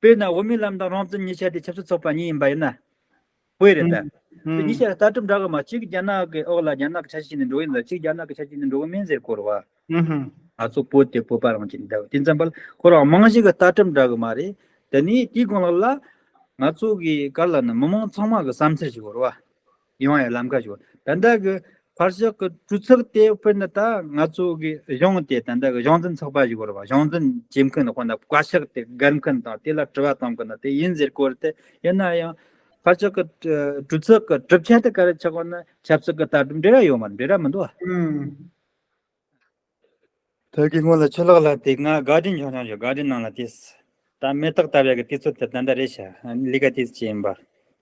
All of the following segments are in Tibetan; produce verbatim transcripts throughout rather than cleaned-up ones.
དཔེར་ན་འོ་མའི་ལམ་དང་རང་བཙན་གཉིས་ཆ་དེ་ཆབ་སྲིད་ཚོགས་པ་གཉིས་ཡིན་པ་ཡིན་ན། དཔེ་རེད་ད། ཨུམ། དེ་གཉིས་ཆ་ལྟ་གྲུབ་འདྲ་གི་མ། གཅིག་རྒྱ་ནག་གི་འོག་ལ་རྒྱ་ནག་གི་ཆ་ཤས་ནས་འགྲོ་ཡིན་ལ། གཅིག་རྒྱ་ནག་གི་ཆ་ཤས་ནས་འགྲོ་གི་མིན་ཟེར་གོ་རེད་བ། ཨུམ། ང་ཚོ་བོད་དེ་བོད་པ་རང་གཅིག་འདྲ་བ་དེ་ཙམ་པ་ལ་ཁོ་རང་རྨང་གཞི་གི་ལྟ་གྲུབ་འདྲ་གི་མ་རེད། དེ་ནས་དེའི་གང་ལ་ལ་ང་ཚོ་གི་གར་ལ་ནི་མི་མང་ཚང་མ་གི་བསམ་ཚུལ་ཞིག་ཡོད་རེད་བ། ཡོང་ཡ་ལམ་ཁ་ཞིག་ཡོད། ད་ལྟ་གི་ཕར་ཕྱོགས་ཀྱི་གྲོས་ཚོགས་དེ་དཔེར་ན་ད་ང་ཚོ་གི་གཞུང་དེ་ད་ལྟ་གི་གཞུང་འཛིན་ཚོགས་པ་ཞིག་ཡོད་རེད་བ། གཞུང་འཛིན་བྱེད་མཁན་དཔེར་ན་བཀའ་ཤག་དེ་སྒར་མཁན་དང་དེ་ལ་དྲི་བ་བཏང་མཁན་དེ་ཡིན་ཟེར་གོ་རེད་དེ། ཡིན་ན་ཡང་ཕར་ཕྱོགས་ཀྱི་གྲོས་ཚོགས་ཀྱི་གྲུབ་ཆ་དེ་ག་རེ་ཆགས་གོ་ན། ཆབ་སྲིད་ཀྱི་ལྟ་གྲུབ་འབྲེལ་བ་ཡོད་མ་རེད། འབྲེལ་བ་མི་འདུག་བ། ཨུམ། ད་གི་སྔོན་ལ་ཆུ་ལག་ལ་དེ་ང་ག་དྲིན་ཆུང་ཆུང་ཞིག་ག་དྲིན་ནང་ལ་དེས་ད་མེ་སྟག་བཏབ་ཡག་གི་དུས་ཚོད་དེ་ད་ལྟ་རེད་ཤག་ལས་ཀ་དེས་བྱེད་ཡིན་པ།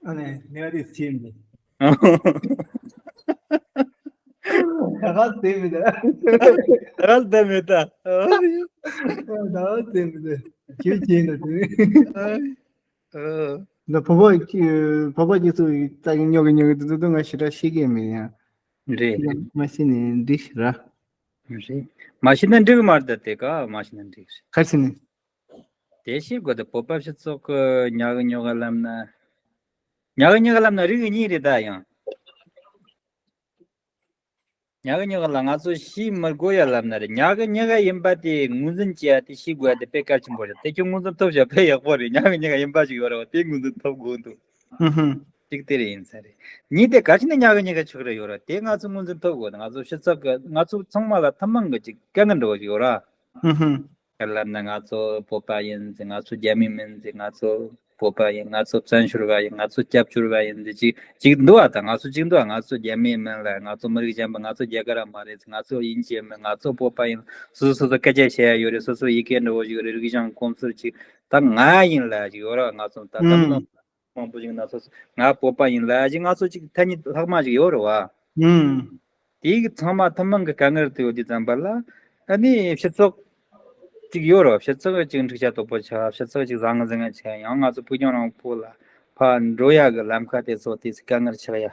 ཨ་ནི་ལས་ཀ་དེས་བྱེད་ཡིན་པ། ད་ག་ཟེར་མི་ད། ད་ག་ཟེར་མི་ད། ད་ག་ཟེར་མི་ད། ཁྱོད་བྱེད་ན་དེ། ཨ། ད་བོད་པ་བོད་པ་གྱི་ཚོ་ད་གི་ཉོ་གི་ཉོ་གི་དུ་དུ་ང་ཞེ་དྲག་ཤེས་ཀྱི་མེད་ཡ། རེད། མ་ཤེས་ནས་འདི་ཞེ་ར། རེད། མ་ཤེས་ན་འགྲིག་གི་མ་རེད་ད། དེ་ག་མ་ཤེས་ན་འགྲིག་རེད། ག་རེ་ཟེར་ནས། དེ་ཤེས་དགོས་ད། བོད་པ་སྤྱི་ཚོགས་ཀྱི་ཉག་གི་ཉོག་ག་ལབ་ན། ཉག་གི་ཉོག་ག་ལབ་ན་རིགས་གཉིས་རེད་ད་ཡང་། ཉག་གི་ཉོག་ག་ལ་ང་ཚོ་ཤེས་མི་དགོས་ཡ་ལབ་ན་རེད། ཉག་གི་ཉོག་ག་ཡིན་པ་དེ་ངོས་འཛིན་བྱེད་ཡ་དེ་ཤེས་དགོས་ཡ་དེ་དཔེ་གལ་ཆེན་པོ་རེད། དེ་ཁྱོད་ངོས་འཛིན་ཐུབ་བྱ་དཔེ་ཡག་པོ་རེད། ཉག་གི་ཉོག་ག་ཡིན་པ་ཞིག་ཡོད་རེད་བ། དེ་ངོས་འཛིན་ཐུབ་དགོས་འདུག་ཧུམ་ཧུམ། གཅིག་དེ་རེད་ཡིན་ས་རེད། གཉིས་དེ་གལ་ཆེ་ན་ཉག་གི་ཉོག་ག་ཆགས་རེ་ཡོད་རེད། དེ་ང་ཚོ་ངོས་འཛིན་ཐུབ་དགོས། ང་ཚོ་སྤྱི་ཚོགས་གི་ང་ཚོ་ཚང་མ་ལ་ཐུན་མོང་གི་ཅིག་དཀའ་ངལ་འདྲ་བོ་ཞིག་ཡོད་ར། ཧུམ་ཧུམ། ག་ལབ་ན་ང་ཚོ་བོད་པ་ཡིན་ཟེར། ང་ཚོ་རྒྱ་མི་མིན་ཟེར། ང་ཚོ་བོད་པ་ཡིན། ང་ཚོ་བཙན་བྱོལ་བ་ཡིན། ང་ཚོ་སྐྱབས་བཅོལ་བ་ཡིན་ཟེར་ཅིག་ཅིག་འདུག་ཨ། ད་ང་ཚོ་ཅིག་འདུག་ཨ། ང་ཚོ་རྒྱ་མི་མིན་ལ། ང་ཚོ་མི་རིགས་གཞན་པ། ང་ཚོ་རྒྱ་གར་མ་རེད་ཟེར། ང་ཚོ་དབྱིན་ཇི་མིན། ང་ཚོ་བོད་པ་ཡིན། སོ་སོ་སོ་སོ་སྐད་ཆ་བཤད་ཡ་ཡོད་རེད། སོ་སོ་ཡི་གེ་འདྲ་བོ་ཞིག་ཡོད་རེད། རིག་གཞུང་གོམས་སྲོལ་ཅིག་ད་ང་ཡིན་ལ་ཅིག་ཡོད་ར། ང་ཚོ་ད་ད་ཨུམ། མང་པོ་ཞིག་ན་སོ་སོ་ང་བོད་པ་ཡིན་ལབ་ཡ་ཅིག་ང་ཚོ་ཅིག་ཐ་སྙད་ལྷག་མ་ཞིག་ཡོད་རེད་བ། ཨུམ། དེའི་གི་ཚང་མ་ཐུན་མོང་གི་དཀའ་ངལ་དུ་ཡོད་དུས་ཙམ་པ་ལ། ཨ་ནི་སྤྱི་ཚོགས་ཅིག་ཡོད་རེད་བ། སྤྱི་ཚོགས་ཅིག་འཁྲུག་ཆ་དོད་པོ་ཆགས། སྤྱི་ཚོགས་ཅིག་བཟང་ངན་བཟང་ངན་ཆགས། ཡང་ང་ཚོ་ཕུགས་རྒྱང་རིང་པོ་ལ་ཕར་འགྲོ་ཡ་གི་ལམ་ཁ་དེ་ཚོ་དེ་ཚོ་དཀའ་ངལ་ཆགས་ཡ།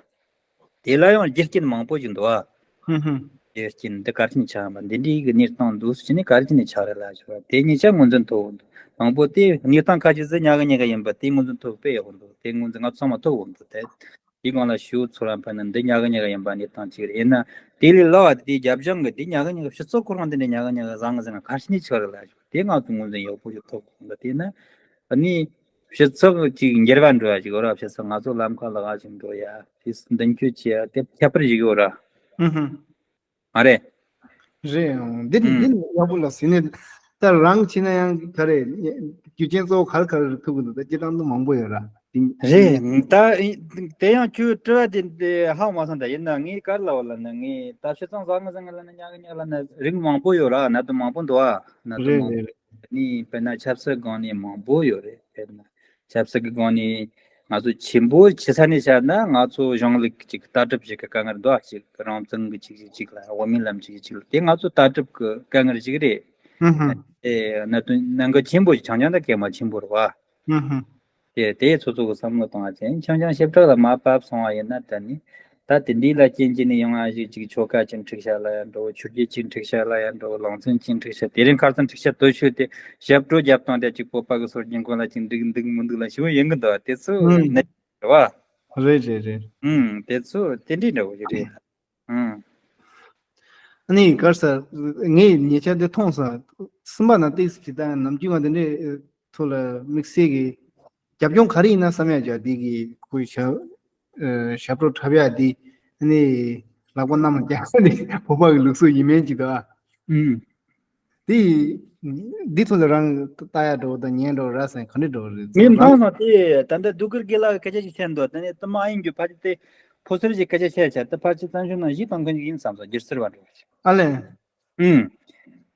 དེ་ལ་ཡང་རྒྱུ་རྐྱེན་མང་པོ་ཞིག་འདུག་ཨ། ཧུམ་ཧུམ། རྒྱུ་རྐྱེན་འདི་ག་རེ་བྱས་ནས་ཆགས་པ། འདི་འདྲའི་གི་གནས་སྟངས་འདུག་ཟེར་ནས་ག་རེ་བྱས་ནས་ཆགས་རེད་ལབ་ཞུ་བ། དེ་ཉིད་ཆ་ངོས་འཛིན་ཐུབ་དགོས་འདུག་མང་པོ་དེ་གནས་སྟངས་ཁ་ཅིག་ཟེར་ཉག་གི་ཉག་གི་ཡིན་པ་དེ་ངོས་འཛིན་ཐུབ་དཔེ་ཡག་པོ་འདུག་དེ་ངོས་འཛིན་ང་ཚང་མ་ཐུབ་དགོས་འདུག་དེ་དེའི་སྒང་ལ་ཞུ་ཚོར་བ་འཕར་ན་འདི་ཉག་གི་ཉག་གི་ཡིན་པ་གནས་སྟངས་གཅིག་རེད། ཡིན་ན་དེ་ལས་ལོག་པ་དེ་རྒྱབ་ལྗོངས་གི་དེ་ཉག་གི་ཉག་གི་སྤྱི་ཚོགས་ཁོ་རང་དེ་འདྲ་ཉག་གི་ཉག་གི་བཟང་གི་ཟེར་ན་ག་རེ་བྱས་ནས་ཆགས་རེད་ལབ་ཞུ་བ། དེ་ང་ཚོ་ངོས་འཛིན་ཡག་པོ་ཞིག་ཐུབ་དགོས་འདུག་དེ་ན་ཨ་ནི། སྤྱི་ཚོགས་ཅིག་འགྱུར་བ་འགྲོ་ཡ་ཅིག་ཡོད་ར། སྤྱི་ཚོགས་ང་ཚོ་ལམ་ཁ་ལ་ག་ཅིག་འགྲོ་ཡ་དེ་མདུན་སྐྱོད་བྱེད་ཡ་དེ་ཁྱད་པར་ཞིག་ཡོད་ར། ཨུ་ཧུ། མ་རེད། རེད། འདི་ནི་ཨུམ། འདི་ནི་ཡག་པོ་ལ་ཟིན་ནས་ད་རང་བྱས་ན་ཡང་ག་རེ་རྒྱུ་རྐྱེན་གཙོ་བོ་ག་རེ་ག་རེ་ཐུག་གི་འདུག་ད་སྤྱིར་བཏང་དུ་མང་པོ་ཡོད་ར། དེ་རེད། ད་དེ་ཡང་ཁྱོད་དྲི་བ་དེ་དེ་ཧ་མ་སོང་། ད་ཡིན་ན་ངས་ག་རེ་ལབ་པ་ལབ་ན་ངས་ད་སྤྱི་ཚོགས་བཟང་ངན་བཟང་ངན་ལབ་ན་ཉག་གི་ཉག་ལབ་ན་རིགས་མང་པོ་ཡོད་ར། གནད་དོན་མང་པོ་འདུག་ཨ། གནད་དོན་རེད་མང་རེད་རེད། ནི་དཔེར་ན་ཆབ་སྲིད་སྒང་ནས་མང་པོ་ཡོད་རེད། དཔེར་ན་ཆབ་སྲིད་ཀྱི་སྒང་ནས་ང་ཚོ་ཆེན་པོ་ཆེ་ས་ནས་བཤད་ན་ང་ཚོ་གཞུང་ལུགས་ཀྱི་ཅིག་ལྟ་གྲུབ་ཞིག་གི་དཀའ་ངལ་འདུག་ཅིག་རང་བཙན་གྱི་ཅིག་ཅིག་ཅིག་ལ་འོས་མིའི་ལམ་ཅིག་ཅིག་ལ་དེ་ང་ཚོ་ལྟ་གྲུབ་ཀྱི་དཀའ་ངལ་ཅིག་རེད། ཧུམ་ཧུམ། དེ་གནད་དོན་གནད་འགག་ཆེན་པོ་ཞིག་ཆང་ཆང་དང་གལ་མ་ཆེན་པོ་རེད་བ། ཧུམ་ཧུམ། དེ་དེ་ཚོ་ཚོ་གི་བསམ་བློ་གཏོང་བ་ཅན་ཆང་ཆང་ཞིབ་ཕྲ་ལ་མ་བབས་སོང་བ་ཡིན་ན་ད་ནི། ད་དེ་འདྲའི་ལ་རྐྱེན་གྱིས་ནི་ཡང་ཨ་ཞིག་ཅིག་ཆོལ་ཁ་ཅིག་འཁྲུག་ཤག་ལ་ཡང་འགྲོ། ཆོས་བརྒྱུད་ཅིག་འཁྲུག་ཤག་ལ་ཡང་འགྲོ། ལང་ཚན་ཅིག་འཁྲུག་ཤག་དེ་རིང་ཁ་སང་འཁྲུག་ཤག་དོད་ཤོད་དེ་ཞབས་བྲོ་རྒྱབ་སྟངས་དེ་ཅིག་བོད་པ་གི་སྲོལ་རྒྱུན་ཁོ་ལ་ཅིག་འགྲིག་འདུག་མི་འདུག་ལ་ཞུ་ཡོང་གི་འདུག་དེ་ཚོ་ཨུམ། ནི་རེད་བ། རེད་རེད་རེད། ཨུམ། དེ་ཚོ་དེ་འདྲའི་འདྲ་བོ་ཞིག་རེད། ཨུམ། ཨ་ནི་གར་ས་ངས་ཉེ་ཆར་དེ་མཐོང་སོང་། སེམས་པ་ནང་ཏོག་ཙམ་ཅིག་ད་ནམ་རྒྱུན་བ་དེ་འདྲའི་ཐོག་ལ་དམིགས་བསལ་གྱི་རྒྱབ་ལྗོངས་ག་རེ་ཡིན་ན་བསམ་ཡ་ཅིག་འདི་གི་ཁོའི་ཞབས་ཨ་ཞབས་བྲོ་འཁྲབ་ཡ་འདི་ཨ་ནི་ལག་པ་གནམ་ལ་བརྐྱངས་ནས་བོད་པ་གི་ལུགས་སྲོལ་ཡིན་མིན་ཅིག་འདུག་ཨ། ཨུམ། འདི་འདི་ཐོག་ལ་རང་ལྟ་ཡ་འདྲ་བོ་དང་ཉན་འདྲ་བོ་ར་སེམས་ག་འདྲ་འདྲ་བོ་རེད་ངས་མཐོང་སོང་། དེ་ད་ལྟ་སྡུག་གུར་དགེ་ལགས་ཀྱི་སྐད་ཆ་ཞིག་བཤད་འདུག་དེ་ནས་དུ་མ་ཨ་ཡིན་རྒྱུ་ཕལ་ཆེར་དེ་ཕོ་གསར་གྱི་སྐད་ཆ་བཤད་བྱ་དེ་ཕལ་ཆེར་བཙན་བྱོལ་ནང་གཞས་གཏོང་མཁན་ཞིག་ཡིན་བསམ་སོང་། སྒྱུ་རྩལ་བ་འདྲ་བོ་ཞིག་ཨ་ལས། ཨུམ།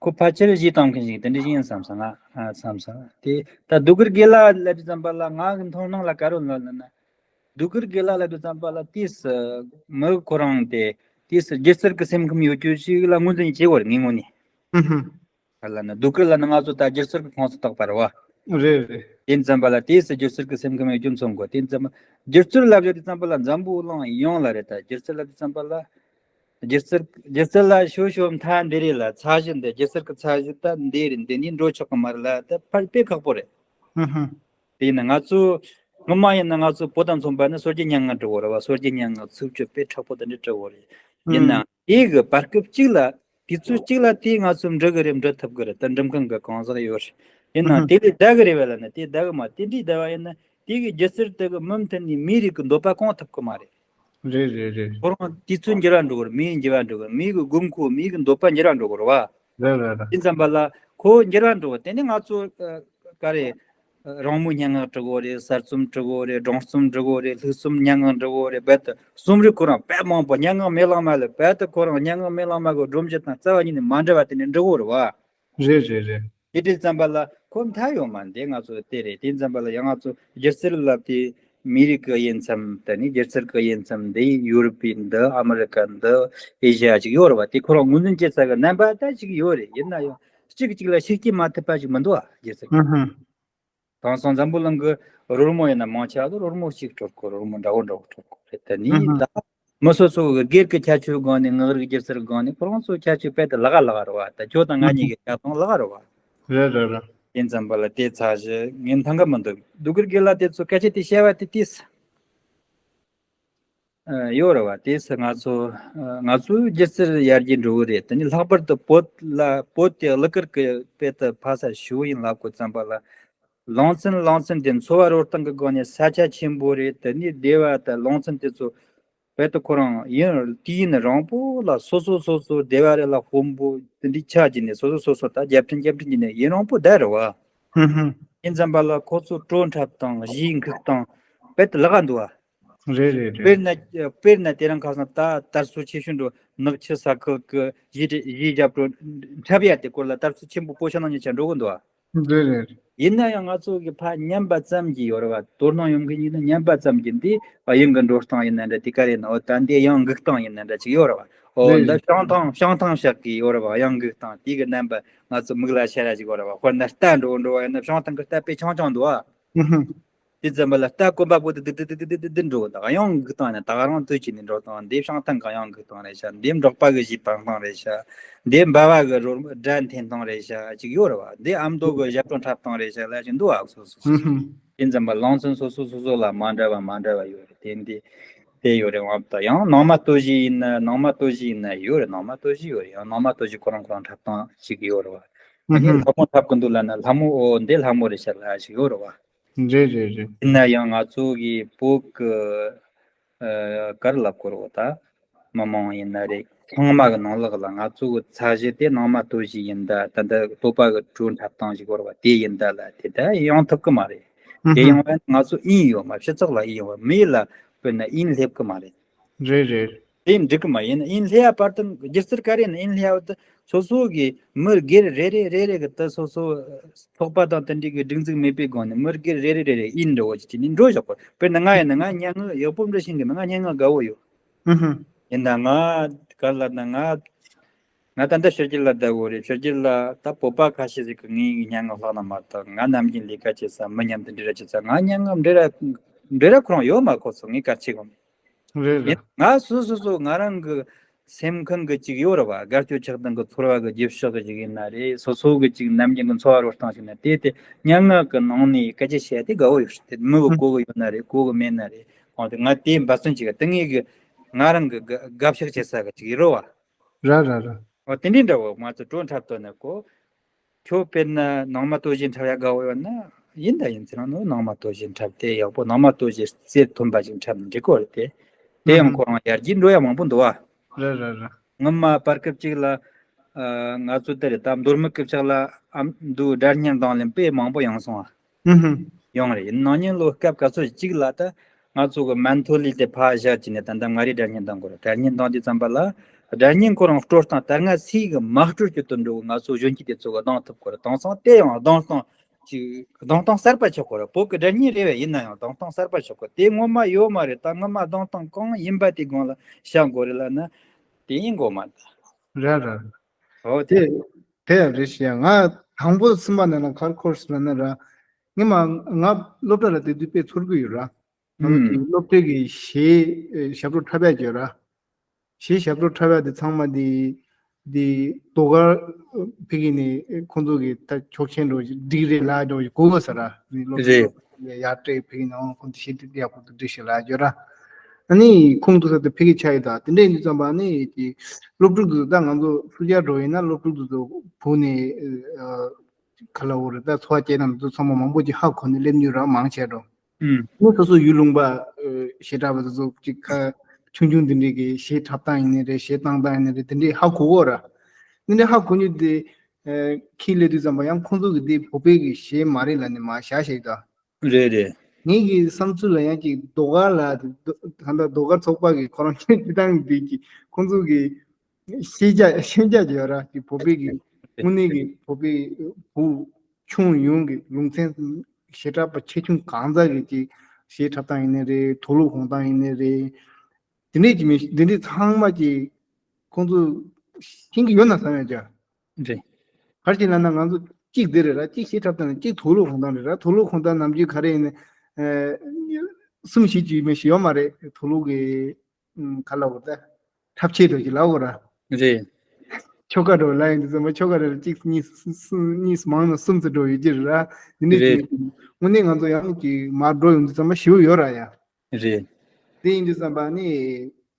ཁོ་ཕལ་ཆེར་གཞས་གཏོང་མཁན་ཞིག་དེ་འདྲ་ཞིག་ཡིན་བསམ་སོང་ང་། ཨ་བསམ་སོང་། དེ་ད་སྡུག་གུར་དགེ་ལགས་ལབ་དུས་ཙམ་པ་ལ་ང་གི་མཐོང་སྣང་ལ་ག་རེ་ལབ་ན། སྡུག་གུར་དགེ་ལགས་ལབ་དུས་ཙམ་པ་ལ་དེས་མི་ཁོ་རང་དེ་དེས་སྒྱུ་རྩལ་གྱི་སེམས་ཁམས་ཡོད་རྒྱུ་ཞིག་ལ་ངོས་འཛིན་བྱེད་དགོས་རེད་ངའི་ངོས་ནས། ཧུམ་ཧུམ། ག་ལབ་ན་སྡུག་གུར་ལབ་ན་ང་ཚོ་ད་སྒྱུ་རྩལ་གྱི་ཁོངས་སུ་གཏོགས་པ་རེད་བ། རེད་རེད། དེ་ཙམ་པ་ལ་དེས་སྒྱུ་རྩལ་གྱི་སེམས་ཁམས་ཡོད་རྒྱུ་མཚོན་དགོས། དེ་ཙམ་པ་སྒྱུ་རྩལ་ལབ་ཡོད་དུས་ཙམ་པ་ལ་འཛམ་བུ་གླིང་ཡོངས་ལ་རེད། ད་སྒྱུ་རྩལ་ལབ་དུས་ཙམ་པ་ལ་སྒྱུ་རྩལ་སྒྱུ་རྩལ་ལ་ཤོ་ཤོ་མཐའ་འདི་རེད་ལ་ཚད་གཞི་འདི་སྒྱུ་རྩལ་གྱི་ཚད་གཞི་ད་འདི་རེད། འདི་ནས་འགྲོ་ཆོག་གི་མ་རེད་ལ་ད་ཕར་དཔེ་ཁག་པོ་རེད། ཧུམ་ཧུམ། ཡིན་ན་ང་ཚོ་སྔོན་མ་ཡིན་ན་ང་ཚོ་བོད་དང་མཚོན་པ་ནི་སྲོལ་རྒྱུན་སྙན་ངག་འབྲི་གོ་རེད་བ། སྲོལ་རྒྱུན་སྙན་ངག་ཚིག་བརྗོད་དཔེ་མཁྲེགས་པོ་དེ་འདྲ་འབྲི་གོ་རེད། ཡིན་ནའང་དེ་གི་བར་སྐབས་གཅིག་ལ་དུས་ཚོད་གཅིག་ལ་དེ་ང་ཚོ་འབྲི་གི་རེད། འབྲི་ཐུབ་གི་རེད། ད་འབྲི་མཁན་གི་གང་ཟག་ཡོད་རེད། ཡིན་ནའང་དེ་ལས་བསྡད་གི་རེད་བས་ལ་ནི་དེ་བསྡད་གི་མ། དེ་འདྲའི་བསྡད་པ་ཡིན་ན་དེ་གི་སྒྱུ་རྩལ་དེ་གི་མུ་མཐུད་ནས་མིའི་རིགས་ཀྱི་འདོད་པ་སྐོང་ཐུབ་གི་མ་རེད། རེད་རེད་རེད། ཁོ་རང་དུས་ཚོད་འགྱུར་བ་འགྲོ་གི་རེད། མིའི་འགྱུར་བ་འགྲོ་གི་རེད། མིའི་གི་དགོས་མཁོ་མིའི་གི་འདོད་པ་འགྱུར་བ་འགྲོ་གི་རེད་བ། རེད་རེད་རེད། དེ་ཙམ་པ་ལ་ཁོ་འགྱུར་བ་འགྲོ་གི། དེ་ནས་ང་ཚོ་ཨ་ག་རེ་ཨ་རོང་མོའི་སྙན་ངག་འབྲི་གོ་རེད། གསར་རྩོམ་འབྲི་གོ་རེད། སྒྲུང་རྩོམ་འབྲི་གོ་རེད། ལྷུག་རྩོམ་སྙན་ངག་འབྲི་གོ་རེད། རྦད་དེ་རྩོམ་རིག་ཁོ་རང་དཔེ་མང་པོ། སྙན་ངག་མེ་ལོང་མ་ལ་རྦད་དེ་ཁོ་རང་སྙན་ངག་མེ་ལོང་མ་གི་སྒྲོམ་གཞི་དང་རྩ་བ་ཉིད་ནས་མ་འདྲ་བ་དེ་ནས་འབྲི་གོ་རེད་བ། རེད་རེད་རེད། དེ་དུས་ཙམ་པ་ལ་ཁོ་མཐའ་ཡོད་མ་འདི་ང་ཚོ་དེ་རེད། དེ་ཙམ་པ་ལ་ཡང་ང་ཚོ་སྒྱུ་རྩལ་ལབ་དེ་མི་རིགས་ཀྱི་དབྱེ་མཚམས། དེ་ནི་སྒྱུ་རྩལ་གྱི་དབྱེ་མཚམས་འདི་ཡུ་རོབ་པའི་འདི་ཨ་མི་རི་ཀ་འདི་ཨེ་ཤི་ཡ་ཅིག་ཡོད་རེད་བ། དེ་ཁོ་རང་ངོས་འཛིན་བྱེད་ས་གི་རྣམ་པ་ད་ཅིག་ཡོད་རེད། ཡིན་ན་ཡང་གཅིག་གཅིག་ལ་ཤུགས་སྐྱེད་མ་ཐུབ་པ་ཅིག་མི་འདུག་ཨ། སྒྱུ་རྩལ་གི་ཨུ་ཧུམ། དེང་སང་འཛམ་བུ་གླིང་གི་རོལ་མོ་ཡིན་ན་མང་ཆེ་བ་ལ་རོལ་མོ་གཅིག་དཀྲོལ་གོ། རོལ་མོ་འདྲ་བོ་འདྲ་བོ་དཀྲོལ་གོ་རེད། དེ་ནི་ཨུ་ཧུམ། ད་མི་སོ་སོ་གི་སྒེར་གྱི་ཁྱད་ཆོས་སྒང་ནས། ངག་རིག་སྒྱུ་རྩལ་སྒང་ནས་ཁོ་རང་ཚོའི་ཁྱད་ཆོས་དཔེ་དེ་ལག་ལག་རེད་བ། ད་ཁྱོད་དང་ང་གཉིས་ཀྱི་ཁྱད་སྟོང་ལག་རེད་བ། རེད་རེད་རེད། དེ་ཙམ་པ་ལ་དེ་ཚ་གཞི་ངས་མཐོང་གི་མི་འདུག་སྡུག་གུར་དགེ་ལ་དེ་ཚོ་སྐད་ཆ་དེ་བཤད་པ་དེ་ཏིས་ཡོད་རེད་བ། དེ་སུ་ང་ཚོ་ང་ཚོའི་སྒྱུ་རྩལ་ཡར་རྒྱས་འགྲོ་གི་རེད། དེ་ནི་ལྷག་པར་དུ་བོད་ལ་བོད་དེ་གླུ་གར་གྱི་དཔེ་དེ་ཕ་ས་ཞུ་ཡིན་ལབ་དགོས་ཙམ་པ་ལ། ལང་ཚན་ལང་ཚན་དེ་འཚོ་བ་རོལ་སྟངས་ཀྱི་སྒོ་ནས་ས་ཆ་ཆེན་པོ་རེད། དེ་ནི་སྡེ་བ་དང་ལང་ཚན་དེ་ཚོ་བོད་དུ་ཁོ་རང་ཡུན་དུས་ཡུན་རིང་པོ་ལ་སོ་སོ་སོ་སོ་སྡེ་བ་རེ་ལ་དཔོན་པོ་དེ་འདྲའི་ཆགས་བྱས་ནས། སོ་སོ་སོ་སོ་ད་རྒྱབ་འཕྲིན་རྒྱབ་འཕྲིན་བྱས་ནས་ཡུན་རིང་པོ་བསྡད་རེད་བ། ཧུམ་ཧུམ། ཡིན་ཙམ་པ་ལ་ཁོ་ཚོ་བྲོ་འཁྲབ་སྟངས་གཞས་འཁྲབ་སྟངས་དཔེ་དེ་ལག་ག་འདུག་བ། རེད་རེད་རེད། དཔེར་ན་དཔེར་ན་དེ་རིང་ཁ་སང་ད་དར་སྲོལ་ཆེ་ཤོས་འགྲོ་ནག་ཆུ་ས་ཁུལ་གྱི་གཞས་གཞས་རྒྱབ་བྲོ་འཁྲབ་ཡ་དེ་སྐོར་ལ་དར་སྲོལ་ཆེན་པོ་པོ་ཤ་ནང་ཉེ་ཆ་འགྲོ་གི་འདུག་བ། རེད་རེད། ཡིན་ན་ཡང་ང་ཚོ་གི་ཕ་ཉན་པ་ཙམ་གྱིས་ཡོད་རེད་བ། དོ་སྣང་ཡོང་མཁན་ཡིན་ན་ཉན་པ་ཙམ་གྱིས་འདི་དབྱངས་ཀྱི་འགྲོ་སྟངས་ཡིན་ན་འདྲ། དེ་ག་རེ་ཡིན་ན་འོ་ད་འདི་དབྱངས་འགུག་སྟངས་ཡིན་ན་འདྲ་ཅིག་ཡོད་རེད་བ། འོ་རེད་འདི་རེད། བྱང་ཐང་བྱང་ཐང་ཞག་གི་ཡོད་རེད་བ། དབྱངས་འགུག་སྟངས་དེ་གི་རྣམ་པ་ང་ཚོ་མིག་ལ་ཤར་ར་ཅིག་ཡོད་རེད་བ། དཔེར་ན་རྟ་འགྲོ་འགྲོ་བ་ཡིན་ན་བྱང་ཐང་གི་རྟ་དཔེ་ཆུང་ཆུང་འདུག་བ། ཧུ་ཧུ། དེ་ཙམ་པ་ལ་རྟ་གོམ་པ་སྤོ་དུས་དུ་དུ་དུ་དུ་དུ་དུ་འགྲོ་གི་འདུག་དབྱངས་འགུག་སྟངས་ནི་ད་ག་རང་དུས་ཀྱི་ནས་འགྲོ་སྟངས། འདི་བྱང་ཐང་གི་དབྱངས་འགུག་སྟངས་རེད་ཤག་འདི་འབྲོག་པ་གི་གཞས་བཏང་སྟངས་རེད་ཤག་འདི་འབའ་བ་གི་རོལ་སྒྲ་འཐེན་སྟངས་རེད་ཤག་ཅིག་ཡོད་རེད་བ། འདི་ཨ་མདོ་གི་ཞབས་བྲོ་འཁྲབ་སྟངས་རེད་ཤག་ལབ་ཅིག་འདུག་ཨ། སོ་སོ་སོ་སོ། ཧུ་ཧུ། དེ་ཙམ་པ་ལང་ཚན་སོ་སོ་སོ་སོ་ལ་མ་འདྲ་བ་མ་འདྲ་བ་ཡོད་རེད། དེ་འདི་དེ་ཡོད་རེད། འོ་ད་ཡང་ནང་མ་སྟོད་གཞས་ཡིན་ན། ནང་མ་སྟོད་གཞས་ཡིན་ན་ཡོད་རེད། ནང་མ་སྟོད་གཞས་ཡོད་རེད། ཡང་ནང་མ་སྟོད་གཞས་ཁོ་རང་ཁོ་རང་འཁྲབ་སྟངས་ཅིག་ཡོད་རེད་བ། ཨ་ནི་ལྷ་མོ་འཁྲབ་གི་འདུག་ལབ་ན་ལྷ་མོ་འོ་འདི་ལྷ་མོ་རེད་ཤག་ལབ་ཞིག་ཡོད་རེད་བ། རེད་རེད་རེད། ཡིན་ན་ཡང་ང་ཚོ་གི་བོད་ཀྱི་ཨ་ག་རེ་ལབ་དགོས་རེད་བ། ད་མི་མང་ཡིན་ན་རེད། ཚང་མ་གི་ནང་ལོགས་ལ་ང་ཚོ་གི་ཚད་གཞི་དེ་ནང་མ་སྟོད་གཞས་ཡིན་ད། ད་ལྟ་བོད་པ་གི་བྲོ་འཁྲབ་སྟངས་ཞིག་ཡོད་རེད་བ། དེ་ཡིན་ད་ལབ་དེ་ད་ཡོང་ཐུབ་གི་མ་རེད། དེ་ཡོང་བ་ན་ང་ཚོ་དབྱིན་ཡོད་མ། སྤྱི་ཚོགས་ལ་དབྱིན་ཡོད་མ། མི་ལ་དཔེར་ན་དབྱིན་སླེབས་གི་མ་རེད། རེད་རེད། དེ་འགྲིག་གི་མ་ཡིན། དབྱིན་ལྷེ་ཡ་བར་དུ་སྒྱུ་རྩལ་ག་རེ་ཡིན་ན་དབྱིན་ལྷེ་ཡ་བར་དུ་སོ་སོ་གི་མི་སྒེར་རེ་རེ་རེ་རེ་གི་ད་སོ་སོ་ཚོགས་པ་དང་དེ་འདྲའི་གི་སྒྲིག་འཛུགས་མེད་པའི་སྒང་ནས་མི་སྒེར་རེ་རེ་རེ་རེ་ཡིན་འགྲོ་བ་ཅིག་བྱས་ནས་འགྲོ་བཞག་པ། དཔེར་ན་ང་ཡིན་ན་ང་སྙན་ངག་ཡག་པོ་འབྲི་ཤེས་གི་མེད། ང་སྙན་ངག་དགའ་བོ་ཡོད། ཧུམ་ཧུམ། ཡིན་ན་ང་ག་ལ་ན་ང་ང་ད་ལྟ་ཕྱི་རྒྱལ་ལ་བསྡད་ཡོད་རེད། ཕྱི་རྒྱལ་ལ་ད་བོད་པ་ཁ་ཤས་ཤིག་གིས་ངའི་སྙན་ངག་བཀླགས་ན་མ་གཏོགས། ང་ནམ་རྒྱུན་ལས་ཀ་བྱེད་ས་མི་མཉམ་དུ་འབྲེལ་བ་བྱེད་ས། ང་སྙན་ངག་འབྲེལ་བ་འབྲེལ་བ་ཁོ་རང་ཡོད་མ། ཁོ་ཚོ་ངས་ག་རེ་བྱེད་དགོས། རེད་ཡིན་རེད། ང་སོ་སོ་སོ་ང་རང་གི་སེམས་ཁམས་ཀྱི་ཅིག་ཡོད་རེད་བ། དགའ་སྐྱོ་ཆགས་སྡང་གི་ཚོར་བ་གི་རྗེས་ཕྱོགས་ཀྱི་ཅིག་ཡིན་ན་རེད། སོ་སོ་གི་ཅིག་ནམ་རྒྱུན་གྱི་འཚོ་བ་རོལ་སྟངས་ཤིག་ན་དེ་དེ་སྙན་ངག་གི་ནང་ནས་སྐད་ཆ་བཤད་དེ་དགའ་བོ་ཡོད་རེད། དེ་མི་གི་གོ་གི་ཡོད་ན་རེད། གོ་གི་མེད་ན་རེད། གང་དེ་ང་དེ་འབད་བརྩོན་བྱེད་གི། དེ་ངས་གི་ང་རང་གི་དགའ་དགའ་ཕྱོགས་བྱེད་ས་གི་ཅིག་ཡིན་རོ་བ། ར་ར་ར། ཨོ་དེ་འདྲའི་འདྲ་བོ་ང་ཚོ་བྲོ་འཁྲབ་སྟོན་ནས་གོ། ཁྱོད་དཔེར་ན་ནང་མ་སྟོད་གཞས་འཁྲབ་ཡ་དགའ་བོ་ཡོད་ན་ཡིན་ད་ཡིན། ཚེ་རིང་ནོ་ནང་མ་སྟོད་གཞས་འཁྲབ་དེ་ཡག་པོ། ནང་མ་སྟོད་གཞས་རྩེར་ཐོན་པ་ཞིག་འཁྲབ་ན་འགྲིག་གོ་རེད་དེ། དེ་ཡང་ཁོ་རང་ཡར་རྒྱས་འགྲོ་ཡ་མང་པོ་འདུག་བ། རེད་རེད་རེད། སྔོན་མ་བར་སྐབས་གཅིག་ལ་ཨ་ང་ཚོ་དེ་རེད་ད་མདོ་སྨད་སྐུ་ཕྱག་ལ་ཨ་མདོའི་སྒྲ་སྙན་གདངས་ལེན་དཔེ་མང་པོ་ཡོང་སོང་བ། ཧུམ་ཧུམ། ཡོང་རེད། ཡིན་ནའང་ལོ་སྐབས་ག་ཚོད་གཅིག་ལ་ད་ང་ཚོ་གི་མན་ཐོ་ལི་དེ་ཕར་བཞག་བྱས་ནས་ད་ལྟ་མངའ་རིས་སྒྲ་སྙན་གདངས་དགོས་རེད། སྒྲ་སྙན་གདངས་དུས་ཙམ་པ་ལ་སྒྲ་སྙན་ཁོ་རང་དཀྲོལ་སྟངས། ད་སྔ་སའི་གི་མ་དཀྲོལ་རྒྱུ་དེ་འགྲོ་གི། ང་ཚོ་གཞོན་སྐྱེས་དེ་ཚོ་གི་གདངས་ཐུབ་དགོས་རེད། དེང་སང་དེ་ཡང་གདངས་སྟངས་ཅིག་གདངས་སྟངས་གསར་པ་ཆགས་དགོས་རེད། བོད་ཀྱི་སྒྲ་སྙན་རེད་བས། ཡིན་ན་ཡང་གདངས་སྟངས་གསར་པ་ཆགས་དགོས། དེ་སྔོན་མ་ཡོད་མ་རེད། ད་སྔོན་མ་གདངས་སྟངས་གང་ཡིན་པ་དེ་སྒང་ལ་བཞག་དགོས་རེད་ལབ་ན་དེ་ཡིན་དགོས་མ་རེད། ར་ར་ར། ཨོ་དེ་དེ་དེ་ཡང་རེད་ཤག་ང་དང་པོ་སེམས་པ་ནང་ལ་ག་རེ་འཁོར་སོང་ལབ་ན་ར། ངས་མ་ང་སློབ་གྲྭ་ལ་དེ་དུས་དཔེ་ཚོར་གི་ཡོད་ར། ང་ཚོ་ཨུམ། དེ་སློབ་གྲྭའི་གི་གཞས་ཞབས་བྲོ་འཁྲབ་ཡ་ཡོད་ར། གཞས་ཞབས་བྲོ་འཁྲབ་ཡ་དེ་ཚང་མ་དེ་དེ་ཟློས་གར་ཕ་གི་ནས་ཁོང་ཚོ་གི་ད་ཆོག་མཆན་འདྲ་བོ་ཞིག་འགྲིག་རེད་ལབ་འདྲ་བོ་ཞིག་གོ་གི་ས་ར། ངའི་སློབ་གྲྭའི་རེད། ཡར་སྤྲད་ཕེབས་ཡིན་ནའང་ཁོང་ཚོ་ཤེས་ཏེ་ཡག་པོ་འདུག་འདྲི་ཞིག་ལ་འཇོ་ར། ཨ་ནི་ཁོང་ཚོ་ས་དེ་ཕ་གི་ཆ་ཡི་ད་དེ་འདྲ་ཡིན་དུས་ཙམ་པ་ནི་ཀྱི་སློབ་ཕྲུག་ཚོ་ད་ང་ཚོ་ཧྥུ་ཅར་འགྲོ་ཡིན་ན་སློབ་ཕྲུག་ཚོ་ཚོ་བུ་ནི་ཁ་ལ་འོ་རེད། ད་འཚོ་བ་སྐྱེལ་ན་ཚོ་ཚང་མ་མང་པོ་ཅིག་ཧ་གོ་ནས་སླེབས་ནུས་ར་མང་ཆེ་འགྲོ། ཨུམ། ནི་སོ་སོ་ཡུལ་ལུང་པ་ཞེ་དྲག་པ་ཚོ་ཅིག་ཁ་ཆུང་ཆུང་འདི་འདྲའི་གི་གཞས་འཁྲབ་སྟངས་ཡིན་ནི་རེད། གཞས་བཏང་སྟངས་ཡིན་ནི་རེད། དེ་འདྲའི་ཧ་གོ་གོ་ར། འདི་འདྲའི་ཧ་གོ་ནུས་དེ་ཁྱི་སླེབས་དུས་ཙམ་པ་ཡང་ཁོང་ཚོ་གི་དེ་བོད་པའི་གི་གཞས་མ་རེད་ལ་ནི་མ་བཞག་ཞིག་ད། རེད་རེད། ངེད་ཀྱི་བསམ་ཚུལ་ལ་ཡང་ཅིག་ཟློས་གར་ལ་ད་ལྟ་ཟློས་གར་ཚོགས་པ་གི་ཁོ་རང་ཁྱོད་ཅི་སྟངས་འདི་ཀྱི་ཁོང་ཚོ་གི་ཤེས་བྱ་ཤེས་བྱ་ཅིག་ཡོད་ར། ཅིག་བོད་པའི་གི་དངོས་གནས་ཀྱི་བོད་པའི་བུ་ཆུང་ཡོངས་ཀྱི་ལུང་ཚན་ཞེ་དྲག་པ་ཆེ་ཆུང་གང་ཟག་གི་ཅིག་གཞས་འཁྲབ་སྟངས་ཡིན་ནི་རེད། དུག་ལོག་གོན་སྟངས་ཡིན་ནི་རེད། དེ་འདྲས་ཀྱི་མི་འདི་འདྲས་ཚང་མ་ཅིག་ཁོང་ཚོ་ཤེས་ཀྱི་ཡོད་ན་བསམ་ཡོད་ཀྱང་། རེད། ག་རེ་བྱས་ན་ན་ང་ཚོ་གཅིག་འདི་རེད་ར། གཅིག་གཞས་འཁྲབ་སྟངས་རེད། གཅིག་དུག་ལོག་གོན་སྟངས་རེད་ར། དུག་ལོག་གོན་སྟངས་ནམ་རྒྱུན་ག་རེ་ཡིན་ན་གསུམ་བཞི་ཅིག་མི་ཤེས་ཡོད་མ་རེད། དུག་ལོག་གི་ཨམ་ག་ལབ་དགོས་ད། འཁྲབ་ཆས་འགྲོ་གི་ལབ་དགོས་ར། རེད། ཆོ་ག་འགྲོ་ལ་ཡིན་དུས་ཙམ་པ་ཆོ་ག་རེ་ལ་གཅིག་གཉིས་གསུམ་གཉིས་མང་ན་གསུམ་ཙམ་འགྲོ་ཡོད་ཀྱི་རེད་ར། འདི་ནས་རེད། ཅིག་དངོས་གནས་ང་ཚོ་ཡང་གི་མར་འགྲོ་ཡོང་དུས་ཙམ་པ་ཞེ་པོ་ཡོད་ར་ཡ། རེད། དེ་ཡིན་དུས་ཙམ་པ་ནི་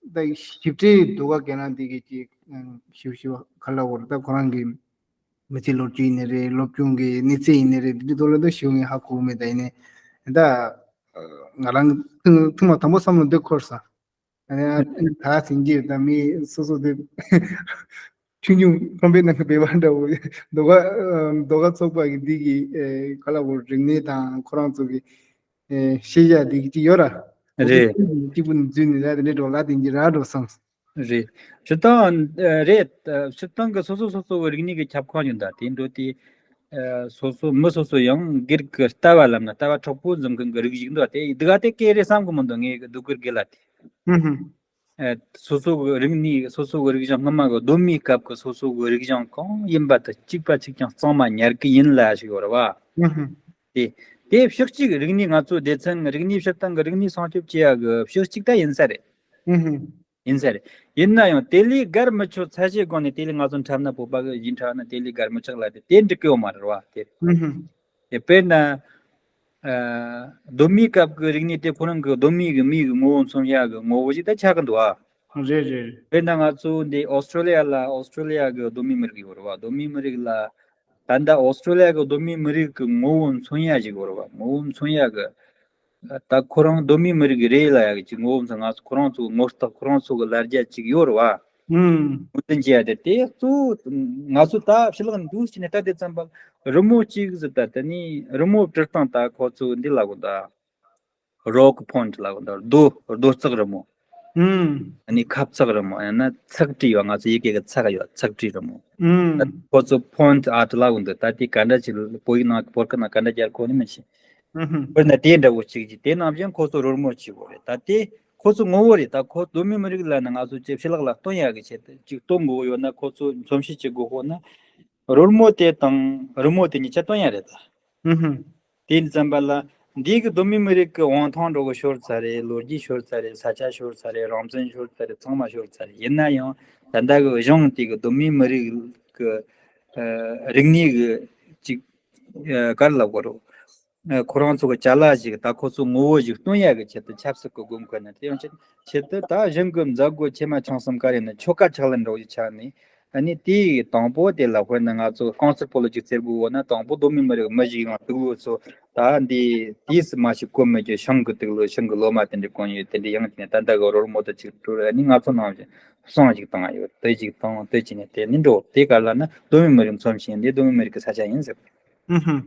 ད་ཞིབ་ཕྲའི་ཟློས་གར་སྐད་ནང་འདི་གི་ཅིག་ཞིབ་ཞིབ་ག་ལབ་དགོས་ར། ད་ཁོ་རང་གི་མི་ཚེའི་ལོ་རྒྱུས་ཡིན་ནི་རེད། སློབ་སྦྱོང་གི་གནས་ཚད་ཡིན་ནི་རེད། འདི་འདྲའི་ཐོག་ལ་ད་ཞེ་པོ་ངས་ཧ་གོ་མེད། ད་ཡིན་ནི་ད་ང་རང་ཐུང་ཐུང་མ་དང་པོ་བསམ་བློ་འདི་འཁོར་སོང་། ཨ་ནི་ད་ཟིན་གྱི་ད་མི་སོ་སོ་དེ་ཆུང་ཆུང་ཁང་པའི་ནང་གི་སྦལ་པ་འདྲ་བོ་ཟློས་གར་ཟློས་གར་ཚོགས་པ་གི་འདི་གི་ག་ལབ་དགོས། རིག་གནས་དང་ཁོ་རང་ཚོ་གི་ཤེས་བྱ་འདི་གི་ཅིག་ཡོད་ར། རེད། གཅིག་པུ་ནས་འཛུལ་ནས་ད་དེ་འདྲའི་འགྲོ་ལ་དེ་འདྲའི་ར་འགྲོ་བསམ། རེད། སྤྱིར་བཏང་རེད། སྤྱིར་བཏང་གི་སོ་སོ་སོ་སོ་གི་རིག་གནས་ཀྱི་ཁྱབ་ཁོངས་ཡིན་ད་དེ་འགྲོ་དེ། སོ་སོ་མི་སོ་སོ་ཡང་སྒེར་གྱི་ལྟ་བ་ལབ་ན་ལྟ་བ་དྲག་པོ་འཛིན་མཁན་གྱི་རིགས་ཤིག་འདུག་དེ་འདི་ག་དེ་སྐད་རེད་བསམ་གི་མི་འདུག་ངས་གི་སྡུག་གུར་དགེ་ལ་དེ། ཧུམ་ཧུམ། སོ་སོ་གི་རིག་གནས་སོ་སོ་གི་རིག་གཞུང་སྔ་མ་གི་གདོད་མའི་སྐབས་ཀྱི་སོ་སོ་གི་རིག་གཞུང་གང་ཡིན་པ་དེ་གཅིག་པ་གཅིག་རྐྱང་གཙང་མ་ཉར་གི་ཡིན་ལ་ཞིག་ཡོད་རེད་བ། ཧུམ་ཧུམ། དེ་དེ་ཕྱོགས་གཅིག་རིག་གནས་ང་ཚོ་སྡེ་ཚན་རིག་གནས་སྤྱིར་བཏང་གི་རིག་གནས་སྲུང་སྐྱོབ་བྱེད་ཡ་གི་ཕྱོགས་གཅིག་ད་ཡིན་ས་རེད། ཧུམ་ཧུམ། ཡིན་ས་རེད། ཡིན་ན་ཡང་དེ་ལས་བརྒལ་མི་ཆོག་ཚད་གཞིའི་སྒོ་ནས་དེ་ལས་ང་ཚོ་འཁྲབ་ན་བོད་པ་གི་གཞས་འཁྲབ་ན་དེ་ལས་བརྒལ་མི་ཆོག་ལབ་དེ་དེ་འགྲིག་གི་ཡོད་མ་རེད་བ་དེ། ཧུམ་ཧུམ། དེ་དཔེར་ན། ཨ། གདོད་མའི་སྐབས་ཀྱི་རིག་གནས་དེ་ཁོ་རང་གི་གདོད་མའི་གི་མི་གི་ངོ་བོ་མཚོན་བྱ་གི་ངོ་བོ་ཞིག་ད་ཆགས་ཀྱི་འདུག་ཨ། རེད་རེད། དཔེར་ན་ང་ཚོ་འདི་ཨོ་སི་ཀྲོ་ལི་ཡ་ལ་ཨོ་སི་ཀྲོ་ལི་ཡ་གི་གདོད་མའི་མི་རིགས་ཡོད་རེད་བ། གདོད་མའི་མི་རིགས་ལ་ད་ལྟ་ཨོ་སི་ཀྲོ་ལི་ཡ་གི་གདོད་མའི་མི་རིགས་ཀྱི་ངོ་བོ་མཚོན་ཡ་ཞིག་ཡོད་རེད་བ། ངོ་བོ་མཚོན་ཡ་གི་ད་ཁོ་རང་གདོད་མའི་མི་རིགས་རེད་ལ་ཡ་གི་ཅིག་ངོ་བོ་མཚོན། ང་ཚོ་ཁོ་རང་ཚོ་ངོ་རྟགས་ཁོ་རང་ཚོ་གི་ལ་རྒྱ་ཅིག་ཡོད་རེད་བ། ཨུམ། ངོས་འཛིན་བྱེད་ཡ་དེ་དེ་གཙོ་བོ་ང་ཚོ་ད་ཕྱི་ལོགས་འདུག་ཅིག་ནས་ལྟ་དེ་ཙམ་པ་རི་མོ་གཅིག་ཟེར་ད་དེ་ནི་རི་མོ་བྲི་སྟངས་ད་ཁོ་ཚོ་འདི་ལ་གོ་ད། རོག་ཕོན་ལ་གོ་ད་རྡོ་རྡོ་བརྩེགས་རི་མོ། ཨུམ། ཨ་ནི་ཁ་བརྩེགས་རི་མོ་ཡང་ན་ཚེག་དྲི་ཡོད། ང་ཚོ་ཡི་གེ་གི་ཚེག་ཡོད། ཚེག་དྲི་རི་མོ། ཨུམ། ཁོ་ཚོ་ཕོན་ཨར་ཊི་ལ་གོ་འདུག་ད་དེ་ག་འདྲ་ཅིག་བོད་ཡིག་ནང་བོད་སྐད་ནང་ག་འདྲ་རྒྱག་གོ་ནི་མི་ཤེས། ཨུམ། དཔེར་ན་དེ་འདྲ་བོ་གཅིག་ཅིག་དེ་ནང་བཞིན་ཁོ་ཚོ་རོལ་མོ་གཅིག་པོ་རེད། ད་དེ་ཁོ་ཚོ་ངོ་བོ་རེད། ད་ཁོ་གདོད་མའི་མི་རིགས་ལ་ནི་ང་ཚོ་ཅིག་ཕྱི་ལོགས་ལ་སྟོན་ཡག་གི་ཆེད་དུ་ཅིག་སྟོན་དགོས་ཡོད་ན་ཁོ་ཚོ་མཚོན་བྱེད་ཅིག་དགོས་ཤོག་ན་རོལ་མོ་དེ་དང་རི་མོ་དེ་གཉིས་ཆ་སྟོན་ཡག་རེད་ད། ཨུ་ཧུམ། དེ་ཡིན་ཙམ་པ་ལ་འདི་གི་གདོད་མའི་མི་རིགས་ཀྱི་དབང་ཐང་འགྲོ་གི་ཤོར་ཚར་རེད། ལོ་རྒྱུས་ཤོར་ཚར་རེད། ས་ཆ་ཤོར་ཚར་རེད། རང་བཙན་ཤོར་ཚར་རེད། ཚང་མ་ཤོར་ཚར་རེད། ཡིན་ན་ཡང་ད་ལྟ་གི་གཞུང་དེ་གི་གདོད་མའི་མི་རིགས་ཀྱི་རིག་གནས་ཀྱི་ཅིག་ག་རེ་ལབ་དགོས་རེད། ཁོ་རང་ཚོ་གི་ཅ་ལག་ཞིག་ད་ཁོ་ཚོ་ངོ་བོ་ཞིག་སྟོན་ཡག་གི་ཆེད་དུ་ཆབ་སྲིད་ཀྱི་དགོས་མཁོ་ནི་དེ་ཡང་ཆེད་ཆེད་དུ་ད་གཞུང་གི་མཛད་སྒོ་ཆེ་མ་ཆུང་གསུམ་ག་རེ་ནི་ཆོ་ག་ཕྱག་ལེན་འགྲོ་བའི་ཆ་ནས་ཨ་ནི་དེའི་དང་པོ་དེ་ལ་དཔེར་ན་ང་ཚོ་རྐང་རྩེད་སྤོ་ལོ་ཅིག་རྩེ་དགོས་འོ་ན་དང་པོ་གདོད་མའི་མི་རིགས་མི་ཞིག་ཡང་དུག་ལོག་ཚོ་ད་འདི་དུས་སུ་མ་ཞིག་གོན་མི་རྒྱུ་ཤིང་གི་དུག་ལོག་ཤིང་གི་ལོ་མ་དེ་འདྲ་གོན་ཡོད། དེ་འདྲ་ཡང་དེ་ནས་ད་ལྟ་གི་རོལ་མོ་དུ་ཅིག་དཀྲོལ་ཨ་ནི་ང་ཚོ་ནང་བཞིན་བསང་ཞིག་བཏང་ཡོད། དེ་ཅིག་བཏང་དེ་ཅིག་ནས་དེ་ནི་འགྲོ་དེ་ག་ལ་ན་གདོད་མའི་མི་རིགས་མཚོན་བྱེད་འདི་གདོད་མའི་མི་རིགས་ཀྱི་ས་ཆ་ཡིན་ཟེར། ཨུ་ཧུམ།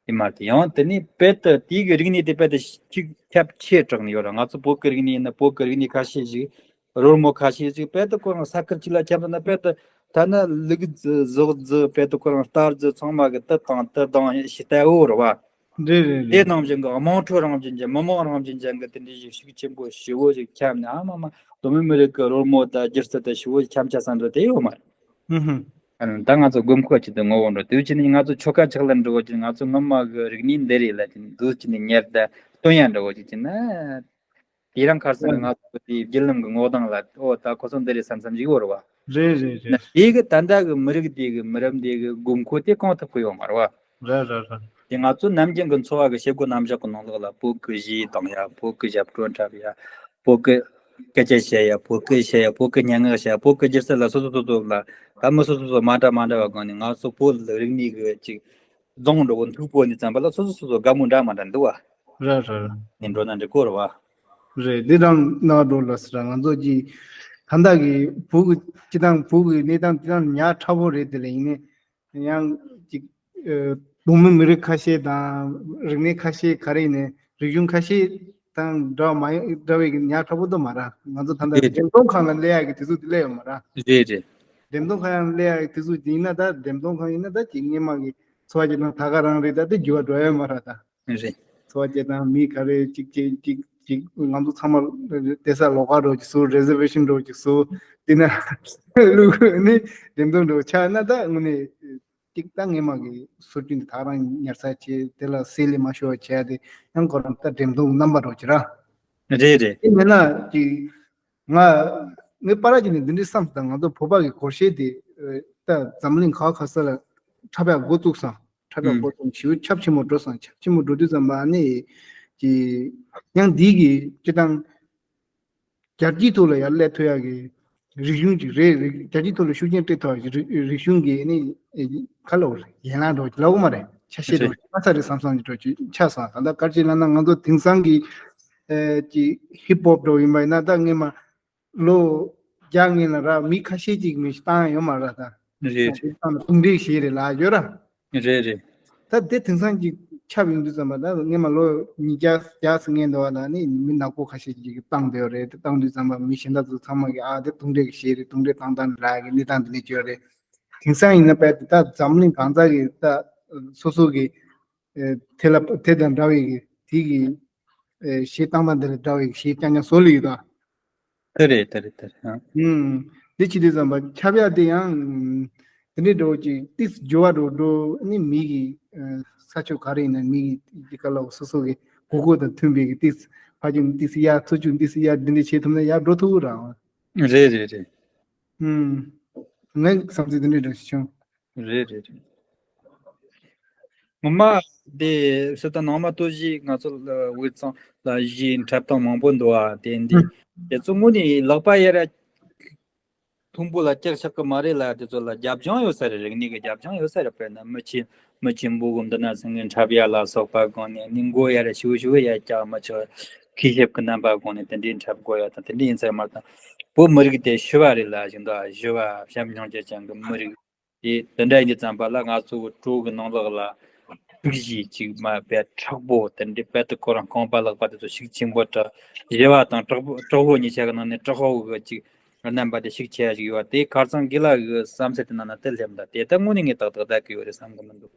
དེ་མ་རེད། ཡང་དེ་ནས་དཔེ་དེ་དེའི་གི་རིག་གནས་དེ་དཔེ་དེ་གཅིག་ཁྱབ་ཆེ་དྲགས་ནས་ཡོད་ར། ང་ཚོ་བོད་ཀྱི་རིག་གནས་ཡིན་ན་བོད་ཀྱི་རིག་གནས་ཁ་ཤས་ཤིག་རོལ་མོ་ཁ་ཤས་ཤིག་དཔེ་དེ་ཁོ་རང་ས་ཁུལ་གཅིག་ལ་ཁྱབ་ན་དཔེ་དེ་ཐ་ན་ལུག་རྫི་ཟོག་རྫི་དཔེ་དེ་ཁོ་རང་རྟ་རྫི་ཚང་མ་གི་དུ་དང་དུ་དང་ཞི་ལྟ་འོ་ར་བ། རེད་རེད་དེ་རེད། ནང་བཞིན་གི་དམངས་ཁྲོད་རང་བཞིན་ཅན་མི་དམངས་རང་བཞིན་ཅན་གི་དེ་འདྲའི་ཞིག་ཤུགས་ཆེན་པོ་ཞི་བོ་ཞིག་ཁྱབ་ནས་ཨ་མ་མ་གདོད་མའི་མི་རིགས་ཀྱི་རོལ་མོ་དང་སྒྱུ་རྩལ་དང་ཞི་བོ་ཞིག་ཁྱབ་ཆ་ས་འདྲ་དེ་ཡོད་མ་རེད། ཨུ་ཧུམ། ཨ་ནི་ད་ང་ཚོ་དགོས་མཁོ་ཆེད་དུ་ངོ་བོ་འགྲོ་དུས་ཕྱིན་ནས་ང་ཚོ་ཆོ་ག་ཕྱག་ལེན་འགྲོ་བ་ཅིག་ང་ཚོ་སྔོན་མ་གི་རིག་གནས་འདི་རེད་ལ་ཅིག་འདུག་ཅིག་ནས་ཉར་ད་སྟོན་ཡ་འགྲོ་བ་ཅིག་ཅིག་ན། དེ་རང་ཁར་སང་ང་ཚོ་དེའི་བརྒྱུད་ལམ་གི་ངོ་གདངས་ལ་ཨོ་ད་ཁོ་ཚོ་འདི་རེད་བསམ་བསམ་ཞིག་ཡོད་རེད་བ། རེད་རེད་ན་རེད། དེ་གི་ད་ལྟ་གི་མི་རིགས་དེ་གི་མི་རབས་དེ་གི་དགོས་མཁོ་དེ་སྐོང་ཐུབ་ཀྱི་ཡོད་མ་རེད་བ། རེད་རེད་རེད། དེ་ང་ཚོ་ནམ་རྒྱུན་གྱི་འཚོ་བ་གི་བྱེད་སྒོ་རྣམ་གཞག་གི་ནང་ལོགས་ལ་བོད་ཀྱི་གཞས་བཏང་ཡ། བོད་ཀྱི་ཞབས་བྲོ་འཁྲབ་ཡ། བོད་ཀྱི་སྐད་ཆ་བཤད་ཡ། བོད་ཀྱི་བཤད་ཡ། བོད་ཀྱི་སྙན་ངག་བཤད་ཡ། བོད་ཀྱི་སྒྱུ་རྩལ་ལ་སོ་སོ་སོ་སོ་ལ་ད་མི་སོ་སོ་སོ་མ་འདྲ་མ་འདྲ་བ་སྒང་ནས་ང་ཚོ་བོད་རིག་གནས་ཀྱི་ཅིག་རྫོང་འགྲོ་གི་མཐུག་པོ་ནས་བརྩམས་པ་ལ་སོ་སོ་སོ་སོ་དགའ་མོ་འདྲ་མ་འདྲ་འདུག་བ། རེད་རེད་རེད། ནས་འགྲོ་ན་འགྲིག་གོ་རེད་བ། རེད། འདི་རང་ན་འགྲོ་ལ་ཟེར། ང་ཚོ་གི་ད་ལྟ་གི་བོད་ཀྱི་སྤྱི་བཏང་བོད་ཀྱི་གནས་སྟངས་དེ་རང་ཉག་ཕྲ་བོ་རེད། དེ་ལ་ཡིན་ནའི་ཡང་ཅིག་ཨ་གདོང་མི་མི་རིགས་ཁ་ཤས་དང་རིག་གནས་ཁ་ཤས་ག་རེ་ཡིན་ནའི་རིག་གཞུང་ཁ་ཤས་དང་འདྲ་བ་མ་ཡིན་འདྲ་བའི་གི་ཉག་ཕྲ་བོ་དུ་མ་ར། ང་ཚོ་ད་ལྟ་རེད་རེད། འགྲེམས་སྟོན་ཁང་ལ་སླེབས་ཡག་གི་དུས་ཚོད་དེ་སླེབས་ཡོད་མ་ར། རེད་རེད། འགྲེམས་སྟོན་ཁང་ཡང་སླེབས་ཡག་གི་དུས་ཚོད་དེ་ཡིན་ན་ད་འགྲེམས་སྟོན་ཁང་ཡིན་ན་ད་ཅིག་སྔས་མ་གི་འཚོ་བ་སྐྱེལ་སྟངས་ད་ག་རང་རེད། ད་དེ་འགྱུར་བ་འགྲོ་ཡོད་མ་ར་ད། རེད། འཚོ་བ་སྐྱེལ་སྟངས་མི་ག་རེ་གཅིག་གཅིག་གཅིག་གཅིག་ང་ཚོ་ཚང་མ་བསྡད་ས་ལོགས་ཀ་འགྲོ་ཅིག་བཟོ། རི་ཛར་ཝེ་ཤན་འགྲོ་ཅིག་བཟོ། དེ་ན་ལུག་ནི་འགྲེམས་སྟོན་འགྲོ་ཆགས་ན་ད་དངོས་གནས་གཅིག་ད་སྔས་མ་གི་སྲོལ་རྒྱུན་དེ་ད་རང་ཉར་ཚགས་བྱས། དེ་ལ་སེལ་ལེ་མ་ཤོར་བ་བྱས་ཏེ་ཡང་ཁོ་རང་ད་འགྲེམས་སྟོན་རྣམ་པ་འགྲོ་ཅིག་ར། རེད་རེད། དེ་མེད་ན་ཅིག་ང་ངའི་པར་ཅིག་ནས་འདི་འདྲའི་བསམ་སོང་། ད་ང་ཚོ་བོད་པ་གི་སྒོར་གཞས་དེ་ཨ་ད་འཛམ་གླིང་ག་བ་ག་ས་ལ་འཁྲབ་ཡག་འགོ་བཙུགས་སོང་། འཁྲབ་ཡག་ཨུམ་འགོ་བཙུགས་ཞེ་པོ་ཁྱབ་ཆེན་པོ་འགྲོ་སོང་། ཁྱབ་ཆེན་པོ་འགྲོ་དུས་ཙམ་པ་ནི་ཅི་ཡང་འདི་གི་སྤྱི་བཏང་རྒྱལ་སྤྱིའི་ཐོག་ལ་ཡར་སླེབས་ཐུབ་ཡག་གི་རིག་གཞུང་ཅིག་རེད། རིག་རྒྱལ་སྤྱིའི་ཐོག་ལ་ཤུགས་རྐྱེན་སྤྲད་ཐུབ་ཡག་གི་རིག་རིག་གཞུང་གི་ནི་ཨེ་ག་ལབ་དགོས་རེད། ཡན་ལག་འགྲོ་ལབ་དགོས་མ་རེད། ཆ་ཤས་རེད། འགྲོ་ཆགས་ས་རེད་བསམ་བསམ་གྱི་འགྲོ་ཆགས་སོང་། ད་ལྟ་ག་རེ་བྱས་ལབ་ན་ང་ཚོ་དེང་སང་གི་ཨེ་ཅིག་ཧིབ་ཧོབ་འགྲོ་ཡིན་པ་ཡིན་ན་ད་སྔས་མ་ལོ་བརྒྱ་སྔོན་ལ་ར་མི་ཁ་ཤས་ཅིག་མི་ཞིག་བཏང་ཡོད་མ་ར་ད། རེད། བཏང་ན་དུང་འདྲེ་ཞིག་རེད་ལབ་ཡོད་ར། རེད་རེད། ད་དེ་དེང་སང་ཅིག་ཁྱབ་ཡོང་དུས་ཙམ་པ་ད་སྔས་མ་ལོ་ཉིས་བརྒྱ་བརྒྱ་ཙམ་སྔོན་འདྲ་བ་ལ་ནི་མི་ནག་པོ་ཁ་ཤས་ཅིག་གིས་བཏང་བསྡད་ཡོད་རེད། དེ་བཏང་དུས་ཙམ་པ་མི་གཞན་དག་ཚོ་ཚང་མ་གིས་ཨ་དེ་དུང་འདྲེ་གི་ཞིག་རེད། དུང་འདྲེ་བཏང་བཏང་ནི་ར་གི་གནས་སྟངས་འདི་ནས་བྱོས་རེད། དེང་སང་ཡིན་ན་དཔེ་དེ་ད་འཛམ་གླིང་གང་ས་གི་ད་སོ་སོ་གི་ཨེ་དེ་ལ་དེ་དང་འདྲ་བའི་གི་དེ་གི་ཨེ་གཞས་བཏང་སྟངས་དེ་ལ་འདྲ་བའི་གི་གཞས་རྐྱང་རྐྱང་བཟོ་ལེ་ཡོད་ད། དེ་རེད་དེ་རེད་དེ་རེད། ཨ། ཨུམ། འདི་ཅི་དེ་ཙམ་པ་ཁྱབ་ཡག་དེ་ཡང་དེ་འདྲའི་འགྲོ་ཅིག་ཏིས་འགྱུར་བ་འགྲོ་འགྲོ་ནི་མི་གི་ཨེ་ས་ཕྱོགས་ག་རེ་ཡིན་ན་མི་གི་དེ་ག་ལ་སོ་སོ་གི་གོ་སྐབས་དང་མཐུན་པའི་གི་ཏིས་ཕ་ཅིག་ཏིས་ཡག་ཚུར་ཅུ་ཏིས་ཡག་འདི་འདྲའི་བྱེད་ཐུབ་ན་ཡག་འགྲོ་ཐུབ་ར། རེད་རེད་རེད། ཨུམ། ངའི་བསམ་ཚུལ་འདི་འདྲའི་འགྲོ་ཞིག་བྱུང་། རེད་རེད་རེད། ངོ་མ་དེ་སི་ཏ་ནང་མ་ཏོ་བཞི་ང་ཚོ་ལ་དབུས་གཙང་ལ་གཞས་འཁྲབ་སྟངས་མང་པོ་འདུག་ཨ། དེ་འདི་དེ་ཚོ་དངོས་ནས་ལག་པ་ཡར་མཐོན་པོ་ལ་བཀྱག་ཆག་གི་མ་རེད་ལ། དེ་ཚོ་ལ་རྒྱབ་ལྗོངས་ཡོད་ས་རེད། རིག་གནས་ཀྱི་རྒྱབ་ལྗོངས་ཡོད་ས་རེད། དཔེར་ན་མི་ཆེན་མི་ཆེན་པོ་གི་འདི་ན་སེང་གེ་འཁྲབ་ཡ་ལ་སོགས་པ་སྒང་ནས་ནི་མགོ་ཡར་ཞུ་ཞུ་ཡར་བཀྱག་མི་ཆོག་མཁས་ཞབས་ཀྱི་རྣམ་པ་སྒང་ནས་དེ་འདྲའི་འཁྲབ་དགོས་ཡ་དང་དེ་འདྲའི་ཡིན་ས་མ་རེད། དང་བོད་མི་རིགས་དེ་ཞི་བ་རེད་ལ་བཞིན་དུ་ཞི་བ་བྱམས་སྙིང་རྗེ་ཅན་གྱི་མི་རིགས། དེ་དེ་འདྲ་ཡིན་དུས་ཙམ་པ་ལ་ང་ཚོ་བྲོ་གི་ནང་ལོགས་ལ་སྡུག་ཞིག་ཅིག་མ་དཔེ་དྲག་པོ་དེ་འདྲའི་དཔེ་དེ་ཁོ་རང་རྐང་པ་ལག་པ་དེ་ཚོ་ཤུགས་ཆེན་པོ་དྲག་ཞི་བ་དང་དྲག་པོ་དྲག་པོ་གཉིས་ཆ་གི་ནང་ནས་དྲག་པོ་གི་ཅིག་རྣམ་པ་དེ་ཤུགས་ཆེ་ཞིག་ཡོད་པ་དེ་ཁ་སང་དགེ་ལགས་ཀྱི་བསམ་ཚུལ་དེ་ནང་ན་དེ་སླེབས་འདུག་དེ་ལྟ་དངོས་གནས་ངས་ཏག་ཏག་བསྡད་ཀྱི་ཡོད་རེད་བསམ་གི་མི་འདུག་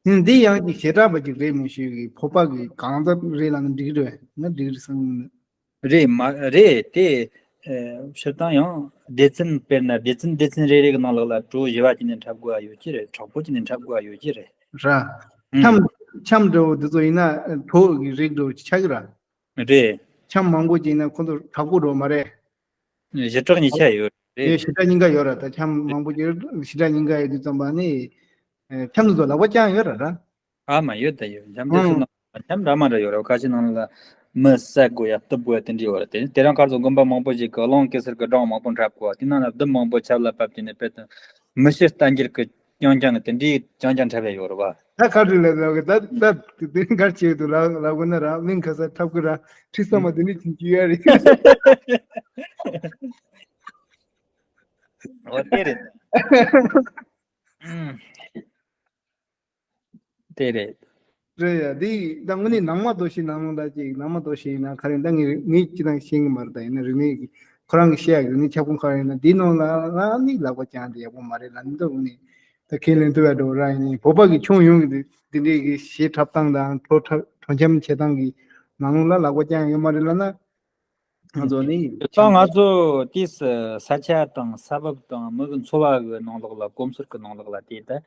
ཨང་། འདི་ཡང་ཅིག་བྱེ་བྲག་པ་ཅིག་རེད་མི་ཤེས་གི། བོད་པ་གི་གང་ལྟར་རེད་ལབ་ན་འགྲིག་རེད། ང་འགྲིག་རེད་བསམ་གི་མི་འདུག་རེད་མ་རེད་དེ། ཨ་སྤྱིར་བཏང་ཡང་སྡེ་ཚན་དཔེར་ན་སྡེ་ཚན་སྡེ་ཚན་རེ་རེ་གི་ནང་ལོགས་ལ་བྲོ་ཞི་བ་ཅིག་ནས་འཁྲབ་དགོས་ཡ་ཡོད་ཀྱི་རེད། དྲག་པོ་ཅིག་ནས་འཁྲབ་དགོས་ཡ་ཡོད་ཀྱི་རེད། ར། ཨུམ། འཆམ་འཆམ་འདྲ་བོ་འདི་ཚོ་ཡིན་ན་བྲོ་གི་རིགས་འདྲ་བོ་ཅིག་ཆགས་ཀྱི་ར། རེད། འཆམ་མང་པོ་ཅིག་ཡིན་ན་ཁོ་ཚོ་དྲག་པོ་འགྲོ་མ་རེད། ཞི་དྲག་གཉིས་ཆ་ཡོད་རེད། ཞི་དྲག་གཉིས་ཀ་ཡོད་ར། ད་འཆམ་མང་པོ་ཅིག་ཞི་དྲག་གཉིས་ཀ་ཡོད་དུས་ཙམ་པ་ནི་འཆམ་འདི་ཚོ་ལག་པ་བརྐྱངས་ཡོད་ར་ར། ཨ་མ་ཡོད་ད་ཡོད། འཆམ་དེ་ཚོ་ནང་འཆམ་འདྲ་མ་འདྲ་ཡོད་རེད། ཁ་ཤས་ནང་ལ་མི་བསད་དགོས་ཡ་གཏུབ་དགོས་ཡ་དེ་འདྲ་ཡོད་རེད། དེ་དེ་རིང་ཁ་སང་དགོན་པ་མང་པོ་ཞིག་གི་གླིང་གེ་སར་གི་སྒྲུང་མང་པོ་འཁྲབ་གོ། དེ་ནང་ལ་བདུད་མང་པོ་ཆབ་ལ་བབས་ཏེ་ནས་དཔེ་དང་མི་ཤི་རྟ་འགྱེལ་གི་རྐྱང་རྐྱང་གི་དེ་འདྲའི་རྐྱང་རྐྱང་འཁྲབ་ཡ་ཡོད་རེད་བ། ད་ག་རེ་ལབ་ལབ་གི་ད་ད་དེ་གར་བྱེད་དུ་ལབ་ལབ་དགོས་ན་ར། མིང་ཁ་ས་འཁྲབ་གི་ར། ཁྲི་ས་མ་དེ་ནི་ཅིན་ཅི་ཡ་རེད། འོ་དེ་རེད། ཨུམ། དེ་རེད། རེད་ཡ། འདི་ད་དངོས་གནས་ནང་མ་དོ་ཤི་ནང་ལོགས་ད་ཅིག་ནང་མ་དོ་ཤི་ཡིན་ན་ག་རེ་ད་ངས་ངས་ཅི་དང་ཤེས་གི་མ་རེད། ད་ཡིན་ན་རིག་གནས་ཀྱི་ཁོ་རང་གི་བཤད་ཡ་གི་རིག་གནས་ཁྱབ་ཁོངས་ག་རེ་ཡིན་ན་འདི་ནང་ལ་ང་ནི་ལག་པ་བརྐྱངས་ཏེ་ཡག་པོ་མ་རེད་ལ། འདི་ད་དངོས་གནས་ད་ཁས་ལེན་ཐུབ་ཡ་འགྲོ་ར་ཡིན། བོད་པ་གི་ཁྱོན་ཡོངས་ཀྱི་འདི་འདྲའི་གི་གཞས་འཁྲབ་སྟངས་དང་བྲོ་འཁྲབ་བྲོ་འཆམ་བྱེད་སྟངས་ཀྱི་ནང་ལོགས་ལ་ལག་པ་བརྐྱངས་ཡོད་མ་རེད་ལ་ན། ང་ཚོ་ནི་ད་ང་ཚོ་དེས་ས་ཆ་དང་ས་བབ་དང་མི་གི་འཚོ་བ་གི་ནང་ལོགས་ལ་གོམས་སྲོལ་གི་ནང་ལོགས་ལ་དེ་ད་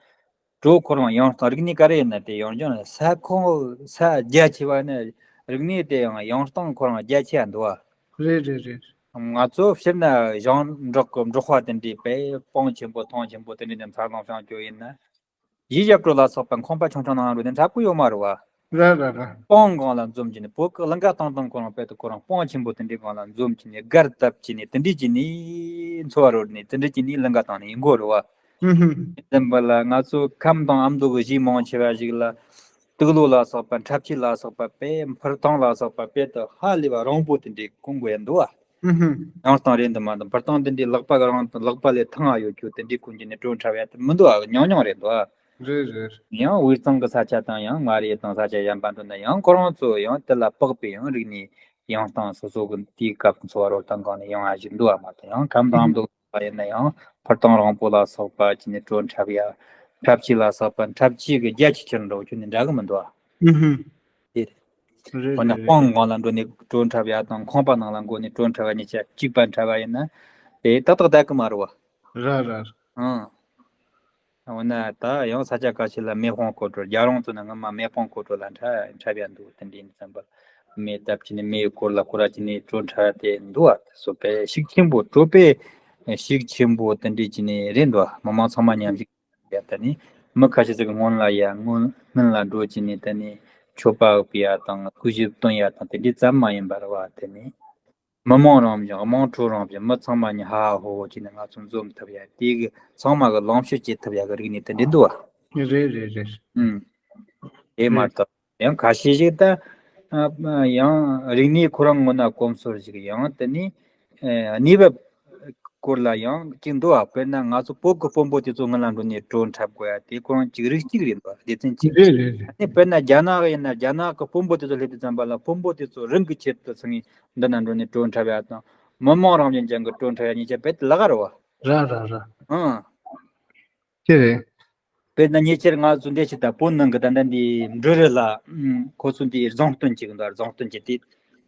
བྲོ་ཁོ་རང་ཡང་སྟེང་རིག་གནས་ག་རེ་ཡིན་ན་དེ་ཡང་ཅུང་ས་ཁོངས་ས་རྒྱ་ཆེ་བ་ནི་རིག་གནས་དེ་ཡང་ཡང་སྟེང་ཁོ་རང་རྒྱ་ཆེ་ཡ་འདུག་བ། རེད་རེད་རེད། ང་ཚོ་སྤྱིར་ན་ཞིང་འབྲོག་གི་འབྲོག་པ་དེ་འདྲའི་དཔེ་སྤང་ཆེན་པོ་ཐང་ཆེན་པོ་དེ་འདྲའི་འཚར་ལོངས་བྱུང་རྒྱུ་ཡིན་ན། གཞིས་ཞབས་བྲོ་ལ་སོགས་པ་ཁང་པ་ཆུང་ཆུང་ནང་འགྲོ་ནས་འཁྲབ་གི་ཡོད་མ་རེད་བ། ར་ར་ར། སྤང་སྒང་ལ་འཛོམས་ཀྱི་ནས་བོད་ཀྱི་གླིང་ག་བཏང་བཏང་ཁོ་རང་དཔེ་དུ་ཁོ་རང་སྤང་ཆེན་པོ་དེ་འདྲའི་སྒང་ལ་འཛོམས་ཀྱི་ནས་སྒར་བཏབ་ཀྱི་ནས་དེ་འདྲའི་ཀྱི་ནས་འཚོ་བ་རོལ་ནས་དེ་འདྲའི་ཀྱི་ནས་གླིང་ག་བཏང་ནས་ཡིན་དགོས་རེད་བ། ཨུ་ཧུམ། དེ་འབའ་ལ་ང་ཚོ་ཁམས་དང་ཨ་མདོ་གི་གཞིས་མང་ཆེ་བ་ཞིག་ལ་དུག་ལོག་ལ་སོགས་པ་འཁྲབ་ཆས་ལ་སོགས་པ་དཔེ་འཕུར་ཐང་ལ་སོགས་པ་དཔེ་དུ་ཧ་ལས་པ་རིང་པོ་དེ་འདྲའི་གོན་དགོས་ཡ་འདུག་བ། ཨུ་ཧུམ། ཡང་སྟངས་རེད་འདུག་མ་འདུག་འཕུར་ཐང་དེ་འདྲའི་ལག་པ་གི་རིང་དང་ལག་པ་ལས་ཐང་ཡ་ཡོད་རྒྱུ་དེ་འདྲའི་གོན་གྱི་ནས་བྲོ་འཁྲབ་ཡ་དེ་མི་འདུག་ཨ། ཉུང་ཉུང་རེད་འདུག་ཨ། རེད་རེད། ཡང་དབུས་གཙང་གི་ས་ཆ་དང་ཡང་མངའ་རིས་དང་ས་ཆ་གཞན་པ་འདྲ་ན་ཡང་ཁོ་རང་ཚོ་ཡང་དེ་ལ་དཔག་པའི་ཡང་རིག་གནས་ཡང་སྟངས་སོ་སོ་གི་དེའི་སྐབས་ཀྱི་འཚོ་བ་རོལ་སྟངས་སྒང་ནས་ཡང་ཨ་ཞིག་འདུག་ཨ་མ་གཏོགས་ཡང་ཁམས་དང་མདོ་པ་ཡིན་ན་ཡང་འཕུར་ཐང་རིང་པོ་ལ་སོགས་པ་ཅི་ནས་བྲོ་འཁྲབ་ཡ། འཁྲབ་ཆས་ལ་སོགས་པ་འཁྲབ་ཆས་ཀྱི་རྒྱ་ཆེ་ཆེར་འགྲོ་རྒྱུ་ནི་འདྲ་གི་མི་འདུག་ཨ། ཨུ་ཧུམ། དེ་རེད། རེད་འོ་ན་རེད་རེད། སྤང་སྒང་ལ་འགྲོ་ནས་བྲོ་འཁྲབ་ཡ་དང་ཁང་པ་ནང་ལ་འགྲོ་ནས་བྲོ་འཁྲབ་ཡ་གཉིས་ཆ་གཅིག་པ་འཁྲབ་ཡ་ཡིན་ན་དེ་ཏག་ཏག་བསྡད་གི་མ་རེད་བ། ར་ར་ར། ཨང་། འོ་ན་ད་ཡང་ས་ཆ་ཁ་ཤས་ལ་མེ་དཔུང་སྐོར་བྲོ། རྒྱལ་རོང་ཚོ་ནང་སྔོན་མ་མེ་དཔུང་སྐོར་བྲོ་ལ་འཁྲབ་འཁྲབ་ཡ་འདུག་དེ་འདྲ་ཡིན་ཙམ་པ་མེ་བཏབ་ཀྱི་ནས་མེ་ཡི་སྐོར་ལ་སྐོར་ར་ཀྱི་ནས་བྲོ་འཁྲབ་ཡ་དེ་འདུག་ཨ། དེ་ཚོ་དཔེ་ཤུགས་ཆེན་པོ་བྲོ་དཔེ་ཤུགས་ཆེན་པོ་དེ་འདྲ་ཀྱི་ནས་རེད་འདུག་ཨ། མི་མང་ཚང་མ་མཉམ་ཞུགས་ཡ་ད་ནི་མི་ཁ་ཤས་ཟིག་གི་སྔོན་ལ་ཡ་སྔོན་སྔོན་ལ་འགྲོ་ཀྱི་ནས་ད་ནི་མཆོད་པ་འབུལ་ཡ་དང་སྐུ་གཟུགས་སྟོན་ཡ་དང་དེ་འདྲ་ཙམ་མ་ཡིན་པ་རེད་བ། དེ་ནི། མི་མང་རང་བཞིན་དམངས་ཁྲོད་རང་བཞིན་མི་ཚང་མ་ཉིད་ཧ་ཧ་ཧོ་ཧོ་བྱས་ནས་ང་ཚོ་འཛོམས་ཐུབ་ཡ་དེ་གི་ཚང་མ་གི་ལངས་ཕྱོགས་བྱེད་ཐུབ་ཡ་གི་རིག་གནས་དེ་འདྲ་འདུག་བ། རེད་རེད་རེད། ཨུམ། དེ་མ་རེད། གཏོགས་ཡང་ཁ་ཤས་ཤིག་ད་ཨ་ཡང་རིག་གནས་ཁོ་རང་ངོ་ན་གོམས་སྲོལ་ཞིག་ཡང་དེ་ནི་ཨ་གནས་བབ་སྐོར་ལ་ཡང་གཅིག་འདུག་བ། དཔེར་ན་ང་ཚོ་བོད་ཀྱི་དཔོན་པོ་དེ་ཚོ་སྔོན་ལ་འགྲོ་ནས་བྲོ་འཁྲབ་དགོས་ཡ་དེ་ཁོ་རང་གཅིག་རིགས་གཅིག་རེད་འདུག་སྡེ་ཚན་གཅིག་རེད་རེད་རེད། ཨ་ནི་དཔེར་ན་རྒྱ་ནག་ཡིན་ན་རྒྱ་ནག་གི་དཔོན་པོ་དེ་ཚོ་སླེབས་དུས་ཙམ་པ་ལ་དཔོན་པོ་དེ་ཚོ་རང་གི་ཆེད་དུ་སོང་ངས་འདི་ན་འགྲོ་ནས་བྲོ་འཁྲབ་ཡ་དང་མི་མང་རང་བཞིན་ཅན་གྱི་བྲོ་འཁྲབ་ཡ་གཉིས་ཆ་དཔེ་དེ་ལ་ག་རེད་བ། ར་ར་ར། ཨང་། ཅི་རེད། དཔེར་ན་ཉེ་ཆར་ང་ཚོ་འདི་ཕྱི་ད་བོད་ནང་གི་ད་ལྟ་འདི་འབྲུ་རིགས་ལ་ཁོ་ཚོ་འདི་རྫོང་སྟོན་གཅིག་འདུག་རྫོང་སྟོན་གཅིག་དེ་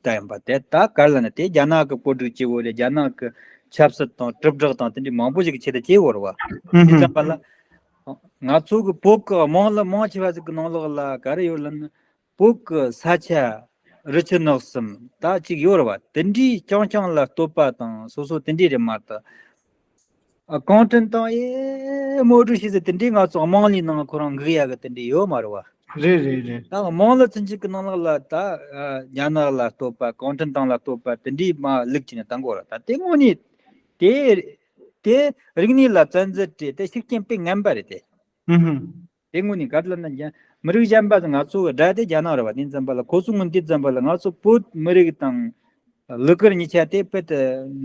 ད་ཡིན་པ་དེ་ད་ག་རེ་ལབ་ན་དེ་རྒྱ་ནག་གི་བོད་ཕྲུག་སྐྱེ་བོ་རེད། རྒྱ་ནག་གི་ཆབ་སྲིད་དང་དྲིལ་བསྒྲགས་དང་དེ་འདྲའི་མང་པོ་ཞིག་གི་ཆེད་དུ་སྐྱེ་བོ་རེད་བ། ཨུ་དེ་ཧུམ། ཙམ་པ་ལ་ང་ཚོ་གི་བོད་གི་དམངས་ལ་མང་ཆེ་བ་ཞིག་གི་ནང་ལོགས་ལ་ག་རེ་ཡོད་ལབ་ན་བོད་གི་ས་ཆ་རི་ཆུ་ནགས་གསུམ་ད་ཅིག་ཡོད་རེད་བ། དེ་འདྲའི་རྐྱང་རྐྱང་ལ་བསྟོད་པ་དང་སོ་སོ་དེ་འདྲའི་རེད་མ་གཏོགས། ཨ། གུང་ཁྲན་ཏང་ཨེ་དམོད་བྲོ་ཞེས་ཟེར་དེ་འདྲའི་ང་ཚོ་དམངས་གླུའི་ནང་ཁོ་རང་འགུག་ཡག་གི་དེ་འདྲའི་ཡོད་མ་རེད་བ། རེད་རེད་རེད། ད་དམངས་གླུ་ཚུན་ཆད་ཀྱི་ནང་ལོགས་ལ་ད་ཨ་རྒྱ་ནག་ལ་བསྟོད་པ་གུང་ཁྲན་ཏང་ལ་བསྟོད་པ་དེ་འདྲའི་མ་བླུགས་ཀྱི་ནས་བཏང་གོ་ར། ད་དེ་དངོས་གནས་དེ་དེ་རིག་གནས་ལ་བཙན་འཛུལ་བྱས་ཏེ་ཤུགས་རྐྱེན་དཔེ་ངན་པ་རེད་དེ། ཧུམ་ཧུམ། དེ་དངོས་གནས་ག་རེ་ལབ་ན་རྒྱ་མི་རིགས་གཞན་པ་ང་ཚོ་གི་དགྲ་དེ་རྒྱ་ནག་རེད་བ། དེ་ཙམ་པ་ལ་ཁོ་ཚོ་སྔོན་དེ་ཙམ་པ་ལ་ང་ཚོ་བོད་མི་རིགས་དང་། གླུ་གར་གཉིས་ཆ་དེ་དཔེ་དེ་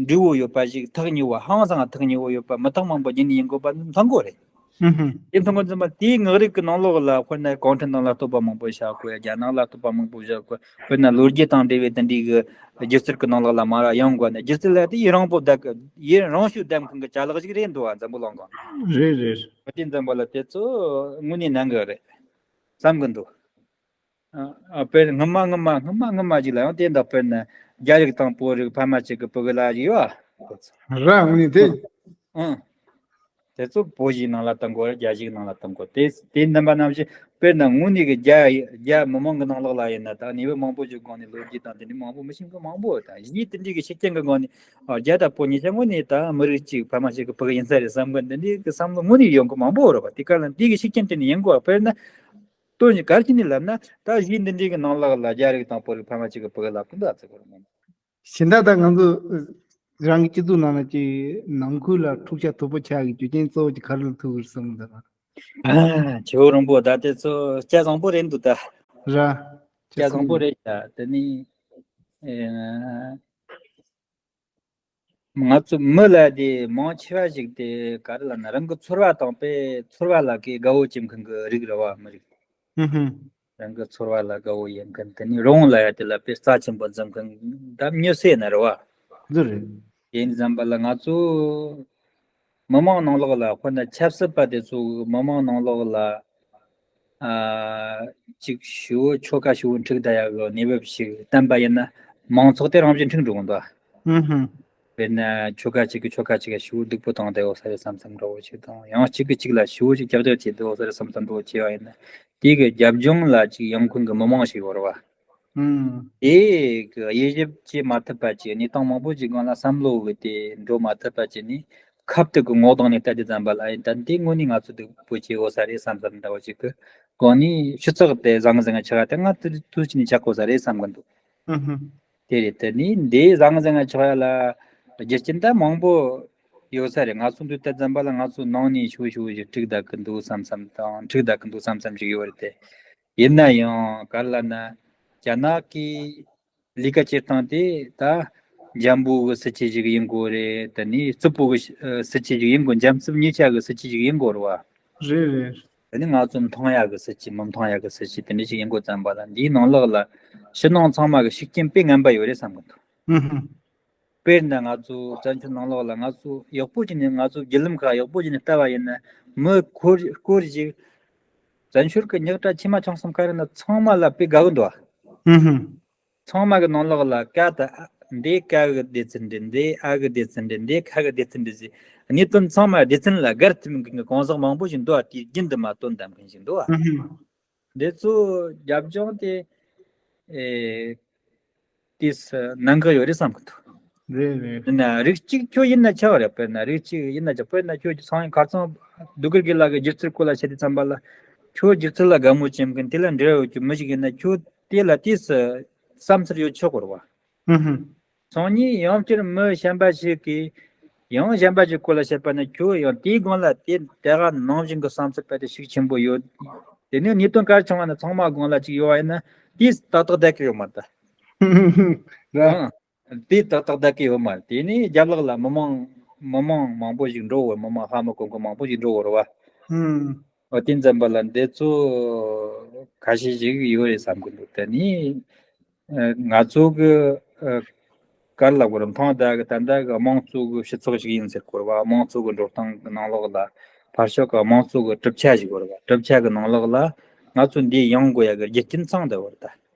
འབྲས་བུ་ཡོད་པ་ཞིག་ཐག་ཉེ་བོ་ཧང་སང་ཐག་ཉེ་བོ་ཡོད་པ་མི་ཐག་མང་པོ་རྒྱུན་ནས་ཡིན་དགོས་པ་མཐོང་གོ་རེད། ཧུམ་ཧུམ། དེ་མཐོང་གོ་ཙམ་པ་དེའི་ངག་རིག་གི་ནང་ལོགས་ལ་དཔེར་ན་གུང་ཁྲན་ཏང་ལ་བསྟོད་པ་མང་པོ་བྱ་དགོས། རྒྱ་ནག་ལ་བསྟོད་པ་མང་པོ་བྱ་དགོས། དཔེར་ན་ལོ་རྒྱུས་དང་འབྲེལ་བའི་དེ་འདྲའི་གི་སྒྱུ་རྩལ་གི་ནང་ལོགས་ལ་མ་ར་ཡོང་དགོས་ན་སྒྱུ་རྩལ་ལ་དེ་ཡུན་རིང་པོ་བསྡད་གི་ཡུན་རིང་ཤོས་བསྡད་མཁན་གི་ཅ་ལག་ཅིག་རེད་འདུག་བ། འཛམ་བུ་གླིང་གི་རེད་རེད། དེ་འཛམ་བུ་ལ་དེ་ཚོ་དངོས་གནས་གནད་འགག་རེད་བསམ་གི་འདུག་ཨ། དཔེར་སྔོན་མ་སྔོན་མ་སྔོན་མ་སྔོན་མ་ཞིག་ལ་ཡང་དེ་འདྲ་དཔེར་ན་རྒྱ་རིགས་དང་བོད་རིགས་ཕ་མ་གཅིག་གི་ཕྲུ་གུ་ལ་ཡོད་ཨ། ར་དངོས་གནས་དེ། ཨང་། དེ་ཚོ་བོད་གཞིས་ནང་ལ་བཏང་དགོས་རེད། རྒྱ་གཞིས་ནང་ལ་བཏང་དགོས་དེ་དེ་འདྲ་པ་ནང་བཞིན་དཔེར་ན་དངོས་གནས་ཀྱི་རྒྱ་རྒྱ་མི་མང་གི་ནང་ལོགས་ལ་ཡིན་ན་ད་གནས་བབ་མང་པོ་ཞིག་སྒང་ནས་ལོ་རྒྱུས་དང་དེ་འདྲ་མང་པོ་མི་ཤེས་མཁན་མང་པོ་ཡོད། ད་གཞིས་དེ་འདྲའི་གི་ཤེས་རྐྱེན་གི་སྒང་ནས་ཨ་རྒྱ་དང་བོད་གཉིས་ཆ་དངོས་གནས་ད་མི་རིགས་གཅིག་ཕ་མ་གཅིག་གི་ཕྲུ་གུ་ཡིན་ས་རེད་བསམ་གི་འདི་འདྲའི་གི་བསམ་བློ་དངོས་གནས་ཡོང་གི་མང་པོ་ཡོད་རེད་པ། དེ་ག་ལ་འདི་གི་ཤེས་རྐྱེན་དེ་ནི་ཡིན་དགོས་པ། དཔེར་ན། དོན་གྱི་གལ་ཆེ་ནི་ལབ་ན་ད་གཞིས་འདི་འདྲའི་གི་ནང་ལོགས་ལ་རྒྱ་རིགས་དང་བོད་རིགས་ཕ་མ་གཅིག་གི་ཕྲུ་གུ་ལ་ཀུན་ཏུ་ཨ་ཙི་གོ་རེད་མོད། གཞན་དག་ད་ང་ཚོ་རང་གི་སྤྱི་ཚོགས་ནང་ལ་ཅིག་ནང་ཁུལ་ལ་འཁྲུག་ཆ་དོད་པོ་ཆགས་ཀྱི་རྒྱུ་རྐྱེན་གཙོ་བོ་ཅིག་ག་རེ་ལ་ཐུག་གི་རེད་བསམ་གི་འདུག་ཨ། ཆེ་བོ་རིང་པོ་ད་དེ་ཚོ་སྐྱ་བཟང་པོ་རེད་འདུག་ད། ར། སྐྱ་བཟང་པོ་རེད་ད་དེ་ནི། ཨེ། ང་ཚོ་མི་ལ་དེ་མང་ཆེ་བ་ཞིག་དེ་ག་རེ་ལབ་ན་རང་གི་ཚོར་བ་དང་དཔེ་ཚོར་བ་ལ་གི་དགའ་བོ་བྱེད་མཁན་གི་རིགས་རེད་བ། མི་རིགས། ཧུམ་ཧུམ། རང་གི་ཚོར་བ་ལ་དགའ་བོ་ཡིན་མཁན་དེ་ནི་རང་ལ་ཡ་དེ་ལ་དཔེ་རྩ་ཆེན་པོ་འཛིན་མཁན་ད་མྱི་སེ་ན་རེད་བ། འདི་རེད། དེ་ཡིན་ཙམ་པ་ལ་ང་ཚོ་མི་མང་ནང་ལོགས་ལ་དཔེར་ན་ཆབ་སྲིད་པ་དེ་ཚོ་མི་མང་ནང་ལོགས་ལ། ཨ། ཅིག་ཞུ་བོ་ཆོལ་ཁ་ཞུ་བོ་འཁྲུག་བསྡད་ཡག་གི་གནས་བབ་ཞིག་བསྟན་པ་ཡིན་ན་མང་ཚོགས་དེ་རང་བཞིན་འཁྲུག་འགྲོ་གི་འདུག་ཨ། ཧུམ་ཧུམ། དཔེར་ན་ཆོལ་ཁ་གཅིག་གིས་ཆོལ་ཁ་གཅིག་ལ་ཞུ་བོ་སྡུག་པོ་བཏང་བསྡད་ཡོད་ས་རེད་བསམ་བསམ་འདྲ་བོ་ཞིག་དང་ཡང་གཅིག་གིས་གཅིག་ལ་ཞུ་བོ་ཞིག་རྒྱབ་སྐྱོར་བྱས་བསྡད་ཡོད་ས་རེད་བསམ་བསམ་འདྲ་བོ་བྱས་པ་ཡིན་ན་དེ་གི་རྒྱབ་ལྗོངས་ལ་ཅིག་ཡོང་མཁན་གི་མི་མང་ཞིག་ཡོད་རེད་བ། ཧུམ། དེ་གི་དབྱེ་ཞིབ་བྱེད་མ་ཐུབ་པ་བྱས་གནས་སྟངས་མང་པོ་ཞིག་སྒང་ལ་བསམ་བློ་གི་དེ་འགྲོ་མ་ཐུབ་པ་བྱས་ནས། ཁབ་དེ་གི་ངོ་གདོང་ནས་བལྟས་དུས་ཙམ་པ་ལ་ཨེ་ད་འདི་དངོས་གནས་ང་ཚོ་དེ་བོད་ཀྱི་འོ་ས་རེད་བསམ་བསམ་འདྲ་བ་ཞིག་གི་གོང་ནས་ཕྱི་ཚགས་དེ་བཟང་ཟིང་ཆགས་དེ་ང་དེ་དུས་ཕྱིན་ནས་ཆགས་གོ་ས་རེད་བསམ་གི་འདུག་ཨུ་ཧུ། དེ་རེད། དེ་ནས་འདི་བཟང་ཟིང་ཆགས་ཡ་ལ་རྒྱུ་རྐྱེན་ད་མང་པོ་ཡོད་ས་རེད། ང་ཚོ་འདི་ལྟ་ཙམ་པ་ལ་ང་ཚོ་ནང་ནས་ཤུགས་ཤུགས་ཞིག་འཁྲུག་བསྡད་གི་འདུག་བསམ་བསམ་དང་འཁྲུག་བསྡད་གི་འདུག་བསམ་བསམ་ཞིག་ཡོད་རེད་དེ། ཡིན་ན་ཡང་ག་རེ་ལབ་ན་རྒྱ་ནག་གི་ལས་ཀ་བྱེད་སྟངས་དེ་ད་འཇམ་པོ་གི་སྲིད་ཇུས་ཞིག་ཡིན་དགོས་རེད། དེ་ནས་རྩུབ་པོ་གི་སྲིད་ཇུས་ཞིག་ཡིན་དགོས། འཇམ་རྩུབ་གཉིས་ཆ་གི་སྲིད་ཇུས་ཞིག་ཡིན་དགོས་རེད་བ། རེད་རེད། དེ་ནི་ང་ཚོ་མཐོང་ཡག་གི་སྲིད་ཇུས་མི་མཐོང་ཡག་གི་སྲིད་ཇུས་དེ་འདྲ་ཞིག་ཡིན་དགོས་ཙམ་པ་ལ་འདིའི་ནང་ལོགས་ལ་ཕྱི་ནང་ཚང་མ་གི་ཤུགས་རྐྱེན་དཔེ་ངན་པ་ཡོད་རེད་བསམ་གི་འདུག་ཨུ་ཧུ། དཔེར་ན་ང་ཚོ་བཙན་བྱོལ་ནང་ལོགས་ལ་ང་ཚོ་ཡག་པོ་ཅིག་ནས་ང་ཚོ་བརྒྱུད་ལམ་ཁག་ཡག་པོ་ཅིག་ནས་ལྟ་བ་ཡིན་ན་མི་སྐོར་སྐོར་ཞིག་བཙན་བྱོལ་གི་རྙོག་དྲ་ཆེ་མ་ཆུང་གསུམ་ག་རེ་ན་ཚང་མ་ལ་དཔེ་དགའ་གི་འདུག་ཨ། ཨུ་ཧུ། ཚང་མ་གི་ནང་ལོགས་ལ་ཀ་ད་འདི་ཀ་གི་སྡེ་ཚན་འདི་འདི་ཨ་གི་སྡེ་ཚན་འདི་འདི་ཁ་གི་སྡེ་ཚན་འདི་ཟེར། གནད་དོན་ཚང་མ་སྡེ་ཚན་ལ་བགར་ཐུབ་མཁན་གྱི་གང་ཟག་མང་པོ་ཞིག་འདུག་ཨ། དེའི་རྒྱུན་དུ་མ་དོན་དམ་མཁན་ཞིག་འདུག་ཨ། ཨུ་ཧུ། འདི་ཚོ་རྒྱབ་ལྗོངས་དེ་ཨེ་དེས་གནད་འགག་ཡོད་རེད་བསམ་གི་འདུག་རེད་རེད། ཡིན་ན་རིགས་གཅིག་ཁྱོད་ཡིན་ན་ཆགས་རེད། དཔེར་ན་རིགས་གཅིག་ཡིན་ན་ཆགས། དཔེར་ན་ཁྱོད་ཀྱི་སང་ཉིན་ཁ་སང་སྡུག་གུར་གི་ལ་གི་སྒྱུ་རྩལ་སྐོར་ལ་བཤད་དུས་ཙམ་པ་ལ་ཁྱོད་སྒྱུ་རྩལ་ལ་དགའ་མོ་བྱེད་མཁན་དེ་ལ་འབྲེལ་བ་ཡོད་རྒྱུ་མི་ཞིག་ཡིན་ན་ཁྱོད་དེ་ལ་དེས་བསམ་ཚུལ་ཡོད་ཆོག་གི་རེད་བ། ཨུ་ཧུ། སང་ཉིན་ཡང་བསྐྱར་མི་གཞན་པ་ཞིག་གིས་ཡང་གཞན་པ་ཞིག་སྐོར་ལ་བཤད་པ་ན་ཁྱོད་ཡང་དེའི་སྒང་ལ་དེ་དེ་ག་ནང་བཞིན་གྱི་བསམ་ཚུལ་དཔེ་དེ་ཤུགས་ཆེན་པོ་ཡོད། དེ་ནས་གནད་དོན་ག་རེ་བྱུང་བ་ན་ཚང་མ་སྒང་ལ་ཅིག་ཡོད་བ་ཡིན་ན་དེས་ཏག་ཏག་བསྡད་ཀྱི་ཡོད་མ་རེད་ད། ར། ཨང་། དེ་ཏག་ཏག་བསྡད་ཀྱི་ཡོད་མ་རེད། དེ་ནས་རྒྱབ་ལོགས་ལ་མི་མང་མི་མང་མང་པོ་ཞིག་འགྲོ་བར་མི་མང་ཧ་མི་གོ་མཁན་མང་པོ་ཞིག་འགྲོ་བར་བ། ཨང་། འོ་དེ་འཛམ་བུ་གླིང་འདི་ཚོ་ཁ་ཤས་ཤིག་ཡོད་རེད་བསམ་གི་འདུག་དེ་ནས་ང་ཚོ་གི་ག་རེ་ལབ་དགོས་རེད། མཐོང་ད་གི་ད་ལྟ་གི་དམངས་གཙོ་གི་སྤྱི་ཚོགས་ཤིག་ཡིན་ཟེར་དགོས་རེད་བ། དམངས་གཙོ་གི་འགྲོ་སྟངས་གི་ནང་ལོགས་ལ་ཕར་ཕྱོགས་གི་དམངས་གཙོ་གི་གྲུབ་ཆ་ཞིག་དགོས་རེད་བ། གྲུབ་ཆ་གི་ནང་ལོགས་ལ་ང་ཚོ་འདི་ཡོང་དགོས་ཡ་གི་རྒྱུ་རྐྱེན་ཚང་བསྡད་ཡོད་རེད་ད།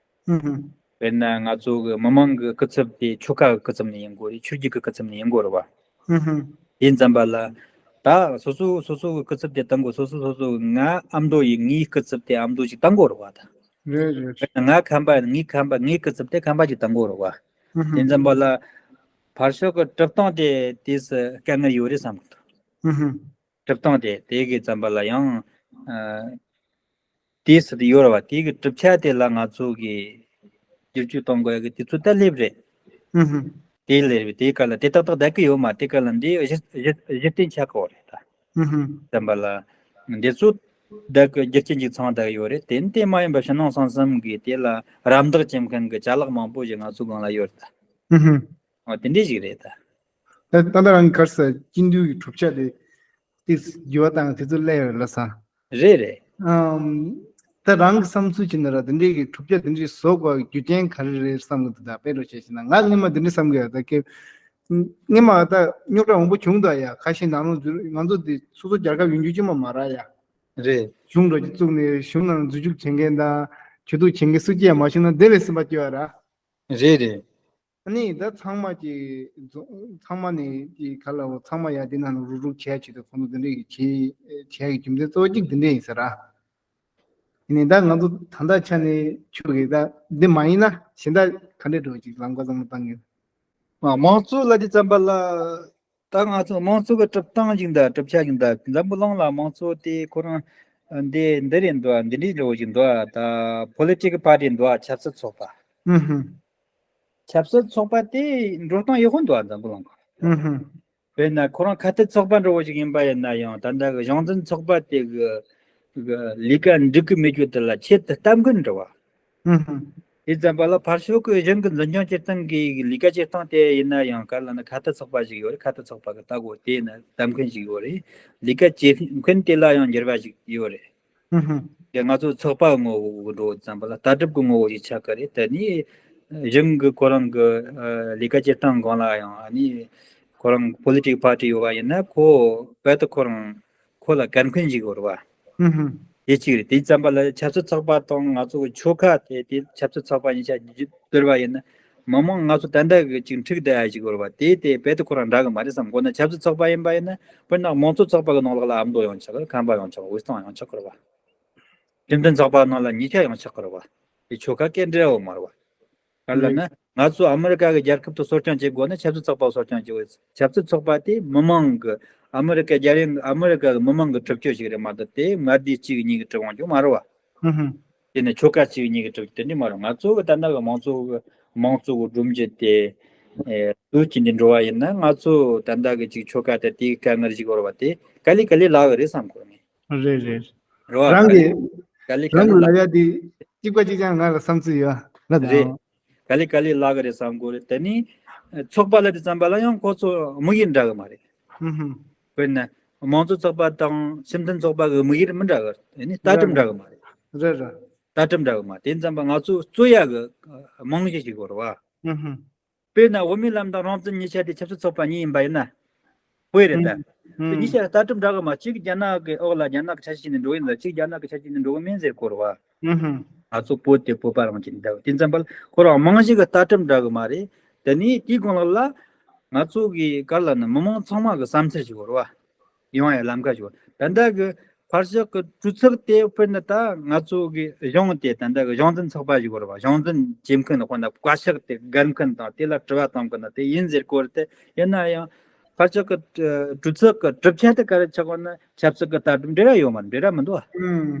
ཨུ་ཧུ། དཔེར་ན་ང་ཚོ་གི་མི་མང་གི་སྐུ་ཚབ་དེ་ཆོལ་ཁ་གི་སྐུ་ཚབ་ནས་ཡིན་དགོས་རེད། ཆོས་བརྒྱུད་ཀྱི་སྐུ་ཚབ་ནས་ཡིན་དགོས་རེད་བ། ཨུ་ཧུ། དེ་འཛམ་བུ་གླིང་ད་སོ་སོ་སོ་སོ་གི་སྐུ་ཚབ་དེ་བཏང་དགོས། སོ་སོ་སོ་སོ་གི་ང་ཨ་མདོ་ཡི་ངའི་སྐུ་ཚབ་དེ་ཨ་མདོ་ཞིག་བཏང་དགོས་རེད་བ་ད། རེད་རེད། དཔེར་ན་ང་ཁམས་པ་ངའི་ཁམས་པ་ངའི་སྐུ་ཚབ་དེ་ཁམས་པ་ཞིག་བཏང་དགོས་རེད་བ། ཨུ་ཧུ། དེ་འཛམ་བུ་གླིང་ཕར་ཕྱོགས་གི་གྲུབ་སྟངས་དེ་དེས་དཀའ་ངལ་ཡོད་རེད་བསམ་གི་འདུག་ཨུ་ཧུ། གྲུབ་སྟངས་དེ་དེ་གི་འཛམ་བུ་གླིང་ཡང་ཨ། དེ་སྲིད་དུ་ཡོད་རེད་བ། དེ་གི་གྲུབ་ཆ་དེ་ལ་ང་ཚོ་གི་བསྒྱུར་བཅོས་གཏོང་དགོས་ཡ་གི་དུས་ཚོད་ད་སླེབས་རེད། ཨུ་ཧུ། དེ་སླེབས་རེད། དེ་ག་ལ་དེ་ཏག་ཏག་བསྡད་གི་ཡོད་མ། དེ་ག་ལ་འདི་གཞི་གཞི་གཞི་རྟེན་ཆགས་གོ་རེད་ད། ཨུ་ཧུ། བསམ་པ་ལ་འདི་ཚོ་བསྡད་གི་རྒྱུ་རྐྱེན་གཅིག་ཚང་བསྡད་གི་ཡོད་རེད། དེ་དེ་མ་ཡིན་པ་ཕྱི་ནང་གསང་གསུམ་གི་དེ་ལ་རམ་འདེགས་བྱེད་མཁན་གི་ཅ་ལག་མང་པོ་ཞིག་ང་ཚོ་སྒང་ལ་ཡོད་རེད་ད། ཨུ་ཧུ། འོ་དེ་འདྲས་ཞིག་རེད་ད། ད་ད་ལྟ་རང་གི་ག་རེ་ཟེར་སྤྱི་འཐུས་ཀྱི་གྲུབ་ཆ་དེ་ཏིས་འགྱུར་བ་བཏང་དེ་ཚོ་སླེབས་ཡོད་རེད་ལ་ས། རེད་རེད། ཨམ། ད་རང་གི་བསམ་ཚུལ་བྱས་ན་ར་དེ་འདྲའི་གི་གྲུབ་ཆ་དེ་འདྲའི་བཟོ་དགོས་རྒྱུ་རྐྱེན་ག་རེ་རེད་བསམ་གི་འདུག་ད་དཔེ་འགྲོ་བྱས་ཤེ་ན་ང་སྔོན་མ་དེ་འདྲ་བསམ་གི་ཡོད་ད་ཀེ། སྔོན་མ་ད་རྙོག་དྲ་མང་པོ་བྱུང་འདུག་ཡ། ཁ་ཤས་ནང་ལོགས་འཛུལ་ང་ཚོ་དེ་སོ་སོ་རྒྱལ་ཁབ་ཡོད་རྒྱུ་ཅི་མ་མ་ར་ཡ། རེད། གཞུང་འགྲོ་རྒྱུ་བཙུགས་ནས་གཞུང་ནང་འཛུལ་རྒྱུ་བྱེད་མཁན་དང་གྱོད་གཏུག་བྱེད་མཁན་སུ་སྐྱེ་ཡ་མ་བྱུང་ན་དེ་ལས་སེམས་པ་སྐྱོ་ཡ་ར། རེད་རེད། ཨ་ནི་ད་ཚང་མ་གྱི་ཚང་མ་ནས་ཀྱི་ག་ལ་འོ་ཚང་མ་ཡ་འདི་ནང་ལ་རུག་རུག་བྱས་བྱས་ཏེ་ཁོང་ཚོ་འདི་འདྲས་ཀྱི་བྱས་བྱས་ཀྱི་རྒྱུ་མཚན་གཙོ་བོ་གཅིག་འདི་འདྲས་ཡིན་ཟེར་ར། ཡིན་ནའི་ད་ང་ཚོ་ད་ལྟ་ཆ་ནས་ཆོས་ཀྱི་ད་འདི་མ་ཡིན་ན་གཞན་དག་ག་འདྲས་འགྲོ་ཅིག་ལམ་ཁ་བཟང་པོ་བཏང་གི། མ་དམངས་གཙོ་ལ་དེ་ཙམ་པ་ལ་ད་ང་ཚོ་དམངས་གཙོ་གི་གྲུབ་སྟངས་ཅིག་འདའ་གྲུབ་ཆ་ཅིག་འདའ་འཛམ་བུ་གླིང་ལ་དམངས་གཙོ་དེ་ཁོ་རང་འདི་འདི་རེད་འདུག་འདི་འདྲས་འགྲོ་ཅིག་འདུག་ད་པོ་ལི་ཊི་ཀལ་པར་ཊི་འདུག་ཆབ་སྲིད་ཚོགས་པ། ཨུ་ཧུ། ཆབ་སྲིད་ཚོགས་པ་དེ་འགྲོ་སྟངས་ཡག་པོ་འདུག་འཛམ་བུ་གླིང་ག་ཨུ་ཧུ། དཔེར་ན་ཁོ་རང་ཁ་གཏད་ཚོགས་པ་འདྲ་བོ་ཞིག་ཡིན་པ་ཡིན་ན་ཡང་ད་ལྟ་གི་གཞུང་འཛིན་ཚོགས་པ་དེ་གི་གི་ལས་ཀ་འགྲིག་གི་མེད་རྒྱུ་དེ་ལ་ཆེད་དུ་གཏམ་གི་འདྲ་བ། ཨུ་ཧུ། དེ་ཙམ་པ་ལ་ཕར་ཕྱོགས་ཀྱི་གཞུང་གི་འཛིན་སྐྱོང་བྱེད་སྟངས་ཀྱི་ལས་ཀ་བྱེད་སྟངས་དེ་ཡིན་ན་ཡང་ག་ལ་ན་ཁ་གཏད་ཚོགས་པ་ཞིག་ཡོད་རེད། ཁ་གཏད་ཚོགས་པ་གི་ལྟ་སྐོར་དེ་ཡིན་ན་གཏམ་མཁན་ཞིག་ཡོད་རེད། ལས་ཀ་བྱེད་མཁན་དེ་ལ་ཡང་འགྱུར་བ་ཞིག་ཡོད་རེད། ཨུ་ཧུ། དེ་ང་ཚོ་ཚོགས་པ་ངོ་བོ་འགྲོ་ཙམ་པ་ལ་ལྟ་གྲུབ་ཀྱི་ངོ་བོ་ཞིག་ཆགས་ཀྱི་རེད། དེ་ནི་གཞུང་གི་ཁོ་རང་གི་ལས་ཀ་བྱེད་སྟངས་སྒང་ལ་ཡང་ཨ་ནི་ཁོ་རང་པོ་ལི་ཊི་ཀལ་པར་ཊི་ཡོད་པ་ཡིན་ན་ཁོ་བལ་དུ་ཁོ་རང་ཁོ་ལ་གར་མཁན་ཞིག་ཡོད་རེད་བ། ཨུ་ཧུ། དེ་གཅིག་རེད། དེ་ཙམ་པ་ལ་ཆབ་སྲིད་ཚོགས་པ་དང་ང་ཚོ་གི་ཆོལ་ཁ་དེ་དེ་ཆབ་སྲིད་ཚོགས་པ་གཉིས་ཆ་བསྡུར་བ་ཡིན་ན་མི་མང་ང་ཚོ་ད་ལྟ་གི་ཅིག་འཁྲུག་བསྡད་ཡ་ཞིག་ཡོད་རེད་བ། དེ་དེ་བལ་དུ་ཁོ་རང་འདྲ་གི་མ་རེད་བསམ། མགོ་ན་ཆབ་སྲིད་ཚོགས་པ་ཡིན་པ་ཡིན་ན་དཔེར་ན་དམངས་གཙོ་ཚོགས་པ་གི་ནང་ལོགས་ལ་ཨ་མདོ་ཡང་ཆགས་ཁམས་པ་ཡང་ཆགས་ཝེ་སི་ཊན་ཡང་ཆགས་ཀྱི་རེད་བ། ཁྲིམས་མཐུན་ཚོགས་པ་ནང་ལ་ཉིས་ཆ་ཡང་ཆགས་ཀྱི་རེད་བ། དེ་ཆོལ་ཁ་སྐད་འདྲ་བོ་མ་རེད་བ། ག་ལ་ན་ང་ཚོ་ཨ་མི་རི་ཀ་གི་རྒྱལ་ཁབ་ཏུ་གསོ་སྐྱོང་བྱེད་དགོས་ན་ཆབ་སྲིད་ཚོགས་པ་གསོ་སྐྱོང་བྱེད་དགོས། ཆབ་སྲིད་ཚོགས་པ་དེ་མི་མང་གི་ ཨ་མི་རི་ཀ་རྒྱལ་ཡོངས་ཨ་མི་རི་ཀ་གི་མི་མང་གི་གྲུབ་ཆོད་ཞིག་རེད་མ་གཏོགས་དེ་མངའ་སྡེ་གཅིག་གཉིས་ཀྱི་གྲུབ་དབང་ཅིག་མ་རེད་བ། ཧུམ་ཧུམ། དེ་ནས་ཆོལ་ཁ་གཅིག་གཉིས་ཀྱི་གྲུབ་ཆོད་དེ་འདྲ་མ་རེད། ང་ཚོ་གི་ད་ལྟ་གི་མང་གཙོ་གི་མང་གཙོ་གི་སྒྲོམ་གཞི་དེ་ཨེ་དུས་ཀྱི་འདི་འགྲོ་བ་ཡིན་ན། ང་ཚོ་ད་ལྟ་གི་ཅིག་ཆོལ་ཁ་དེ་དེའི་དཀའ་ངལ་ཞིག་ཡོད་རེད་བ། དེ་ག་ལེ་ག་ལེ་ལག་གི་རེད་བསམ་གོ་ངས། རེད་རེད། རེད་བ། རང་གི་ག་ལེ་ག་རང་ལེ་གི་ལག་ལ་ཡ་དེ་གཅིག་པ་གཅིག་རྐྱང་ང་ལ་བསམ་ཚུལ་ཡོད་ལ། རེད། དང་། ག་ལེ་ག་ལེ་ལག་གི་རེད་བསམ་གོ་རེད། དེ་ནི་ཚོགས་པ་ལ་དེ་ཙམ་པ་ལ་ཡང་ཁོ་ཚོ་དམིགས་ཡུལ་འདྲ་གི་མ་རེད། ཧུམ་ཧུམ། དཔེར་ན་མང་གཙོ་ཚོགས་པ་དང་སྤྱི་མཐུན་ཚོགས་པ་གི་དམིགས་ཡུལ་མི་འདྲ་གི་རེད། དེ་ནི་ལྟ་གྲུབ་འདྲ་གི་མ་རེད། རེད་རེད། ལྟ་གྲུབ་འདྲ་གི་མ་རེད། དེ་ཙམ་པ་ང་ཚོ་རྩོད་ཡ་གི་རྨང་གཞི་ཞིག་དགོས་རེད་བ། ཧུམ་ཧུམ། དཔེར་ན་འོས་མིའི་ལམ་དང་རང་བཙན་གཉིས་ཆ་དེ་ཆབ་སྲིད་ཚོགས་པ་གཉིས་ཡིན་པ་ཡིན་ན། དཔེ་རེད་ད། ཧུམ་དེ་གཉིས་ཆ་ལྟ་གྲུབ་འདྲ་གི་མ། གཅིག་རྒྱ་ནག་གི་འོག་ལ་རྒྱ་ནག་གི་ཆ་ཤས་ནས་འགྲོ་གི་ཡིན་ལ། གཅིག་རྒྱ་ནག་གི་ཆ་ཤས་ནས་འགྲོ་གི་མིན་ཟེར་གོ་རེད་བ། ཧུམ་ཧུམ། ང་ཚོ་བོད་དེ་བོད་པ་རང་གཅིག་འདྲ་བ། དེ་ཙམ་པ་ཁོ་རང་རྨང་གཞི་གི་ལྟ་གྲུབ་འདྲ་གི་མ་རེད། དེ་ནི་དེའི་སྒང་ལ་ང་ཚོ་གི་ག་རེ་ལབ་ན་མི་མང་ཚང་མ་གི་བསམ་ཚུལ་ཞིག་ཡོད་རེད་བ། ཡོང་ཡ་ལམ་ཁ་ཞིག་ཡོད། ད་ལྟ་གི་ཕར་ཕྱོགས་ཀྱི་གྲོས་ཚོགས་དེ་དཔེར་ན་ད་ང་ཚོ་གི་གཞུང་དེ་ད་ལྟ་གི་གཞུང་འཛིན་ཚོགས་པ་ཞིག་ཡོད་རེད་བ། གཞུང་འཛིན་བྱེད་མཁན་དཔེར་ན་བཀའ་ཤག་དེ་སྒར་མཁན་དང་དེ་ལ་དྲི་བ་གཏོང་མཁན་དེ་ཡིན་ཟེར་གོ་རེད་དེ། ཡིན་ན་ཡང་ཕར་ཕྱོགས་ཀྱི་གྲོས་ཚོགས་ཀྱི་གྲུབ་ཆ་དེ་ག་རེ་ཆགས་གོ་ན་ཆབ་སྲིད་ཀྱི་ལྟ་གྲུབ་འབྲེལ་བ་ཡོད་མ་རེད། འབྲེལ་བ་མི་འདུག་བ། ཨུམ།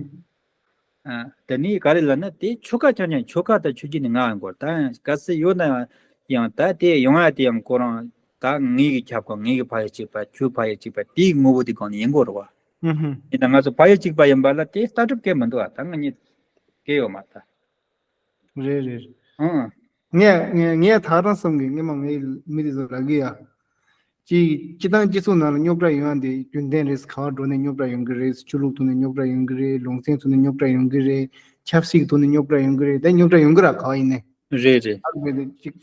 ཨ། དེ་ནི་ག་རེ་ལབ་ན་དེ་ཆོལ་ཁ་རྐྱང་རྐྱང་། ཆོལ་ཁ་དང་ཆོས་བརྒྱུད་ནི་ང་ཡང་གོ་ད་ག་སེ་ཡོད་ན་ཡང་ད་དེ་ཡོང་ཡ་དེ་ཡང་ཁོ་རང་ད་ངའི་གི་ཁྱབ་ཁོངས། ངའི་གི་ཕ་ཡུལ་གཅིག་པ། ཁྱོའི་ཕ་ཡུལ་གཅིག་པ། དེའི་ངོ་བོ་དེ་གང་ནས་ཡིན་དགོས་རེད་བ། ཨུ་ཧུམ། ཡིན་ད་ང་ཚོ་ཕ་ཡུལ་གཅིག་པ་ཡིན་པ་ལ་དེ་ལྟ་གྲུབ་སྐད་མི་འདུག་བ། ད་ང་གཉིས་སྐད་ཡོད་མ་ད། རེད་རེད། ཨང་། ངས་ངས་ངས་ད་རང་བསམ་གི། ངས་མ་ངའི་མི་དེ་ཚོ་ལབ་གི་ཡ། སྤྱི་སྤྱི་བཏང་སྤྱི་ཚོགས་ནང་ལ་རྙོག་དྲ་ཡོང་ཡ་དེ་རྒྱུན་ལྡན་རེད། ག་བ་འགྲོ་ནས་རྙོག་དྲ་ཡོང་གི་རེད། ཆོས་ལུགས་ཐོག་ནས་རྙོག་དྲ་ཡོང་གི་རེད། ལུང་ཚན་ཐོག་ནས་རྙོག་དྲ་ཡོང་གི་རེད། ཆབ་སྲིད་ཀྱི་ཐོག་ནས་རྙོག་དྲ་ཡོང་གི་རེད། ད་རྙོག་དྲ་ཡོང་གི་ར་ག་བ་ཡིན་ནའི། རེད་རེད། ཨ་རེད་རེད། ཅིག་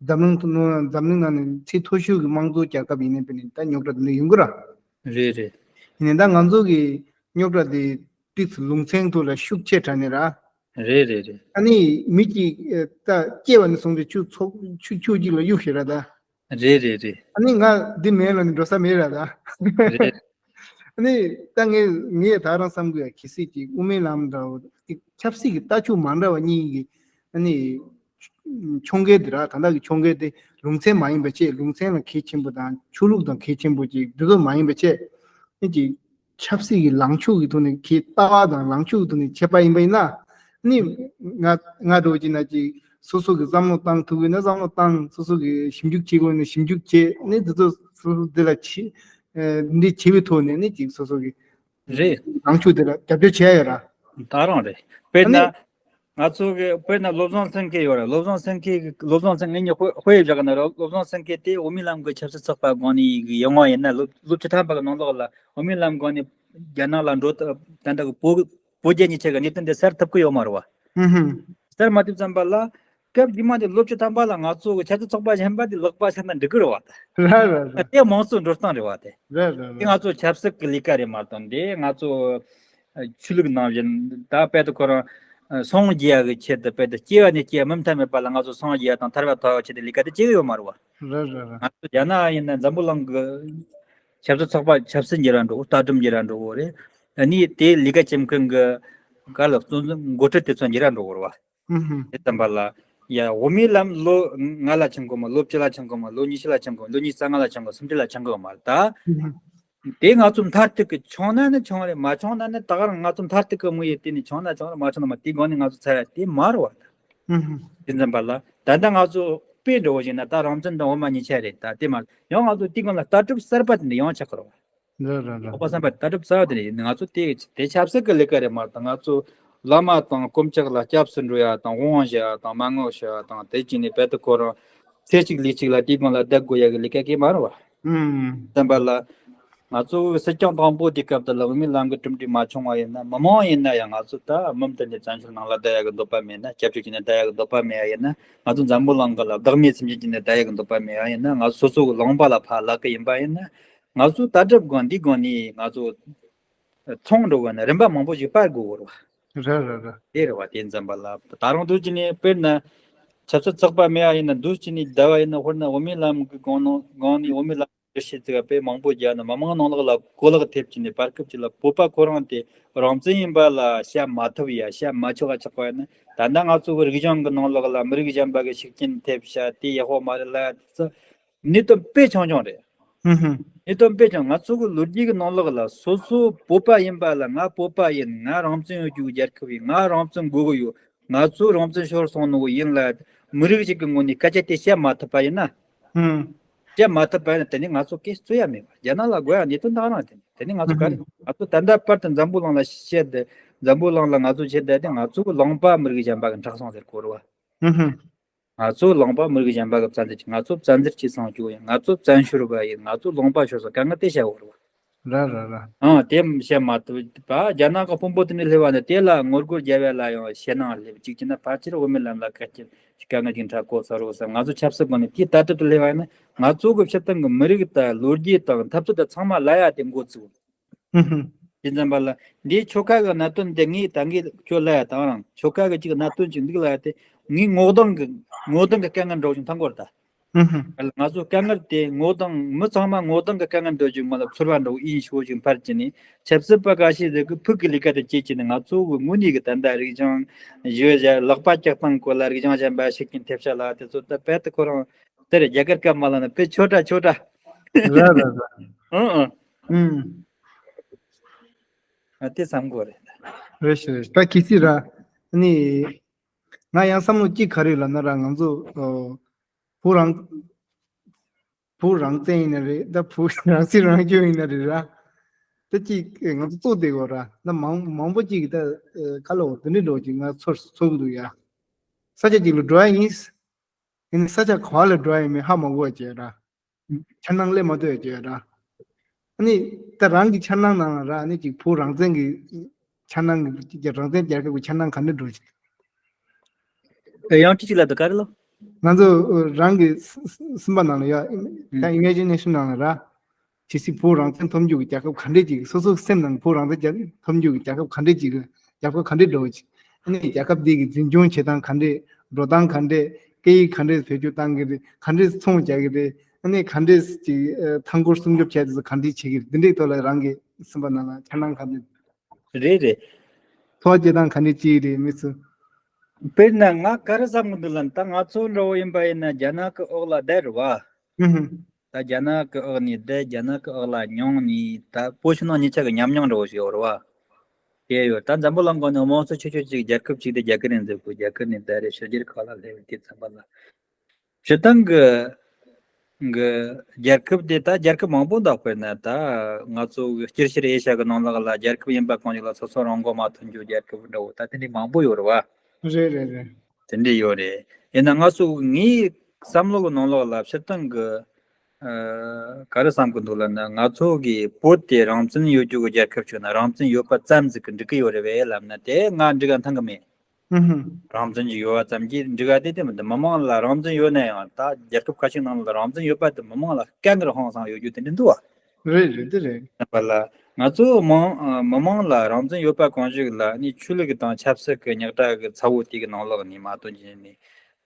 འཛམ་གླིང་ཐོག་ནང་འཛམ་གླིང་ནང་ནས་ཚད་མཐོ་ཤོས་ཀྱི་དམངས་གཙོ་རྒྱལ་ཁབ་ཡིན་ནའི་དཔེར་ན་ད་རྙོག་དྲ་དེ་འདྲ་ཡོང་གི་ར། རེད་རེད། ཡིན་ནའི་ད་ང་ཚོ་གི་རྙོག་དྲ་དེ་ཏིག་ཙམ་ལུང་ཚན་ཐོག་ལ་ཤུགས་ཆེ་དྲགས་ནས་ར། རེད་རེད་རེད། ཨ་ནི་མི་གཅིག་ཨེ་ད་སྐྱེ་བ་ནས་བཟུང་སྟེ་ཆུ་ཚོགས་ཆུ་ཆུ་གཅིག་ལ་གཡུག་ཤེས་ར་ད། རེད་རེད་རེད། ཨ་ནི་ང་འདི་མེད་ལ་ནི་འགྲོ་ས་མེད་ར་ད། རེད། ཨ་ནི་ད་ངས་ངས་ད་རང་བསམ་གི་ཡ། གལ་སྲིད་ཀྱི་དབུ་མའི་ལམ་འདྲ་བོ་ཏིག་ཆབ་སྲིད་ཀྱི་ལྟ་ཕྱོགས་མ་འདྲ་བ་གཉིས་ཀྱི་ཨ་ནི་ཕྱོགས་འགལ་འདི་ར། ད་ལྟ་གི་ཕྱོགས་འགལ་དེ་ལུང་ཚན་མ་ཡིན་པ་བྱས། ལུང་ཚན་ལ་གལ་ཆེན་པོ་དང་ཆོས་ལུགས་དང་གལ་ཆེན་པོ་ཅིག་འདི་ཚོ་མ་ཡིན་པ་བྱས། ཨ་ནི་ཅིག་ཆབ་སྲིད་ཀྱི་ལངས་ཕྱོགས་ཀྱི་ཐོག་ནས་ཁྱེད་ལྟ་བ་དང་ལངས་ཕྱོགས་ཀྱི་ཐོག་ནས་ཁྱེད་པ་ཡིན་པ་ཡིན་ན། ནི་ང་ང་འདྲ་བོ་ཅིག་ན་ཅིག་སོ་སོ་གི་བསམ་བློ་བཏང་ཐུབ་ཀྱི་ན་བསམ་བློ་བཏང་། སོ་སོ་གི་ཞིབ་འཇུག་བྱེད་དགོས་ན་ཞིབ་འཇུག་བྱེད། ནི་འདི་ཚོ་སོ་སོ་འདི་ལ་བྱེད་འདི་བྱེད་པའི་ཐོག་ནས་ནི་ཅིག་སོ་སོ་གི་རེད། ལངས་ཕྱོགས་འདི་ལ་རྒྱབ་སྐྱོར་བྱས་ཡོད་ར། ད་རང་རེད། དཔེར་ན། ང་ཚོ་གི་དཔེར་ན་བློ་བཟང་སེང་གེ་ཡོད་རེད། བློ་བཟང་སེང་གེ་གི་བློ་བཟང་སེང་ངེད་གཉིས་དཔེ་དཔེ་བཞག་ན་ར། བློ་བཟང་སེང་གེ་དེ་འོས་མིའི་ལམ་གི་ཆབ་སྲིད་ཚོགས་པ་སྒང་ནས་གི་ཡོང་བ་ཡིན་ན། ལོ་ལོ་བཅུ་ཐམ་པ་གི་ནང་ལོགས་ལ་འོས་མིའི་ལམ་སྒང་ནས་རྒྱ་ནག་ལ་འགྲོ་ད་ད་ལྟ་གི་བོད་བོད་རྒྱ་གཉིས་ཆ་གི་གནད་དོན་དེ་སེལ་ཐུབ་ཀྱི་ཡོད་མ་རེད་བ། ཧུམ་ཧུམ། སེལ་མ་ཐུབ་ཙམ་པ་ལ་སྐབས་རྗེས་མ་དེ་ལོ་བཅུ་ཐམ་པ་ལ་ང་ཚོ་གི་ཆབ་སྲིད་ཚོགས་པ་གཞན་པ་དེ་ལག་པ་འཆང་ན་འགྲིག་གི་རེད་བ། ད་ར་ར་ར། དེ་དམངས་གཙོ་འགྲོ་སྟངས་རེད་བ་དེ། ར་ར་ར། དེ་ང་ཚོ་ཆབ་སྲིད་ཀྱི་ལས་ཀ་རེད་མ་གཏོགས། དེ་ང་ཚོ་ཆོས་ལུགས་ནང་བཞིན་ད་དཔེ་དེ་ཁོ་རང་སངས་རྒྱས་ཡག་གི་ཆེད་དུ། དཔེ་དེ་སྐྱེ་བ་ནས་སྐྱེ་བ་མུ་མཐའ་མེད་པ་ལ་ང་ཚོ་སངས་རྒྱས་ཡག་དང་ཐར་པ་ཐོབ་ཡག་ཆེད་དུ་ལས་ཀ་དེ་བྱེད་ཀྱི་ཡོད་མ་རེད་བ། རེད་རེད་རེད། ང་ཚོ་རྒྱ་ནག་ཡིན་ན་འཛམ་བུ་གླིང་གི་ཆབ་སྲིད་ཚོགས་པ་ཆབ་སྲིད་འགྱུར་ར་འགྲོ་གི། ལྟ་གྲུབ་འགྱུར་ར་འགྲོ་གི་རེད། ཨ་ནི་དེ་ལས་ཀ་བྱེད་མཁན་གྱི་ག་ལ་གཙོ་འཛིན་འགོ་ཁྲིད་དེ་ཚོ་འགྱུར་ར་འགྲོ་གི་རེད་བ། ཧུམ་ཧུམ། དེ་ཙམ་པ་ལ་ཡ་འོས་མིའི་ལམ་ལོ་ལྔ་ལ་འཆང་གི་མ། ལོ་བཅུ་ལ་འཆང་གི་མ། ལོ་ཉི་ཤུ་ལ་འཆང་གི། ལོ་ཉི་ཤུ་རྩ་ལྔ་ལ་འཆང་གི། སུམ་ཅུ་ལ་འཆང་གི་མ་རེད་ད། ཧུམ་ཧུམ། དེ་ང་ཚོ་མཐར་ཐུག་གི་བྱུང་ན་ནི་བྱུང་རེད། མ་བྱུང་ན་ནི་ད་ག་རང་ང་ཚོ་མཐར་ཐུག་གི་དམིགས་ཡུལ་དེ་ནི་བྱུང་ན་བྱུང་རེད། མ་བྱུང་ན་མ། དེ་སྒང་ནས་ང་ཚོ་ཚར་ཡ་དེ་མ་རེད་བ། ཧུམ་ཧུམ། དེ་ཙམ་པ་ལ་ད་ལྟ་ང་ཚོ་དཔེ་འདྲ་བོ་ཞིག་ན་ད་རང་བཙན་དང་འོས་མ་གཉིས་ཆ་རེད། ད་དེ་མ་ཡང་ང་ཚོ་དེ་སྒང་ལ་ལྟ་གྲུབ་གསར་པ་དེ་འདྲ་ཡང་ཆགས་ཀྱི་རེད་བ། རེད་རེད་རེད། ཨོ་པ་སམ་པ་ལྟ་གྲུབ་གསར་པ་དེ་རེད། ང་ཚོ་དེ་དེ་ཆབ་སྲིད་ཀྱི་ལས་ཀ་རེད་མ་གཏོགས། ང་ཚོ་བླ་མ་དང་དཀོན་མཆོག་ལ་སྐྱབས་སུ་འགྲོ་ཡ་དང་། དབང་ཞུ་ཡ་དང་། མ་དངུལ་ཞུ་ཡ་དང་། དེ་བྱས་ནས་དཔེ་དེ་ཁོ་རང་ཚེ་གཅིག་ལུས་གཅིག་ལ་དེའི་སྒང་ལ་བསྡད་དགོས་ཡ་གི་ལས་ཀ་གང་ཡང་མ་རེད་བ། ཨུམ། བསམ་པ་ལ་ང་ཚོ་སྲིད་སྐྱོང་དང་པོ་དེ་སྐབས་དེ་ལ་འོས་མིའི་ལམ་གི་གྲུབ་འབྲས་མ་བྱུང་བ་ཡིན་ན། མི་མང་ཡིན་ན་ཡང་ང་ཚོ་ད་མུ་མཐུད་ནས་བཙན་བྱོལ་ནང་ལ་བསྡད་ཡ་གི་འདོད་པ་མེད་ན། སྐྱབས་བཅོལ་བྱས་ནས་བསྡད་ཡ་གི་འདོད་པ་མེད་ཡ་ཡིན་ན། ང་ཚོ་འཛམ་བུ་གླིང་གི་ལ་བདག་མེད་ཚིམ་བྱས་ནས་བསྡད་ཡ་གི་འདོད་པ་མེད་ཡ་ཡིན་ན། ང་ཚོ་སོ་སོ་གི་ལུང་པ་ལ་ཕར་ལོག་གི་ཡིན་པ་ཡིན་ན། ང་ཚོ་ལྟ་གྲུབ་སྒང་འདི་སྒང་ནས་ང་ཚོ་ཚང་འགྲོ་དགོས་ན་རིམ་པ་མང་པོ་ཞིག་སྤར་དགོས་ཀྱི་རེད་བ། རེད་རེད་རེད། དེ་རེད་བ། དེ་ཙམ་པ་ལ་ད་རུང་འདུག་བྱས་ནས་དཔེར་ན་ཆབ་སྲིད་ཚོགས་པ་མེད་ཡ་ཡིན་ན། འདུག་བྱས་ནས་བསྡད་པ་ཡིན་ན། དཔེར་ན་འོས་མིའི་ལམ་གི་སྒང་ནང་སྒང་ནས་འོས་མིའི་ལམ་འགྲེལ་བཤད་ཅིག་དཔེ་མང་པོ་རྒྱག་ན། མི་མང་ནང་ལོགས་ལ་གོ་ལག་ཐེབས་བྱས་ནས་བར་སྐབས་ཅིག་ལ་བོད་པ་ཁོ་རང་དེ་རང་བཙན་ཡིན་པ་ལ་བཤད་མ་ཐུབ་ཡ། བཤད་མ་ཆོག་ག་ཆགས་པ་ཡིན་ན། ད་ལྟ་ང་ཚོ་གི་རིག་གཞུང་གི་ནང་ལོགས་ལ་མི་རིགས་གཞན་པ་གི་ཤུགས་རྐྱེན་ཐེབས་བྱས། དེ་ཡག་པོ་མ་རེད་ལབ་ཡ་དེ་ཚོ་གནད་དོན་དཔེ་ཆུང་ཆུང་རེད། ཧུམ་ཧུམ། ཨེ་དོན་དཔེ་ཀྱང་ང་ཚོ་གི་ལོ་རྒྱུས་ཀྱི་ནང་ལོགས་ལ་སོ་སོ་བོད་པ་ཡིན་པ་ལ། ང་བོད་པ་ཡིན། ང་རང་བཙན་ཡོད་རྒྱུ་གི་རྒྱལ་ཁབ་ཡིན། ང་རང་བཙན་དགོས་གི་ཡོད། ང་ཚོ་རང་བཙན་ཤོར་སོང་ནོ་ཡིན་ལ། མི་རིགས་ཤིག་གི་ངོས་ནས་སྐད་ཆ་དེ་བཤད་མ་ཐུབ་པ་ཡིན་ན། ཧུམ། བཤད་མ་ཐུབ་པ་ཡིན་ན་དེ་ནི་ང་ཚོ་སྐད་རྩོད་ཡ་མེད་པ། རྒྱ་ནག་ལ་དགོས་ཡ་གནད་དོན་ད་ག་རང་། དེ་ནི་དེ་ནི་ང་ཚོ་ག་རེ། ཧུམ། ང་ཚོ་ད་ལྟ་བར་དུ་འཛམ་བུ་གླིང་ལ་བཤད་དེ། འཛམ་བུ་གླིང་ལ་ང་ཚོ་བཤད་དེ། དེ་ང་ཚོ་གི་ལུང་པ་མི་རིགས་གཞན་པ་གི་ཁྲག་ཟུང་ཟེར་གོ་རེད་བ། ཧུམ་ཧུམ། ང་ཚོ་ལུང་པ་མི་རིགས་གཞན་པ་གི་བཙན་འཛུལ་གྱི། ང་ཚོ་བཙན་འཛུལ་གྱི་སྲུང་སྐྱོབ་ཡིན། ང་ཚོ་བཙན་བྱོལ་བ་ཡིན། ང་ཚོ་ལུང་པ་ཤོར་སོང་། དཀའ་ངལ་དེ་བཤད་འོར་བ། ར་ར་ར། ཨང་། དེ་བཤད་མ་ཐུབ་པ། རྒྱ་ནག་གི་དཔོན་པོ་དེ་འདྲ་སླེབས་པ་ནི་དེ་ལ་ངོ་རྒོལ་རྒྱབ་ཡ་ལ་ཡང་ཞེད་སྣང་སླེབས། གཅིག་བྱས་ན་ཕལ་ཆེར་བོད་མི་ལ་ལ་དཀའ་སྤྱད་དཀའ་ངལ་ཅིག་འཕྲད་གོ་ས་རོགས་ཟེར། ང་ཚོ་ཆབ་སྲིད་སྒང་ནས་དེ་ལྟ་གྲུབ་ཏུ་སླེབས་པ་ཡིན་ན། ང་ཚོ་གི་སྤྱིར་བཏང་གི་མི་རིགས་དང་ལོ་རྒྱུས་དང་འཐབ་རྩོད་དང་ཚང་མ་ལ་ཡ་དེ་འགོ་ཚུགས། ཧུམ་ཧུམ། དེ་ཙམ་པ་ལ། འདིའི་ཆོལ་ཁ་གི་གནད་དོན་དེ། ངས་ད་གིན་ཁྱོད་ལ་ཡ་དང་རང་ཆོལ་ཁ་གི་གཅིག་གནད་དོན་ཅིག་འདུག་ལ་ཡ་དེ། ངས་ངོ་གདོང་གི་ངོ་གདོང་གི་དཀའ་ངལ་འདྲ་བོ་ཅིག་མཐོང་གི་ཡོད་རེད་ད། ཧུམ་ཧུམ། ང་ཚོ་དཀའ་ངལ་དེ་ངོ་གདོང་མི་ཚང་མ་ངོ་གདོང་གི་དཀའ་ངལ་འདྲ་བོ་ཅིག་ངོ་ལ་ཚོར་བ་འདྲ་བོ་ཡིན་ཤོག་ཅིག་འཕར་གྱི་ནས། ཆབ་སྲིད་པ་ཁ་ཤས་ཟིག་གིས་ཕུགས་ཀྱི་ལས་ཀ་དེ་བྱེད་ཀྱི་ནས། ང་ཚོ་གི་དངོས་གནས་ཀྱི་ད་ལྟ་རིག་གཞུང་ཡོད་ཡ། ལག་པ་བཀྱག་སྟངས་སྐོར་ལ་རིག་གཞུང་གཞན་པ་ཤེས་ཀྱི་ཐེབས་ཤ་ལ་དེ་ཚོ་ད་རྦད་དེ་ཁོ་རང་དེར་རྒྱ་གར་སྐད་མ་ལ་ན་དཔེ་ཆོ་འདྲ་ཆོ་འདྲ། ར་ར་ར། ཨང་ཨང་། ཨུམ། ཨ་དེ་བསམ་དགོས་རེད། རེད་ཤག་རེད་ཤག། ད་གལ་སྲིད་ར། ཨ་ནི། ང་ཡང་བསམ་བློ་གཅིག་ག་རེ་ལབ་ན་ར། ང་ཚོ་ཨོ། བོད་རང་བོད་རང་བཙན་ཡིན་ན་རེད། ད་བོད་རང་སྲིད་རང་སྐྱོང་ཡིན་ན་རེད་ར། ད་གཅིག་ང་ཚོ་བཙུགས་བསྡད་ཡོད་ར། ད་མང་མང་པོ་གཅིག་གིས་ད་ཨ་ཁ་ལོ་དེ་འདྲ་འགྲོ་གཅིག་ང་ཚོར་ཚོར་གི་འདུག་ཡ། ས་ཆ་གཅིག་ལ་འགྲོ་ཡ་ཡིན། ཡིན་ན་ས་ཆ་ག་བ་ལ་འགྲོ་ཡ་ཡིན་མིན་ཧ་མ་གོ་བ་བྱས་ར། འཆར་སྣང་སླེབས་མ་ཐུབ་ཡ་བྱས་ར། ཨ་ནི། ད་རང་གི་འཆར་སྣང་ནང་ལ་ར། ཨ་ནི་ཅིག་བོད་རང་བཙན་གྱི་འཆར་སྣང་གི། རང་བཙན་རྒྱལ་ཁབ་ཀྱི་འཆར་སྣང་ག་འདྲ་འགྲོ་ཅིག། ཨེ། ཡང་ཅི་ཅིག་ལ་དུ་ག་རེ་ལོ། ང་ཚོ་རང་གི་སེམས་པ་ནང་ལ་ཡ། ད་ཨིམེ་ཇི་ནེ་ཤན་ནང་ལ་ར། ཇི་སྲིད་བོད་རང་བཙན་ཐོབ་རྒྱུ་གི་རྒྱལ་ཁབ་ག་འདྲས་ཅིག། སོ་སོའི་སེམས་ནང་བོད་རང་བཙན་རྒྱལ་ཐོབ་རྒྱུ་གི་རྒྱལ་ཁབ་ག་འདྲས་ཅིག། རྒྱལ་ཁབ་ག་འདྲས་འགྲོ་ཅིག། ཨ་ནི་རྒྱལ་ཁབ་འདི་གི་འཛིན་སྐྱོང་བྱེད་སྟངས་ག་འདྲས། འགྲོ་སྟངས་ག་འདྲས། སྐད་ཡིག་ག་འདྲས་བེད་སྤྱོད་བཏང་གི་རེད། ག་འདྲས་ཚོང་རྒྱག་གི་རེད། ཨ་ནི་ག་འདྲས་ཅིག་ཨ་མཐའ་འཁོར་སྲུང་སྐྱོབ་བྱས་དེ་ཚོ་ག་འདྲས་བྱེད་ཀྱི་རེད། འདི་འདྲའི་ཐོག་ལ་རང་གི་སེམས་པ་ནང་ལ་འཆར་སྣང་ག་འདྲས། རེད་རེད། ཐོག་སྐྱེ་སྟངས་ག་འདྲས་ཅིག་རེད་མི་ཚོ། དཔེར་ན་ང་ག་རེ་བསམ་གི་འདུག་ལབ་ན། ད་ང་ཚོ་འདྲ་བོ་ཡིན་པ་ཡིན་ན་རྒྱ་ནག་གི་འོག་ལ་བསྡད་རེད་བ། ཧུམ་ཧུམ། ད་རྒྱ་ནག་གི་འོག་ནས་བསྡད། རྒྱ་ནག་གི་འོག་ལ་མྱོང་ནས། ད་བོད་ཕྱི་ནང་གཉིས་ཆ་གི་ཉམས་མྱོང་འདྲ་བོ་ཞིག་ཡོད་རེད་བ། དེ་ཡོད། ད་འཛམ་བུ་གླིང་སྒང་ནས་དམངས་གཙོ་ཆེ་ཤོས་ཅིག་རྒྱལ་ཁབ་ཅིག་དེ་རྒྱ་གར་ཡིན་ཟེར་གོ། རྒྱ་གར་ནས་བསྡད་རེད། ཕྱི་རྒྱལ་ཁག་ལ་སླེབས་དུས་ཙམ་པ་ལ། སྤྱིར་བཏང་གི་གི་རྒྱལ་ཁབ་དེ། ད་རྒྱལ་ཁབ་མང་པོ་འདུག། དཔེར་ན་ད་ང་ཚོ་གི་སྤྱིར་ཕྱིར་ཨེ་ཤ་གི་ནང་ལོགས་ལ་རྒྱལ་ཁབ་ཡིན་པ་གང་ཞིག་ལ་སོ་སོ་རང་མགོ་མ་ཐོན་རྒྱུ་རྒྱལ་ཁབ་འདྲ་བོ་ད་དེ་འདྲའི་མང་པོ་ཡོད་རེད་བ། རེད་རེད་རེད། དེ་འདྲ་ཡོད་རེད། ཡིན་ན་ང་ཚོ་ངའི་བསམ་བློ་གི་ནང་ལོགས་ལ་སྤྱིར་བཏང་གི་ཨ་ག་རེ་བསམ་གི་འདུག་ལབ་ན། ང་ཚོ་གི་བོད་དེ་རང་བཙན་ཡོད་རྒྱུ་གི་རྒྱལ་ཁབ་ཅིག་ན་རང་བཙན་ཡོད་པ་ཙམ་ཟིག་གི་འགྲིག་གི་ཡོད་རེད་བས་ལབ་ན། དེ་ང་འགྲིག་ག་མཐོང་གི་མེད། ཧུམ་ཧུམ། རང་བཙན་གྱི་ཡོད་པ་ཙམ་གྱིས་འགྲིག་ག་དེ་དེ་མི་འདུག། མི་མང་ལ་རང་བཙན་ཡོད་ན་ཡང་། ད་རྒྱལ་ཁབ་ཁ་ཤས་ནང་ལ་རང་བཙན་ཡོད་པ་དེ་མི་མང་ལ་དཀའ་ངལ་ཧང་སང་ཡོད་རྒྱུ་དེ་འདྲ་འདུག་བ། རེད་རེད། དེ་རེད། ཡིན་པ་ལ་ང་ཚོ་མང་མི་མང་ལ་རང་བཙན་ཡོད་པ་གང་ཞིག་ལ་ནི་ཆོས་ལུགས་དང་ཆབ་སྲིད་ཀྱི་རྙོག་དྲ་གི་ཚ་བོ་དེ་གི་ནང་ལོགས་ནས་མ་གཏོགས་ཀྱི་ནི།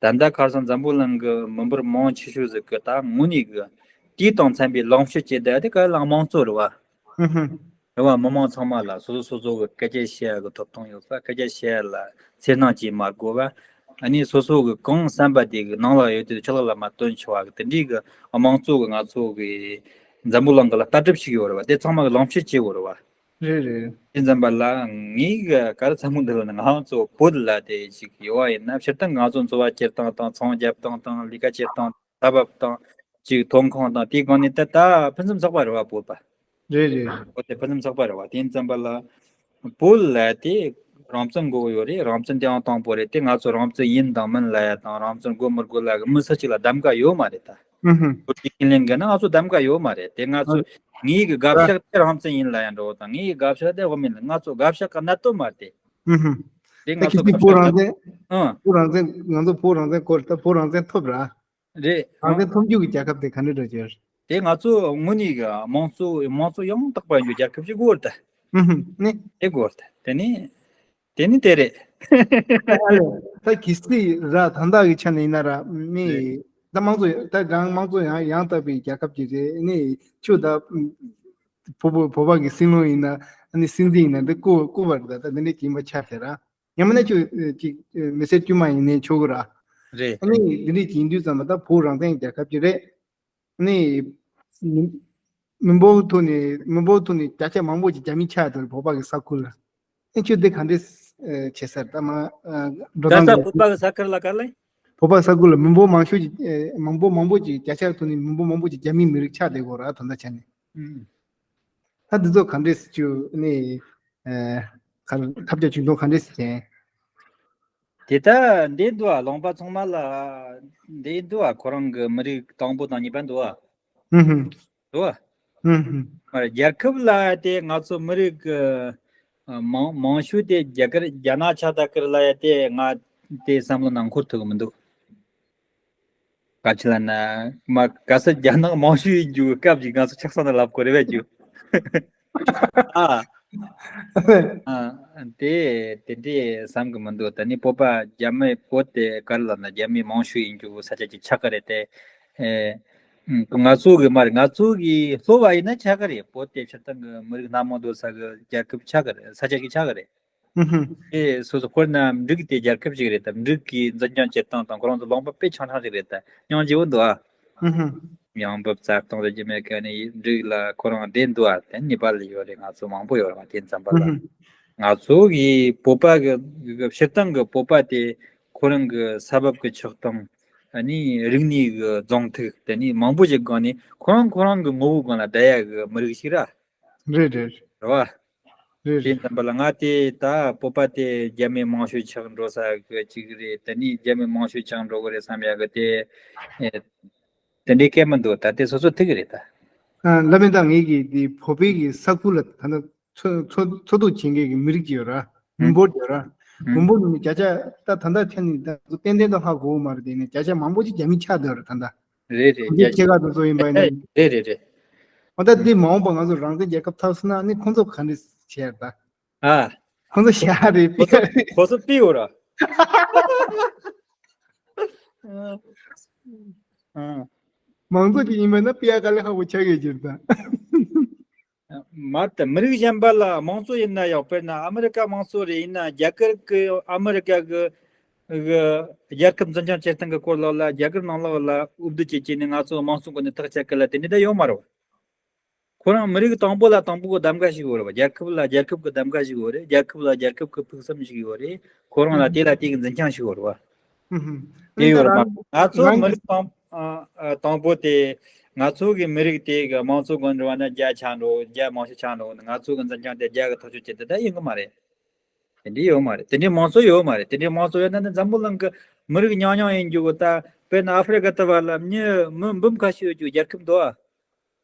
ད་ལྟ་ཁ་སང་འཛམ་བུ་གླིང་གི་མི་འབོར་མང་ཆེ་ཤོས་ཟིག་གི་ད་དངོས་གནས་གི་དུས་དང་འཚམ་པའི་ལངས་ཕྱོགས་ཅིག་བསྡད་དེ་ག་ལ་དམངས་གཙོ་རེད་བ། ཧུམ་ཧུམ། རེད་བ། མི་མང་ཚང་མ་ལ་སོ་སོ་སོ་སོ་གི་སྐད་ཆ་བཤད་ཡ་གི་ཐོབ་ཐང་ཡོད་པ། སྐད་ཆ་བཤད་ཡ་ལ་འཚེར་སྣང་བྱེད་མ་དགོས་པ། ཨ་ནི་སོ་སོ་གི་གང་བསམ་པ་དེ་གི་ནང་ལ་ཡོད་དུས་ཕྱི་ལོགས་ལ་མ་སྟོན་ཆོག་པ་གི་དེ་འདྲའི་གི་དམངས་གཙོ་གི་ང་ཚོ་གི་འཛམ་བུ་གླིང་གི་ལ་ལྟ་གྲུབ་ཞིག་ཡོད་རེད་བ། དེ་ཚང་མ་གི་ལངས་ཕྱོགས་གཅིག་པ་རེད་བ། རེད་རེད། དེ་ཙམ་པ་ལ་ངའི་གི་ག་རེ་བསམ་གི་འདུག་ལབ་ན། ང་ཚོ་བོད་ལ་དེ་ཞིག་ཡོད་པ་ཡིན་ན། སྤྱིར་བཏང་ང་ཚོ་འཚོ་བ་སྐྱེལ་སྟངས་དང་ཚོང་རྒྱབ་སྟངས་དང་ལས་ཀ་བྱེད་སྟངས། ས་བབ་དང་ཅིག་ཐོན་ཁུངས་དང་དེའི་སྒང་ནས་ད་ད་ཕུན་སུམ་ཚོགས་པ་རེད་བ། བོད་པ། རེད་རེད། བོད་དེ་ཕུན་སུམ་ཚོགས་པ་རེད་བ། དེ་ཡིན་ཙམ་པ་ལ་བོད་ལ་དེ་རང་བཙན་དགོས་ཀྱི་ཡོད་རེད། རང་བཙན་དེ་ཡང་དང་པོ་རེད། དེ་ང་ཚོ་རང་བཙན་ཡིན་དང་མིན་ལབ་ཡ་དང་རང་བཙན་དགོས་མི་དགོས་ལབ་ཡ་གི་མི་སུ་གཅིག་ལ་གདམ་ག་ཡོད་མ་རེད་ད། ཧུམ་ཧུམ། བོད་ཀྱི་ཁས་ལེན་གི་ན་ང་ཚོ་གདམ་ག་ཡོད་མ་རེད། དེ་ང་ཚོ་ཨ་ངའི་གི་དགའ་ཤགས་དེ་རང་བཙན་ཡིན་ལབ་ཡ་འགྲོ་དང་། ངའི་གི་དགའ་ཤགས་དེ་དབུ་མེད་ལ། ང་ཚོ་དགའ་ཤགས་གི་གནད་དོན་མ་རེད་དེ། ཧུམ་ཧུམ། དེ་ད་ང་ཁྱེད་ཚོ་ཚོས་དགའ་བོད་ཤགས་རང་བཙན། ཨང་། བོད་རང་བཙན། ང་ཚོ་བོད་རང་བཙན་སྐོར། ད་བོད་རང་བཙན་ཐོབ་ར། རེད། རང་བཙན་ཐོབ་རྒྱུ་གི་རྒྱལ་ཁབ་དེ་ག་འདྲ་འགྲོ་རྒྱུ་རེད། དེ་ང་ཚོ་དངོས་གནས་ཀྱི་དམངས་གཙོ་དམངས་གཙོ་ཡང་དག་པ་ཡིན་རྒྱུ་རྒྱལ་ཁབ་ཅིག་དགོས་རེད་ད། ཧུམ་ཧུམ། ནི། དེ་དགོས་རེད་ད། དེ་ནི། དེ་ནི་དེ་རེད། ཨ་ལས། ད་གལ་སྲིད་ར་ད་ལྟ་གི་ཆ་ནས་ཡིན་ན་ར། མི་རེད། ད་དམངས་གཙོ་ད་རང་དམངས་གཙོ་ཡང་ཡང་དག་པའི་རྒྱལ་ཁབ་ཅིག་རེད། ནི་ཁྱོད་ད་བོད་བོད་བོད་པ་གི་སྲིད་བློན་ཡིན་ན། ནི་སྲིད་འཛིན་ཡིན་ན་འདི་བསྐོ་བསྐོ་བ་རེད། ད་ད་འདི་འདྲ་ཡིན་པ་ཆགས་བསྡད་ར། ཡང་མིན་ན་ཁྱོད་ཅིག་མི་སེར་དཀྱུས་མ་ཡིན་ནའི་ཆོག་གི་ར། རེད། ཨ་ནི་འདི་འདྲ་ཡིན་དུས་ཙམ་པ་ད་བོད་རང་བཙན་རྒྱལ་ཁབ་ཅིག་རེད། ཨ་ནི་མི་ མི་འབོར་ཐོག་ནས་མི་འབོར་ཐོག་ནས་བརྒྱ་ཆ་མང་པོ་ཅིག་རྒྱ་མི་ཆགས་འདུག་བོད་པ་གི་ས་ཁུལ་ལ། ཨེ་ཁྱོད་འདི་ག་འདྲས་བྱེད་ས་ད་མ་འགྲོ་ག་ས་སྟངས་བོད་པ་གི་ས་ཁུལ་ལ་ག་ལ། བོད་པ་ས་ཁུལ་ལ་མི་འབོར་མང་ཤོས་ཀྱི་མང་པོ་མང་པོ་ཅིག་བརྒྱ་ཆ་ཐོག་ནས་མི་འབོར་མང་པོ་ཅིག་རྒྱ་མིའི་མི་རིགས་ཆགས་བསྡད་ཡོད་རེད་ད་ལྟ་ཆ་ནས། ད་འདི་ཚོ་ག་འདྲས་བྱུང་ནས་ཐབས་བརྒྱ་ཇུས་སྟོན་ག་འདྲས་བྱས། དེ་ལྟ་འདི་འདུག་ཨ། ལུང་པ་ཚང་མ་ལ་འདི་འདུག་ཨ། ཁོ་རང་གི་མི་རིགས་དང་པོ་དང་གཉིས་པ་འདུག་ཨ། ཧུམ་ཧུམ། འདུག་ཨ། ཧུམ་ཧུམ། རྒྱལ་ཁབ་ལ་དེ་ང་ཚོ་མི་རིགས་ཀྱི་མང་མང་ཤོས་དེ་རྒྱ་གར་རྒྱ་ནག་ཆགས་ད་ཀིར་ལ་ཡ་དེ་ང་དེ་བསམ་བློ་ནང་འཁོར་ཐུབ་ཀྱི་མི་འདུག་ག་ཅི་ལ་ན་མ་ག་ས་རྒྱ་ནག་མང་ཤོས་ཡིན་རྒྱུ་སྐབས་ཅིག་ང་ཚོ་ཆགས་ས་ན་ལབ་དགོས་རེད་བས་རྒྱུ། ཨ། ཨ། དེ་དེ་འདྲས་བསམ་གི་མི་འདུག་ད་ནི་བོད་པ་རྒྱ་མི་བོད་དེ་ག་རེ་ལབ་ན་རྒྱ་མི་མང་ཤོས་ཡིན་རྒྱུ་ས་ཆ་ཅིག་ཆགས་ཀྱི་རེད་དེ། ཨེ། ང་ཚོ་གི་མ་རེད། ང་ཚོ་གི་སློབ་པ་ཡིན་ན་ཆགས་ཀྱི་རེད། བོད་དེ་སྤྱིར་བཏང་གི་མི་རིགས་སྣ་མང་འདུག་ས་གི་རྒྱལ་ཁབ་ཆགས་ཀྱི་རེད། ས་ཆ་ཅིག་ཆགས་ཀྱི་རེད། ཨུ་ཧུ། ཨེ་སོ་སོ་དཔེར་ན་འབྲུག་དེ་རྒྱལ་ཁབ་ཅིག་རེད་དམ། འབྲུག་གི་འཛིན་སྐྱོང་བྱེད་སྟངས་དང་ཁོ་རང་ཚོ་ལུང་པ་དཔེ་ཆུང་ཆུང་ཞིག་རེད་ད། སྙིང་རྗེ་བོ་འདུག་ཨ། ཨུ་ཧུ། ཡང་འབབ་རྩ་སྟོང་དུ་རྒྱུ་མེད་མཁན་ནི་འབྲུག་ལ་ཁོ་རང་བདེ་འདུག་ཨ། དེ་ནེ་པཱལ་ལ་ཡོད་རེད། ང་ཚོ་མང་པོ་ཡོད་རེད། ང་དེ་འཛམ་བུ་གླིང་། ཨུ་ཧུ། ང་ཚོ་གི་བོད་པ་གི་གི་སྤྱིར་བཏང་གི་བོད་པ་དེ་ཁོ་རང་གི་ས་བབ་གི་ཆགས་སྟངས། ཨ་ནི་རིག་གནས་གི་རྫོང་ཐིག་དེ་ནི་མང་པོ་ཞིག་སྒང་ནས་ཁོ་རང་ཁོ་རང་གི་ངོ་བོ་སྒང་ལ་བསྡད་ཡ་གི་མི་རིགས་ཤིག་ར། རེད་རེད། རེད་བ། རེད་དེ་རེད། འཛམ་བུ་གླིང་ང་དེ་ད་བོད་པ་དེ་རྒྱ་མི་མང་ཤོས་ཆགས་འགྲོ་ས་གི་ཅིག་རེད། དེ་ནི་རྒྱ་མི་མང་ཤོས་ཆགས་འགྲོ་གི་རེད་བསམ་ཡ་གི་དེ། ཨེ། དེ་འདྲའི་སྐད་མི་འདུག་ད་དེ་སོ་སོ་ཐིག་གི་རེད་ད། ཨ། ལབ་མི་ད་ངེད་ཀྱི་དེ་བོད་པའི་གི་ས་ཁུལ་ལ་ད་ལྟ་འཚོ་འཚོ་འཚོ་སྡོད་བྱེད་མཁན་གི་མི་རིགས་ཅིག་ཡོད་ར། མི་འབོར་ཡོད་ར། མི་འབོར་ནི་བརྒྱ་ཆ་ད་ད་ལྟ་ཆ་ནི་ད་ཏན་ཏན་དུ་ཧ་གོ་གི་མ་རེད། དེ་ནི་བརྒྱ་ཆ་མང་པོ་ཅིག་རྒྱ་མི་ཆགས་བསྡད་ཡོད་ར་ད་ལྟ། རེད་རེད། ཁྱེད་ཁྱེད་ཀ་དུ་ཚོ་ཡིན་པ་ཡིན་ན། རེད་རེད་རེད། འོ་ད་འདི་མ་འོངས་པ་ང་ཚོ་རང་བཙན་རྒྱལ་ཁབ་ཐོབ་སོང་ན་ནི་ཁོང་ཚོ་ག་འདྲ་བྱས་ད། ཨ། ཁོང་ཚོ་ཞག་རེད་པི། ཁོ་ཚོ་པི་འོ་ར། མང་ཚོགས་ཀྱི་ཡིན་པ་ན་པི་ཡ་ག་ལེ་ཧ་བོ་ཆགས་ཡོད་ཀྱིར་ད། མ་ད་མི་རིགས་གཞན་པ་ལ་དམངས་གཙོ་ཡིན་ན་ཡང་དཔེར་ན་ཨ་མི་རི་ཀ་དམངས་གཙོ་རེད། ཡིན་ན་རྒྱ་གར་གི་ཨ་མི་རི་ཀ་གི་གི་རྒྱལ་ཁབ་འཛིན་སྐྱོང་བྱེད་སྟངས་ཀྱི་སྐོར་ལ་ལ་རྒྱ་གར་ནང་ལོགས་ལ་འུབ་བསྡུ་བྱེད་ཀྱི་ནི་ང་ཚོ་དམངས་གཙོ་སྒོ་ནས་ཐག་བཅད་གི་ལ་དེ་འདྲ་ད་ཡོད་མ་རེད། ཁོ་རང་མི་རིགས་དང་པོ་ལ་དང་པོ་གི་གདམ་ག་ཞིག་ཡོད་རེད་བ། རྒྱལ་ཁབ་ལ་རྒྱལ་ཁབ་གི་གདམ་ག་ཞིག་ཡོད་རེད། རྒྱལ་ཁབ་ལ་རྒྱལ་ཁབ་གི་ཕུགས་བསམ་ཞིག་ཡོད་རེད། ཁོ་རང་ལ་དེ་ལ་དེ་གི་འཛིན་སྐྱོང་ཞིག་ཡོད་རེད་བ། དེ་ཡོད་རེད་མ། ང་ཚོ་མི་རིགས་དང་ཨ་ཨ་དང་པོ་དེ་ང་ཚོ་གི་མི་རིགས་དེ་གི་དམངས་གཙོ་སྒོ་ནས་བ་ན་རྒྱ་ཆགས་འགྲོ། རྒྱ་མང་ཤོས་ཆགས་འགྲོ། ང་ཚོ་གི་འཛིན་སྐྱོང་དེ་རྒྱ་གི་ཐག་གཅོད་བྱེད་དེ་ད་ཡིན་གི་མ་རེད། དེ་འདྲ་ཡོད་མ་རེད། དེ་འདྲའི་དམངས་གཙོ་ཡོད་མ་རེད། དེ་འདྲའི་དམངས་གཙོ་ཡོད་ན་ནི་འཛམ་བུ་གླིང་གི་མི་རིགས་ཉུང་ཉུང་ཡིན་རྒྱུ་གི་ད་དཔེར་ན་ཨ་ཧྥེ་རི་ཀ་ལྟ་བ་ལ་མི་མི་འབུམ་ཁ་ཤས་ཡོད་རྒྱུ་རྒྱལ་ཁབ་འདུག་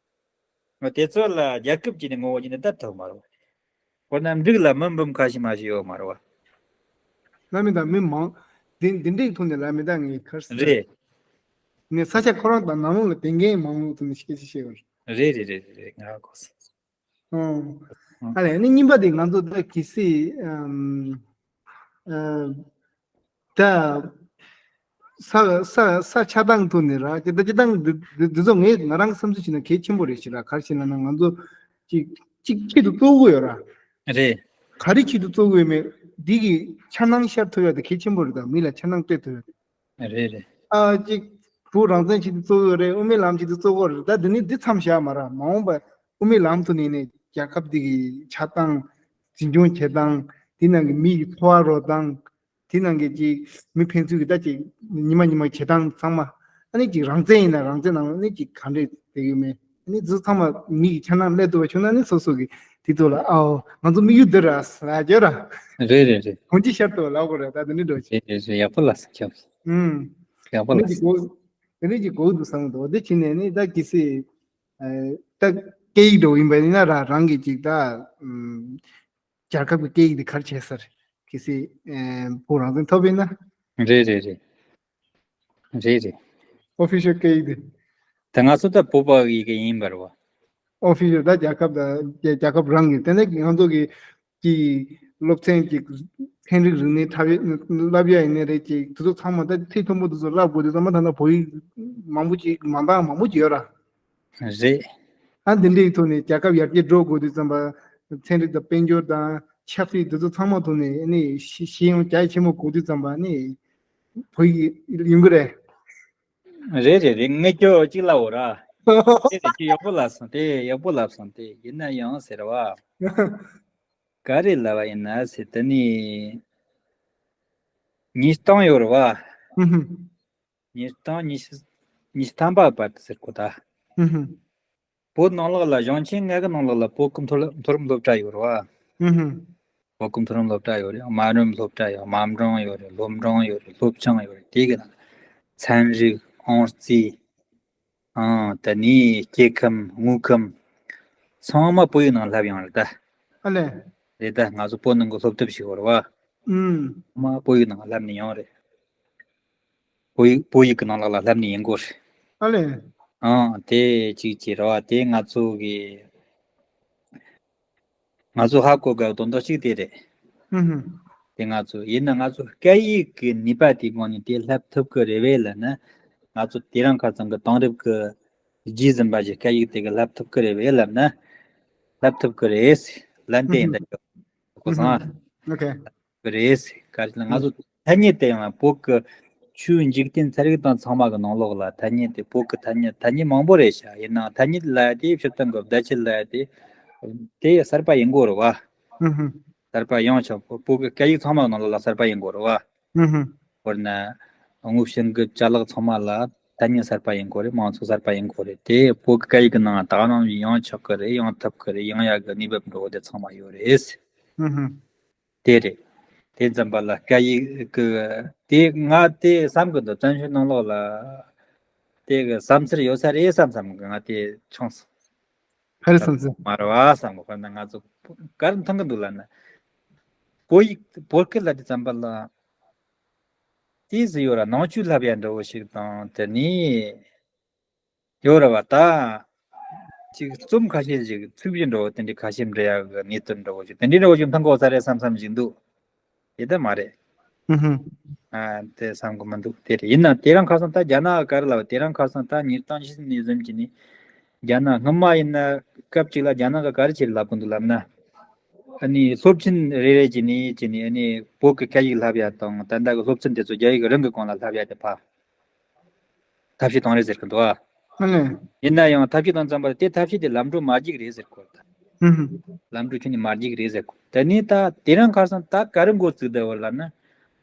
ཨ། དེ་ཚོ་ལ་རྒྱལ་ཁབ་ཀྱི་ནི་ངོ་བོ་ཡིན་ནི་ད་ཐུབ་མ་རེད། དཔེར་ན་འབྲུག་ལ་མི་འབུམ་ཁ་ཤས་མ་ཤས་ཡོད་མ་རེད་བ། ལ་མི་ད་མི་མང་། འདི་འདི་འདྲའི་ཐོག་ནས་ལ་མི་ད་ངའི་ཁར་ས་རེད། ནས་ས་ཆ་ཁོ་རང་དང་ནང་ལོགས་ལ་དེ་འགན་མང་ལོག་ཐོག་ནས་སྐད་ཆ་བཤད་པ་རེད། རེད་རེད་རེད་རེད། ང་གོ་སོང་། ཨང་། ཨ་ལས་ནི་གཉིས་པ་དེ་ང་ཚོ་ད་གི་སི་ཨམ་ཨ་ད་ས་ས་ས་ཆ་སྟངས་ཐོག་ནས་ར་ཅི་ད་ཅི་སྟངས་འདི་འདི་འདི་ཚོ་ངས་ང་རང་བསམ་ཚུལ་བྱས་ན་གལ་ཆེན་པོ་རེད་ཤི་ར། ག་རེ་བྱས་ན་ན་ང་ཚོ་ཅིག་ཅིག་ཆེད་དུ་གཏོགས་དགོས་ཡོད་ར། རེད། ག་རེ་ཆེད་དུ་གཏོགས་དགོས་མེད་འདི་གི་འཆར་སྣང་ཤར་ཐུབ་ཡ་དེ་གལ་ཆེན་པོ་རེད། ད་མི་ལ་འཆར་སྣང་སྤྲད་ཐུབ་ཡ་དེ། རེད་རེད། ཨ་ཅིག་བོད་རང་བཙན་ཆེད་དུ་གཙོ་བོ་རེད། དབུ་མའི་ལམ་ཆེད་དུ་གཙོ་བོ་རེད། ད་འདི་ནི་འདི་མཚམས་བཞག་མ་ར་མ་འོངས་པ་དབུ་མའི་ལམ་དུ་ནས་ནས་རྒྱལ་ཁབ་འདི་གི་ཆགས་སྟངས་འཛིན་སྐྱོང་བྱེད་སྟངས་དེ་ནང་གི་མི་ཡི་འཚོ་བ་རོལ་སྟངས་དེ་ནང་གི་ཅིག་མི་ཕན་ཚུན་གི་ད་ཅིག་ཉི་མ་ཉི་མ་བྱེད་སྟངས་ཚང་མ་ཨ་ནི་ཅིག་རང་བཙན་ཡིན་ན་རང་བཙན་ནང་ཨ་ནི་ཅིག་ག་འདྲས་དེ་གི་མེད། ནི་འཛུལ་ཚང་མ་མི་ཡི་འཆར་སྣང་སླེབས་ཐུབ་པ་བྱུང་ན་ནི་སོ་སོ་གི་དེ་ཚོ་ལ་ཨའོ་ང་ཚོ་དམིགས་ཡུལ་འདི་ར་ལ་རྒྱ་ར། རེད་རེད་རེད། གོང་ཅི་ཤར་ཐུབ་ལ་གོ་ར་ད་དེ་ནི་འགྲོ་ཆེ། རེད་རེད་རེད། ཡག་པོ་ལ་སོང་ཁྱབ། ཨུམ། ཡག་པོ་ལ་ནི་ཅི་གོ་དེ་ནི་ཅི་གོ་འདུག་བསམ་འདུག་དེ་ཕྱིན་ནས་ནི་ད་གི་སི་ད་སྐད་ཡིག་འགྲོ་ཡིན་པ་ཡིན་ན་ར་རང་གི་ཅིག་ད་ཨུམ། རྒྱལ་ཁབ་ཀྱི་སྐད་ཡིག་དེ་ག་རེ་བྱས་ཟེར། གལ་སྲིད་ཨེ་བོད་རང་བཙན་ཐོབ་པ་ཡིན་ན། རེད་རེད་རེད། རེད་རེད། ཨོ་ཕི་ཤལ་སྐད་ཡིག་དེ། ད་ང་ཚོ་ད་བོད་པ་ཡི་གེ་ཡིན་པ་རེད་བ། ཨོ་ཕི་ཤལ་ད་རྒྱལ་ཁབ་དང་རྒྱལ་རྒྱལ་ཁབ་རང་གི་དེ་ནས་ང་ཚོ་གི་གི་སློབ་ཚན་གྱི་ཚན་རིག་རིག་གནས་འཁྲབ་ཡ་བསླབ་ཡ་ཡིན་ནའི་རེད་ཅིག་དེ་ཚོ་ཚང་མ་ད་ཚིག་མཐོན་པོ་དེ་ཚོ་བསླབ་དགོས་དུས་ཚང་མ་ད་ལྟ་བོད་ཡིག་མང་པོ་ཅིག་མ་འདང་མང་པོ་ཅིག་ཡོད་ར། རེད། ཨ་འདི་འདྲའི་ཐོག་ནས་རྒྱལ་ཁབ་ཡར་རྒྱས་འགྲོ་དགོས་དུས་ཙམ་པ་ཚན་རིག་དང་དཔལ་འབྱོར་དང་ཆབ་སྲིད་འདི་ཚོ་ཚང་མ་ཐོག་ནས་ནི་ཤེས་ཤེས་ཡོན་རྒྱ་ཆེན་པོ་དགོས་དུས་ཙམ་པ་ནི་བོད་ཡིག་ཡོང་གི་རེད། རེད་རེད་རེད། ངས་ཁྱོད་གཅིག་ལབ་འོ་ར། དེ་རེད། ཁྱོད་ཡག་པོ་ལབ་སོང་། དེ་ཡག་པོ་ལབ་སོང་། དེ་ཡིན་ན་ཡང་ཟེར་བ། ག་རེ་ལབ་པ་ཡིན་ན་ཟེར། དེ་ནི་ཉིས་སྟོང་ཡོད་རེད་བ། ཨུ་ཧུམ། ཉིས་སྟོང་ཉི་ཤུ། ཉི་ཤུ་ཐམ་པ་བར་དུ་ཟེར་གོ་ད། ཨུ་ཧུམ། བོད་ནང་ལོགས་ལ་གཞུང་ཆེན་ལྔ་གི་ནང་ལོགས་ལ་བོད་ཀྱི་མཐོ་རིམ་མཐོ་རིམ་སློབ་གྲྭ་ཡོད་རེད་བ། ཨུ་ཧུམ། བོད་ཀྱི་མཐོ་རིམ་སློབ་གྲྭ་ཡོད་རེད། དམའ་རིམ་སློབ་གྲྭ་ཡོད། དམའ་འབྲིང་ཡོད་རེད། སློབ་འབྲིང་ཡོད་རེད། སློབ་ཆུང་ཡོད་རེད། དེ་གི་ནང་ཚན་རིག་ཨང་རྩིས། ཨང་། དེ་ནས་སྐྱེ་ཁམས་དངོས་ཁམས་ཚང་མ་བོད་ཡིག་ནང་ལབ་ཡོང་རེད་ད། ཨ་ལས། རེད་ད། ང་ཚོ་བོད་ནང་གི་སློབ་དེབ་ཞིག་ཡོད་རེད་བ། ཨུམ། མ་བོད་ཡིག་ནང་ལབ་ནས་ཡོང་རེད། བོད་ཡིག་བོད་ཡིག་གི་ནང་ལོགས་ལ་ལབ་ནས་ཡོང་གོ་རེད། ཨ་ལས། ཨང་། དེ་གཅིག་བྱས་རེད་བ། དེ་ང་ཚོ་གི་ང་ཚོ་ཧ་གོ་དགོས་དོན་དག་གཅིག་དེ་རེད། ཨུ་ཧུམ། དེ་ང་ཚོ་ཡིན་ན་ང་ཚོ་སྐད་ཡིག་གི་ནུས་པ་དེའི་སྒང་ནས་དེ་ལབ་ཐུབ་ཀྱི་རེད་པས་ལབ་ན། ང་ཚོ་དེ་རིང་ཁ་སང་གི་དེང་རབས་ཀྱི་རྗེས་ཟིན་པ་ཞིག་སྐད་ཡིག་དེ་གི་ལབ་ཐུབ་ཀྱི་རེད་པས་ལབ་ན། ལབ་ཐུབ་ཀྱི་རེད། ལན་དེ་ཡིན་ད་ཡོད་གོ་སོང་ཨ། ཨུ་ཧུམ། ཨོ་ཁེ། རེད། ག་རེ་ལ་ང་ཚོ་ཐ་སྙད་དེ་ཡང་བོད་ཀྱི་ཆོས་འཇིག་རྟེན་ཚན་རིག་དང་ཚང་མ་གི་ནང་ལོགས་ལ་ཐ་སྙད་དེ་བོད་ཀྱི་ཐ་སྙད་ཐ་སྙད་མང་པོ་རེད་ཤག་ཡིན་ནའང་ཐ་སྙད་ལབ་ཡ་དེ་སྤྱིར་བཏང་གི་བརྡ་ཆད་ལབ་ཡ་དེ་དེ་གསར་པ་ཡིན་དགོས་རེད་བ། ཨུ་ཧུམ། གསར་པ་ཡོང་ཆོག་བོད་ཀྱི་སྐད་ཡིག་ཚང་མ་གི་ནང་ལོགས་ལ་གསར་པ་ཡིན་དགོས་རེད་བ། ཨུ་ཧུམ། དཔེར་ན་དངོས་བྱུང་གི་ཅ་ལག་ཚང་མ་ལ་ཐ་སྙད་གསར་པ་ཡིན་དགོས་རེད། མིང་ཚིག་གསར་པ་ཡིན་དགོས་རེད། དེ་བོད་ཀྱི་སྐད་ཡིག་གི་ནང་ད་ག་རང་ཡོང་ཆོག་གི་རེད། ཡོང་ཐུབ་ཀྱི་རེད། ཡོང་ཡ་གི་གནས་བབ་འགྲོ་བོ་དེ་ཚང་མ་ཡོད་རེད། ཨུ་ཧུམ། དེ་རེད། དེ་ཙམ་པ་ལ་སྐད་ཡིག་གི་དེ་ང་དེ་བསམ་གི་འདུག་བཙན་བྱོལ་ནང་ལོགས་ལ་དེ་གི་བསམ་ཚུལ་ཡོད་ས་རེད་བསམ་བསམ་གི་ང་དེ་ཆུང་སོང་། ཕ་རི་སོང་ཙི། མ་རེད་བ་བསམ་གི་དཔེར་ན་ང་ཚོ་ག་རེ་མཐོང་གི་འདུག་ལབ་ན། བོད་ཡིག་བོད་སྐད་ལ་དེ་ཙམ་པ་ལ་དེ་ཟི་ཡོད་ར་ནང་ཆོས་ལབ་ཡ་འདྲ་བོ་ཞིག་དང་དེ་ནི། ཡོད་རེད་བ་ད། ཅིག་རྩོམ་ཁ་ཤས་ཤིག་ཚིག་བཞི་འདྲ་བོ་དེ་འདྲའི་ཁ་ཤས་འབྲི་ཡག་གི་གནས་ཚུལ་འདྲ་བོ་ཞིག་དེ་འདྲའི་འདྲ་བོ་ཞིག་མཐོང་གི་ཡོད་ས་རེད་བསམ་བསམ་ཞིག་འདུག་དེ་ལྟ་མ་རེད། ཧུམ་ཧུམ། ཨ་དེ་བསམ་གི་མི་འདུག་དེ་རེད། ཡིན་ན་དེ་རིང་ཁ་སང་ད་རྒྱ་ནག་ག་རེ་ལབ་དེ་རིང་ཁ་སང་ད་ཉིས་སྟོང་ཉི་ཤུ་ནས་བཟུང་གི་ནི། རྒྱ་ནག་སྔོན་མ་ཡིན་ན་སྐབས་གཅིག་ལ་རྒྱ་ནག་ག་ག་རེ་བྱས་ལབ་གི་འདུག་ལབ་ན། ཨ་ནི་སློབ་ཆེན་རེ་རེ་བྱས་ནས་བྱས་ནས་ཨ་ནི་བོད་ཀྱི་སྐད་ཡིག་ལབ་ཡ་དང་ད་ལྟ་གི་སློབ་ཚན་དེ་ཚོ་རྒྱ་ཡིག་རང་གི་སྒང་ལ་ལབ་ཡ་དེ་ཕར། ཐབས་ཤེས་བཏང་རེད་ཟེར་གི་འདུག་ཨ། ཨ་ལས། ཡིན་ན་ཡང་ཐབས་ཤེས་བཏང་ཙམ་པ་དེ་ཐབས་ཤེས་དེ་ལམ་འགྲོ་མ་འཇིག་རེད་ཟེར་གོ་ད། ཧུམ་ཧུམ། ལམ་འགྲོ་ཁྱོན་ནས་མ་འཇིག་རེད་ཟེར་གོ་ད་ནི་ད་དེ་རིང་ཁ་སང་ད་ག་རེ་འགོ་བཙུགས་བསྡད་པ་ལབ་ན།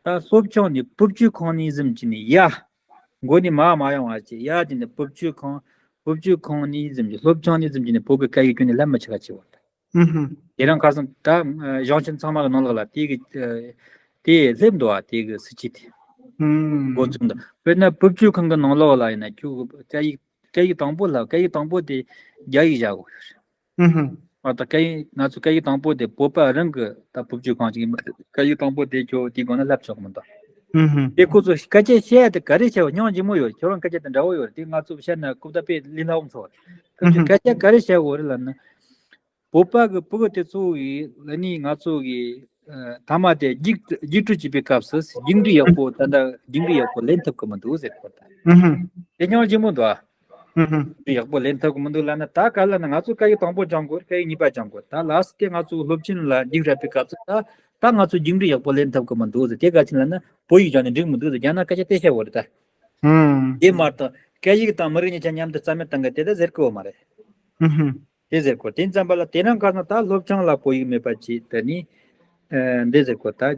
ད་སློབ་ཆུང་ནས་བུ་བཅོལ་ཁང་ནས་བཟུང་གི་ནས་ཡ། མགོ་ནས་མར་མ་ཡོང་བ་བྱས་ཡ་དེ་ནས་བུ་བཅོལ་ཁང་། བུ་བཅོལ་ཁང་ནས་བཟུང་གི་སློབ་ཆུང་ནས་བཟུང་གི་ནས་བོད་ཀྱི་སྐད་ཡིག་ཁྱོན་ནས་ལབ་མི་ཆོག་ག་བྱས་པ་ད། ཧུམ་ཧུམ། དེ་རིང་ཁ་སང་ད་གཞུང་ཆེན་ཚང་མ་གི་ནང་ལོགས་ལ་དེ་གི་དེ་སླེབས་འདུག་ཨ། དེ་གི་སྲིད་ཇུས་དེ་ཧུམ། འགོ་བཙུགས་འདུག་དཔེར་ན་བུ་བཅོལ་ཁང་གི་ནང་ལོགས་ལ་ཡིན་ན་ཁྱོད་སྐད་ཡིག་སྐད་ཡིག་དང་པོ་ལ་སྐད་ཡིག་དང་པོ་དེ་རྒྱ་ཡིག་བཞག་དགོས་རེད། ཧུམ་ཧུམ། ཨ་ད་སྐད་ཡིག་ང་ཚོ་སྐད་ཡིག་དང་པོ་དེ་བོད་པ་རང་གི་ད་བུ་བཅོལ་ཁང་ཅིག་ཡིན་པ་སྐད་ཡིག་དང་པོ་དེ་ཁྱོད་དེའི་སྒང་ན་ལབ་ཆོག་གི་མི་འདུག་ཧུམ་ཧུམ། དེ་ཁོ་ཚོ་སྐད་ཆ་བཤད་ཡ་དེ་ག་རེ་བཤད་པ་སྙིང་རྗེ་མོ་ཡོད་རེད། ཁྱོད་རང་སྐད་ཆ་དེ་འདྲ་བོ་ཡོད་རེད། དེ་ང་ཚོ་བཤད་ན་རྐུབ་བརྡབ་དཔེ་ལས་སླ་བོ་མཚོན་པ་རེད། སྐད་ཆ་ག་རེ་བཤད་དགོས་རེད་ལབ་ན། བོད་པ་གི་ཕྲུ་གུ་དེ་ཚོ་ཡིས་ཨ་ནི་ང་ཚོ་གི་ཨ་མཐའ་མ་དེ་རྒྱུགས་རྒྱུགས་སྤྲོད་བྱེད་པའི་སྐབས་སུ་རྒྱུགས་འབྲས་ཡག་པོ་ད་ལྟ་རྒྱུགས་འབྲས་ཡག་པོ་ལེན་ཐུབ་ཀྱི་མི་འདུག་ཟེར་གོ་ད། ཧུམ་ཧུམ། དེ་སྙིང་རྗེ་མོ་འདུག་ཨ། ཧུམ་ཧུམ། རྒྱུགས་འབྲས་ཡག་པོ་ལེན་ཐུབ་ཀྱི་མི་འདུག་ལབ་ན་ད་ག་ལབ་ན་ང་ཚོ་སྐད་ཡིག་དང་པོ་སྦྱང་དགོས་སྐད་ཡིག་གཉིས་པ་སྦྱང་དགོས་ད་ལགས་སོ། དེ་ང་ཚོ་སློབ་ཆེན་ལ་རྒྱུགས་སྤྲད་པའི་སྐབས་སུ་ད་ད་ང་ཚོ་རྒྱུགས་འབྲས་ཡག་པོ་ལེན་ཐུབ་ཀྱི་མི་འདུག་ཟེར། དེ་ག་ཅི་ལབ་ན་བོད་ཡིག་སྦྱང་ནས་འགྲིག་མི་འདུག་ཟེར། རྒྱ་ནག་སྐད་ཆ་དེ་བཤད་དགོས་རེད་ད། ཧུམ། དེ་མ་གཏོགས་སྐད་ཡིག་དང་མི་རིགས་གཉིས་ཆ་མཉམ་དུ་རྩ་མེད་བཏང་གི་དེ་ད་ཟེར་གི་ཡོད་མ་རེད། ཧུམ་ཧུམ། དེ་ཟེར་གོ་དེ་ཙམ་པ་ལ་དེ་རིང་ཁ་སང་ད་སློབ་ཆུང་ལ་བོད་ཡིག་མེད་པ་ཅིག་དེ་ནི། ཨ་འདི་ཟེར་གོ་ད། ཨ་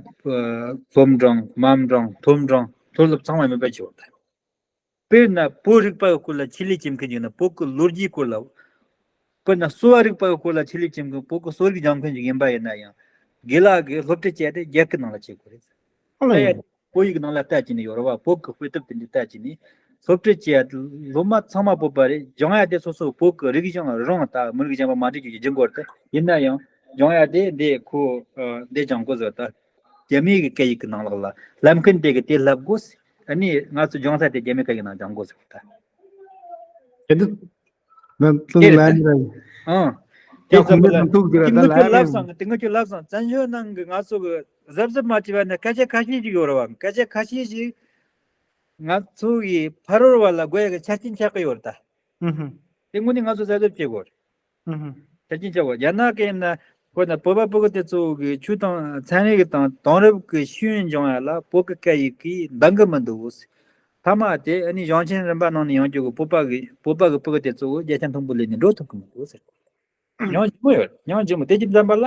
སློབ་འབྲིང་དམའ་འབྲིང་མཐོ་འབྲིང་མཐོ་སློབ་ཚང་མ་མེད་པ་ཅིག་ཡོད་ད། དཔེར་ན་བོད་རིག་པ་གི་སྐོར་ལ་ཆེད་ལས་བྱེད་མཁན་ཅིག་ན་བོད་ཀྱི་ལོ་རྒྱུས་སྐོར་ལ། དཔེར་ན་གསོ་བ་རིག་པ་གི་སྐོར་ལ་ཆེད་ལས་བྱེད་མཁན་བོད་ཀྱི་གསོ་རིག་སྦྱང་མཁན་ཅིག་ཡིན་པ་ཡིན་ན་ཡང་། དགེ་ལགས་ཀྱིས་སློབ་ཁྲིད་བྱས་ཏེ་རྒྱ་སྐད་ནང་ལ་བྱེད་དགོས་རེད། ཨ་ལས། བོད་ཡིག་ནང་ལ་ལྟ་ཅི་ནི་ཡོད་རེད་བ། བོད་ཀྱི་དཔེ་དེབ་དེ་འདྲ་ལྟ་ཅི་ནི། སློབ་ཁྲིད་བྱེད་ཡ་སློབ་མ་ཚང་མ་བོད་པ་རེད། སྦྱང་ཡ་དེ་སོ་སོ་བོད་ཀྱི་རིག་གཞུང་རང་དང་མི་རིགས་གཞན་པ་མ་འདྲེས་རྒྱུ་ཡི་སྦྱང་དགོས་རེད། ཡིན་ན་ཡང་སྦྱང་ཡ་དེ་འདི་ཁོ་འདི་སྦྱང་དགོས་ཟེར་ད། རྒྱ་མིའི་གི་སྐད་ཡིག་གི་ནང་ལོགས་ལ་ལབ་མཁན་དེ་གི་དེ་ལབ་དགོས། ཨ་ནི་ང་ཚོ་སྦྱང་ས་དེ་རྒྱ་མིའི་སྐད་ཡིག་ནང་སྦྱང་དགོས་ཟེར་ད། དེ་འདི། ང་ཏུ་དེ་རེད་ལན་ད། རེད། ཨང་། དེ་ཡང་ཙམ་པ་ལ་ཁོང་ཚོས་ཐུག་གི་རེད་ད་ལན་རེད། དེ་ངོ་ཆོ་ལབ་སོང་། དེ་ངོ་ཆོ་ལབ་སོང་། བཙན་བྱོལ་ནང་གི་ང་ཚོ་གི་གཟབ་གཟབ་མ་བྱས་པ་ནི་སྐད་ཆ་ཁ་ཤས་ཤིག་ཡོད་རེད་བ། སྐད་ཆ་ཁ་ཤས་ཤིག་ང་ཚོ་གི་ཕ་རོལ་བ་ལ་དགོས་ཡ་གི་ཆ་རྐྱེན་ཆགས་ཀྱི་ཡོད་རེད་ད། ཧུམ་ཧུམ། དེ་དངོས་གནས་ང་ཚོ་གཟབ་གཟབ་བྱེད་དགོས་རེད། ཧུམ་ཧུམ། ཆ་རྐྱེན་ཆགས་དགོས། རྒྱ་ནག་གི་ཡིན་ན་ཁོ་ན་བོད་པ་ཕྲུ་གུ་དེ་ཚོ་གི་ཆོས་དང་ཚན་རིག་དང་དེང་རབས་ཀྱི་ཤེས་ཡོན་སྦྱོང་ཡ་ལ་བོད་ཀྱི་སྐད་ཡིག་གིས་འདང་གི་མི་འདུག་ཐ་མ་དེ་ཨ་ནི་གཞུང་ཆེན་རིམ་པ་ནང་ནས་ཡོང་རྒྱུ་གི་བོད་པ་གི་བོད་པ་གི་ཕྲུ་གུ་དེ་གཙོ་བོ་བརྒྱ་ཆ་མཐོན་པོ་ལེན་ནས་འགྲོ་ཐུབ་ཀྱི་མི་འདུག་ཟེར། མྱོང་ལྗིད་མོ་ཡོད། མྱོང་ལྗིད་མོ་དེ་ཅི་ཙམ་པ་ལ།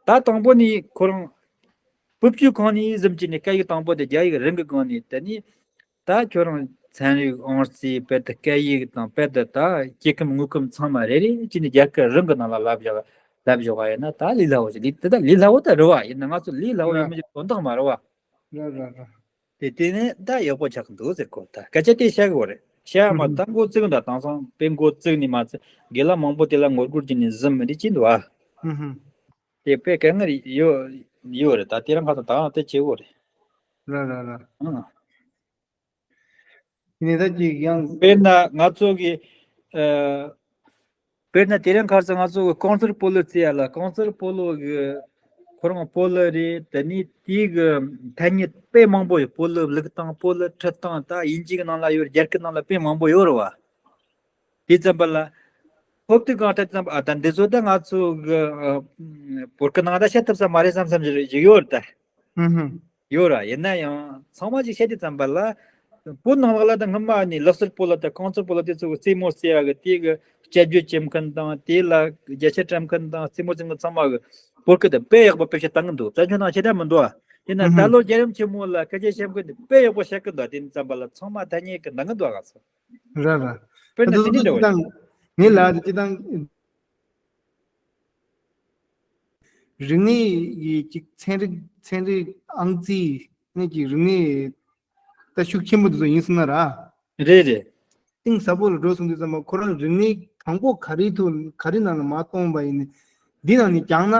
ད་དང་པོ་ནས་ཁོ་རང་བུ་བཅོལ་ཁང་ནས་ཟིན་གྱི་ནས་སྐད་ཡིག་དང་པོ་དེ་རྒྱ་ཡིག་རང་གི་སྒང་ནས། དེ་ནས་ད་ཁྱོད་རང་ཚན་རིག་ཨང་རྩིས་དཔེ་དེ་སྐད་ཡིག་དང་དཔེ་དེ་ད་སྐྱེ་ཁམས་དངོས་ཁམས་ཚང་མ་རེ་རེ་བྱས་ནས་རྒྱ་སྐད་རང་གི་ནང་ལ་ལབ་བཞག་ལབ་བཞག་པ་ཡིན་ན། ད་ལས་སླ་བོ་ཞིག་ལས་དེ་ད་ལས་སླ་བོ་ད་རེད་བ། ཡིན་ན་ང་ཚོ་ལས་སླ་བོ་ཡིན་མི་ཅིག་དོན་དག་མ་རེད་བ། རེད་རེད་རེད། དེ་དེ་ནས་ད་ཡག་པོ་ཆགས་ཀྱི་འདུག་ཟེར་གོ། ད་སྐད་ཆ་དེ་བཤད་གི་རེད། བཤད་མ་ད་འགོ་བཙུགས་འདྲ། དེང་སང་དཔེ་འགོ་བཙུགས་ནས་མ་ཚད་དགེ་ལགས་མང་པོ་དེ་ལ་ངོ་རྒོལ་བྱས་ནས་ཟིན་མི་འདི་ཅི་འདུག་ཨ། ཧུམ་ཧུམ། དེ་དཔེ་དཀའ་ངལ་ཡོད་ཡོད་རེད། ད་དེ་རིང་ཁ་སང་ད་ཡང་དེ་བྱེད་དགོས་རེད། ར་ར་ར། ཨང་། དེ་ནས་ད་ཅིག་ཡང་། དཔེར་ན་ང་ཚོ་གི་ཨ། དཔེར་ན་དེ་རིང་ཁ་སང་ང་ཚོ་གི་ཀོང་ཙེར་སྤོ་ལོ་རྩེ་ཡ་ལ། ཀོང་ཙེར་སྤོ་ལོ་གི་ཁོ་རང་སྤོ་ལོ་རེད། དེ་ནས་དེའི་གི་ཐ་སྙད་དཔེ་མང་པོ་ཡོད། སྤོ་ལོ་བླུགས་སྟངས། སྤོ་ལོ་ཁྲིད་སྟངས། ད་དབྱིན་ཇི་གི་ནང་ལ་ཡོད། རྒྱ་སྐད་ནང་ལ་དཔེ་མང་པོ་ཡོད་རེད་བ། དེ་ཙམ་པ་ལ་ཧོབ་ཏེ་གང་ལྟར་ཙམ་པ། ཨ། ད་འདི་ཚོ་ད་ང་ཚོ་གི་ཨ། བོད་སྐད་ནང་ད་བཤད་ཐུབ་ས་མ་རེད་བསམ་བསམ་ཞིག་ཞིག་ཡོད་རེད་ད། ཧུམ་ཧུམ། ཡོད་ར། ཡིན་ན་ཡང་ཚང་མ་ཅིག་བཤད་དུས་ཙམ་པ་ལ། བོད་ནང་ལོགས་ལ་ད་སྔོན་མ་ནས་ལག་རྩེད་སྤོ་ལོ་དང་རྐང་རྩེད་སྤོ་ལོ་དེ་ཚོ་གི་རྩེད་མོ་རྩེ་ཡ་གི་དེ་གི་དཔྱད་བརྗོད་བྱེད་མཁན་དང་། དེ་ལ་རྒྱ་ཆེ་བཀྲམ་མཁན་དང་། རྩེད་མོ་རྩེ་མཁན་ཚང་མ་གི་བོད་སྐད་དེ་དཔེ་ཡག་པོ་དཔེ་བཤད་བཏང་གི་འདུག། བཙན་བྱོལ་ནང་ཞེ་དྲག་མི་འདུག་ཨ། ཡིན་ན་ད་ལོ་རྒྱལ་ཡུམ་ཆེན་མོ་ལ་སྐད་ཆ་བཤད་མཁན་དེ་དཔེ་ཡག་པོ་བཤད་གི་འདུག། དེ་ཙམ་པ་ལ་ཚང་མ་ཐ་སྙད་གི་འདང་གི་འདུག་ཨ། ང་ཚོ། ར་ར། དཔེར་ན་ད་དེ་འདྲ་འདྲ་བ་ཅིག་དང་། ངས་ལབ་དེ་ཅི་དང་། རིག་གནས་ཀྱི་ཅིག་ཚན་རིག་ཚན་རིག་ཨང་རྩིས་ནས་ཀྱི་རིག་གནས་ད་ཤུགས་ཆེན་པོ་དེ་ཚོ་ཡིན་སོང་ན་ར། རེད་རེད། གཏིང་ཟབ་པོ་ལ་འགྲོ་སོང་དུས་ཙམ་པ་ཁོ་རང་རིག་གནས་དང་པོ་ག་རེ་ཐུག་ག་རེ་ནང་ལ་མ་གཏོང་བ་ཡིན་ནི་འདི་ནང་ནས་སྦྱངས་ན།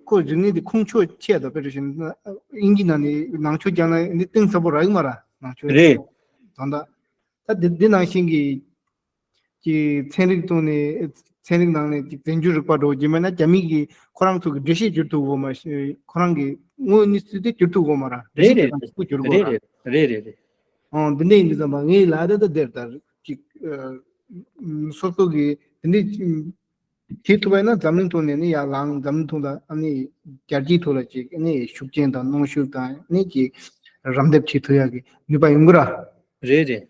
ཁོ་རིག་གནས་དེ་ཁུངས་ཕྱོགས་ཆེ་དོ། དཔེ་རེ་བཞིན་དབྱིན་ཇི་ནང་ནས་ནང་ཆོས་སྦྱངས་ན་འདི་གཏིང་ཟབ་པོ་རག་གི་མ་ར། ནང་ཆོས་རེད། དོན་དག་ད་འདི་འདི་ནང་བཞིན་གྱི་ཀྱི་ཚན་རིག་ཐོག་ནས་ཚན་རིག་ནང་ནས་ཀྱི་རྫས་འགྱུར་རིག་པ་འགྲོ་རྒྱུ་མེད་ན་རྒྱ་མི་གིས་ཁོ་རང་ཚོ་གི་འགྲེལ་བཤད་བསྒྱུར་ཐུབ་གོ་མ་ཤེས། ཁོ་རང་གི་དངོས་གནས་ཚུལ་དེ་བསྒྱུར་ཐུབ་གོ་མ་ར། འགྲེལ་རེད་བཤད་རེད། དེ་ཚོ་བསྒྱུར་གོ་ར། རེད་རེད་རེད་རེད། ཨང་། འདི་འདྲ་ཡིན་དུས་ཙམ་པ་ངའི་ལ་ད་ད་དེར་ད་ཅིག་སོ་སོ་གི་འདི་འདྲ་བྱེད་ཐུབ་པ་ཡིན་ན་འཛམ་གླིང་ཐོག་ནས་ནི་ཡར་ལངས། འཛམ་གླིང་ཐོག་ལ་ཨ་ནི་རྒྱལ་སྤྱིའི་ཐོག་ལ་ཅིག་ཨ་ནི་ཤུགས་རྐྱེན་དང་གནོན་ཤུགས་དང་ཨ་ནི་ཅིག་རམ་འདེགས་བྱེད་ཐུབ་ཡག་གི་ནུས་པ་ཡོང་གི་ར། རེད་རེད།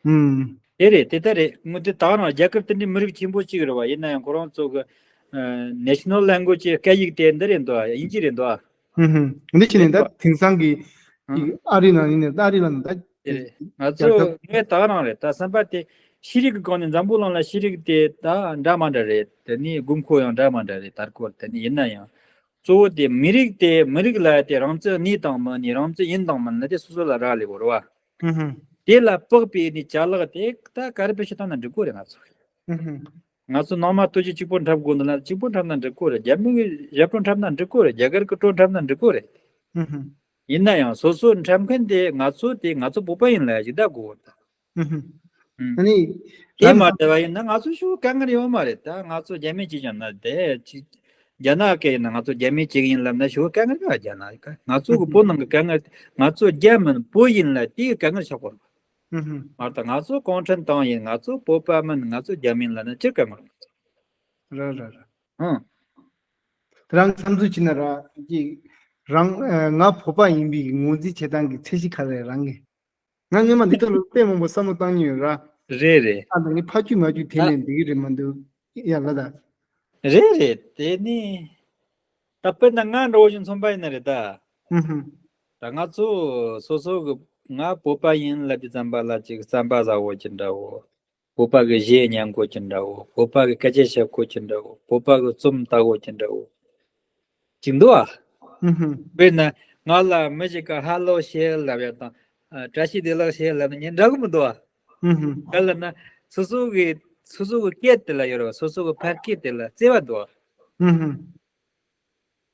ཨུམ། དེ་རེད། དེ་ལྟར་རེད། དངོས་དེ་ད་ག་རང་རྒྱ་གར་དེ་འདྲའི་མི་རིགས་ཆེན་པོ་གཅིག་རེད་བ། ཡིན་ན་ཡང་ཁོ་རང་ཚོ་གི་ཨ་national language སྐད་ཡིག་དེ་འདི་རེད་འདུག། དབྱིན་ཇི་རེད་འདུག། ཨུམ་ཧུམ། འདི་ཕྱི་ནས་ད་དེང་སང་གི་ཨ་ཨ་རི་ནང་ཡིན་ནས་ད་ཨ་རི་ལ་ནི་ད་དེ་རེད། ང་ཚོ་རྒྱལ་ཁབ་ངས་ད་ག་རང་རེད། ད་བསམ་པ་དེ་ཤེས་རིག་གི་སྒང་ནས་འཛམ་བུ་གླིང་ལ་ཤེས་རིག་དེ་ད་འདྲ་མ་འདྲ་རེད། དེ་ནས་དགོས་མཁོ་ཡང་འདྲ་མ་འདྲ་རེད། དར་གོ་དེ་ནས་ཡིན་ན་ཡང་གཙོ་བོ་དེ་མི་རིགས་དེ་མི་རིགས་ལ་དེ་རང་བཙན་གནས་དང་མི་གནས། རང་བཙན་ཡིན་དང་མིན་ལ་དེ་སོ་སོ་ལ་རག་ལས་དགོས་རེད་བ། ཧུམ་ཧུམ། དེ་ལ་དཔག་པའི་ནི་ཅ་ལག་དེ་ད་ག་རེ་བེད་སྤྱོད་བཏང་ན་འགྲིག་གོ་རེད་ང་ཚོ། ཧུམ་ཧུམ། ང་ཚོ་ནང་མ་སྟོད་ཀྱི་གཅིག་པོ་འཁྲབ་དགོས་འདུག་ན་གཅིག་པོ་འཁྲབ་ན་འགྲིག་གོ་རེད། རྒྱ་མི་གི་ཞབས་བྲོ་འཁྲབ་ན་འགྲིག་གོ་རེད། རྒྱ་གར་གི་བྲོ་འཁྲབ་ན་འགྲིག་གོ་རེད། ཧུམ་ཧུམ། ཡིན་ན་ཡང་སོ་སོ་འཁྲབ་མཁན་དེ་ང་ཚོ་དེ་ང་ཚོ་བོད་པ་ཡིན་ལ་ཡ་ཅིག་ད་དགོས་ད། ཧུམ་ཧུམ། ཨ་ནི་དེ་མ་བསྡད་པ་ཡིན་ན་ང་ཚོ་ཞུ་དཀའ་ངལ་ཡོད་མ་རེད། ད་ང་ཚོ་རྒྱ་མི་གཅིག་ཀྱང་ན་དེ་ཅིག་རྒྱ་ནག་སྐད་ཡིན་ན་ང་ཚོ་རྒྱ་མི་གཅིག་ཡིན་ལབ་ན་ཞུ་དཀའ་ངལ་ཡོད། རྒྱ་ནག་གི་ང་ཚོ་གི་བོད་ནང་གི་དཀའ་ངལ། ང་ཚོ་རྒྱ་མིན་བོད་ཡིན་ལ་དེ་གི་དཀའ་ངལ་ཆགས་གོ་རེད། ཧུམ་ཧུམ། མ་གཏོགས་ང་ཚོ་གུང་ཁྲན་ཏང་ཡིན། ང་ཚོ་བོད་པ་མིན། ང་ཚོ་རྒྱ་མིན་ལབ་ན་ཅི་དཀའ་ངལ་ཡོད། ར་ར་ར། ཧུམ། དེ་རང་བསམ་ཚུལ་བྱས་ན་ར་ཅིག་རང་ཨ་ང་བོད་པ་ཡིན་པའི་ངོས་འཛིན་བྱེད་སྟངས་ཀྱི་ཚད་གཞི་ག་རེ་རང་གི། ང་སྔོན་མ་འདི་ཐོག་ལ་དཔེ་མང་པོ་བསམ་བློ་བཏང་མྱོང་ཡོད་ར། རེད་རེད། ཨ་ད་ངས་ཕ་ཆུ་མ་ཆུ་དེ་ད་ནས་འདི་གི་རེད་མ་འདུག་ཡ་ལ་ད། རེད་རེད། དེ་ནི་ད་དཔེར་ན་ང་འདྲ་བོ་ཞིག་མཚོན་པ་ཡིན་ན་རེད་ད། ཧུམ་ཧུམ། ད་ང་ཚོ་སོ་སོ་གི་ང་བོད་པ་ཡིན་ལབ་དུས་ཙམ་པ་ལ་ཅིག་རྩམ་པ་ཟ་གོ་གི་འདྲ་བོ། བོད་པ་གི་གཞས་ཉན་གོ་གི་འདྲ་བོ། བོད་པ་གི་སྐད་ཆ་བཤད་གོ་གི་འདྲ་བོ། བོད་པ་གི་རྩོམ་ལྟ་གོ་གི་འདྲ་བོ། ཅིག་འདུག་ཨ། ཧུམ་ཧུམ། དཔེར་ན་ང་ལ་མི་ཞིག་ག་ཧ་ལོ་ཞེས་ལབ་ཡ་དང་ཨ་བཀྲ་ཤིས་བདེ་ལེགས་ཞེས་ལབ་ན་ཉན་འདྲ་གི་མི་འདུག་ཨ། ཧུམ་ཧུམ། ག་ལབ་ན་སོ་སོ་གི་སོ་སོ་གི་སྐད་དེ་ལ་ཡོད་རེད་བ། སོ་སོ་གི་ཕ་སྐད་དེ་ལ་བརྩེ་བ་འདུག་ཨ། ཧུམ་ཧུམ།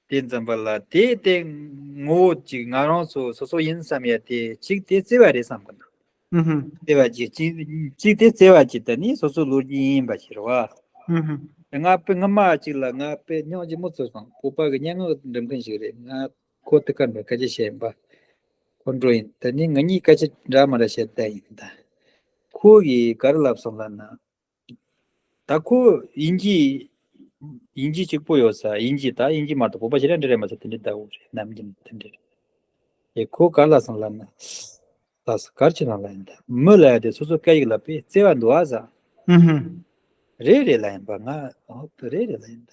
དེ་ཙམ་པ་ལ་དེ་དེ་ངོ་བོ་གཅིག་ང་རང་ཚོ་སོ་སོ་ཡིན་བསམ་ཡ་དེ་གཅིག་དེ་བརྩེ་བ་རེད་བསམ་གི་འདུག། ཧུམ་ཧུམ། བརྩེ་བ་གཅིག་གཅིག་གཅིག་དེ་བརྩེ་བ་གཅིག་དེ་ནི་སོ་སོ་ལོ་རྒྱུས་ཡིན་པ་ཞིག་རེད་བ། ཧུམ་ཧུམ། ང་དཔེ་སྔ་མ་གཅིག་ལ་ང་དཔེ་སྙིང་རྗེ་མོ་ཚོ་དང་བོད་པ་གི་སྙན་ངག་འབྲི་མཁན་ཞིག་རེད། ང་ཁོ་དེ་ག་འདྲ་སྐད་ཆ་བཤད་ཡིན་པ། ཁོ་འགྲོ་ཡིན། དེ་ནི་ང་གཉིས་སྐད་ཆ་འདྲ་མ་འདྲ་བཤད་བསྡད་ཡིན་ད། ཁོ་གིས་ག་རེ་ལབ་སོང་ལབ་ན། ད་ཁོ་དབྱིན་ཇི། དབྱིན་ཇི་གཅིག་པོ་ཡོད་ས། དབྱིན་ཇི་ད་དབྱིན་ཇི་མ་གཏོགས་བོད་པ་ཞེ་དྲག་འདྲི་རེད་མ་ཟེར། དེ་འདྲ་ལྟ་བུ་རེད། ནམ་རྒྱུན་དེ་འདྲ་རེད། དེ་ཁོ་ག་ལ་སོང་ལབ་ན། ལགས་སོ། གར་ཆི་ནང་ལ་ཡིན་ད། མི་ལ་ཡ་དེ་སོ་སོ་སྐད་ཡིག་ལ་དཔེ་བརྩེ་བ་འདུག་ཨ་ཟ། ཧུམ་ཧུམ། རེད་རེད་ལ་ཡིན་པ། ང་ཨོ་དེ་རེད་རེད་ལ་ཡིན་ད།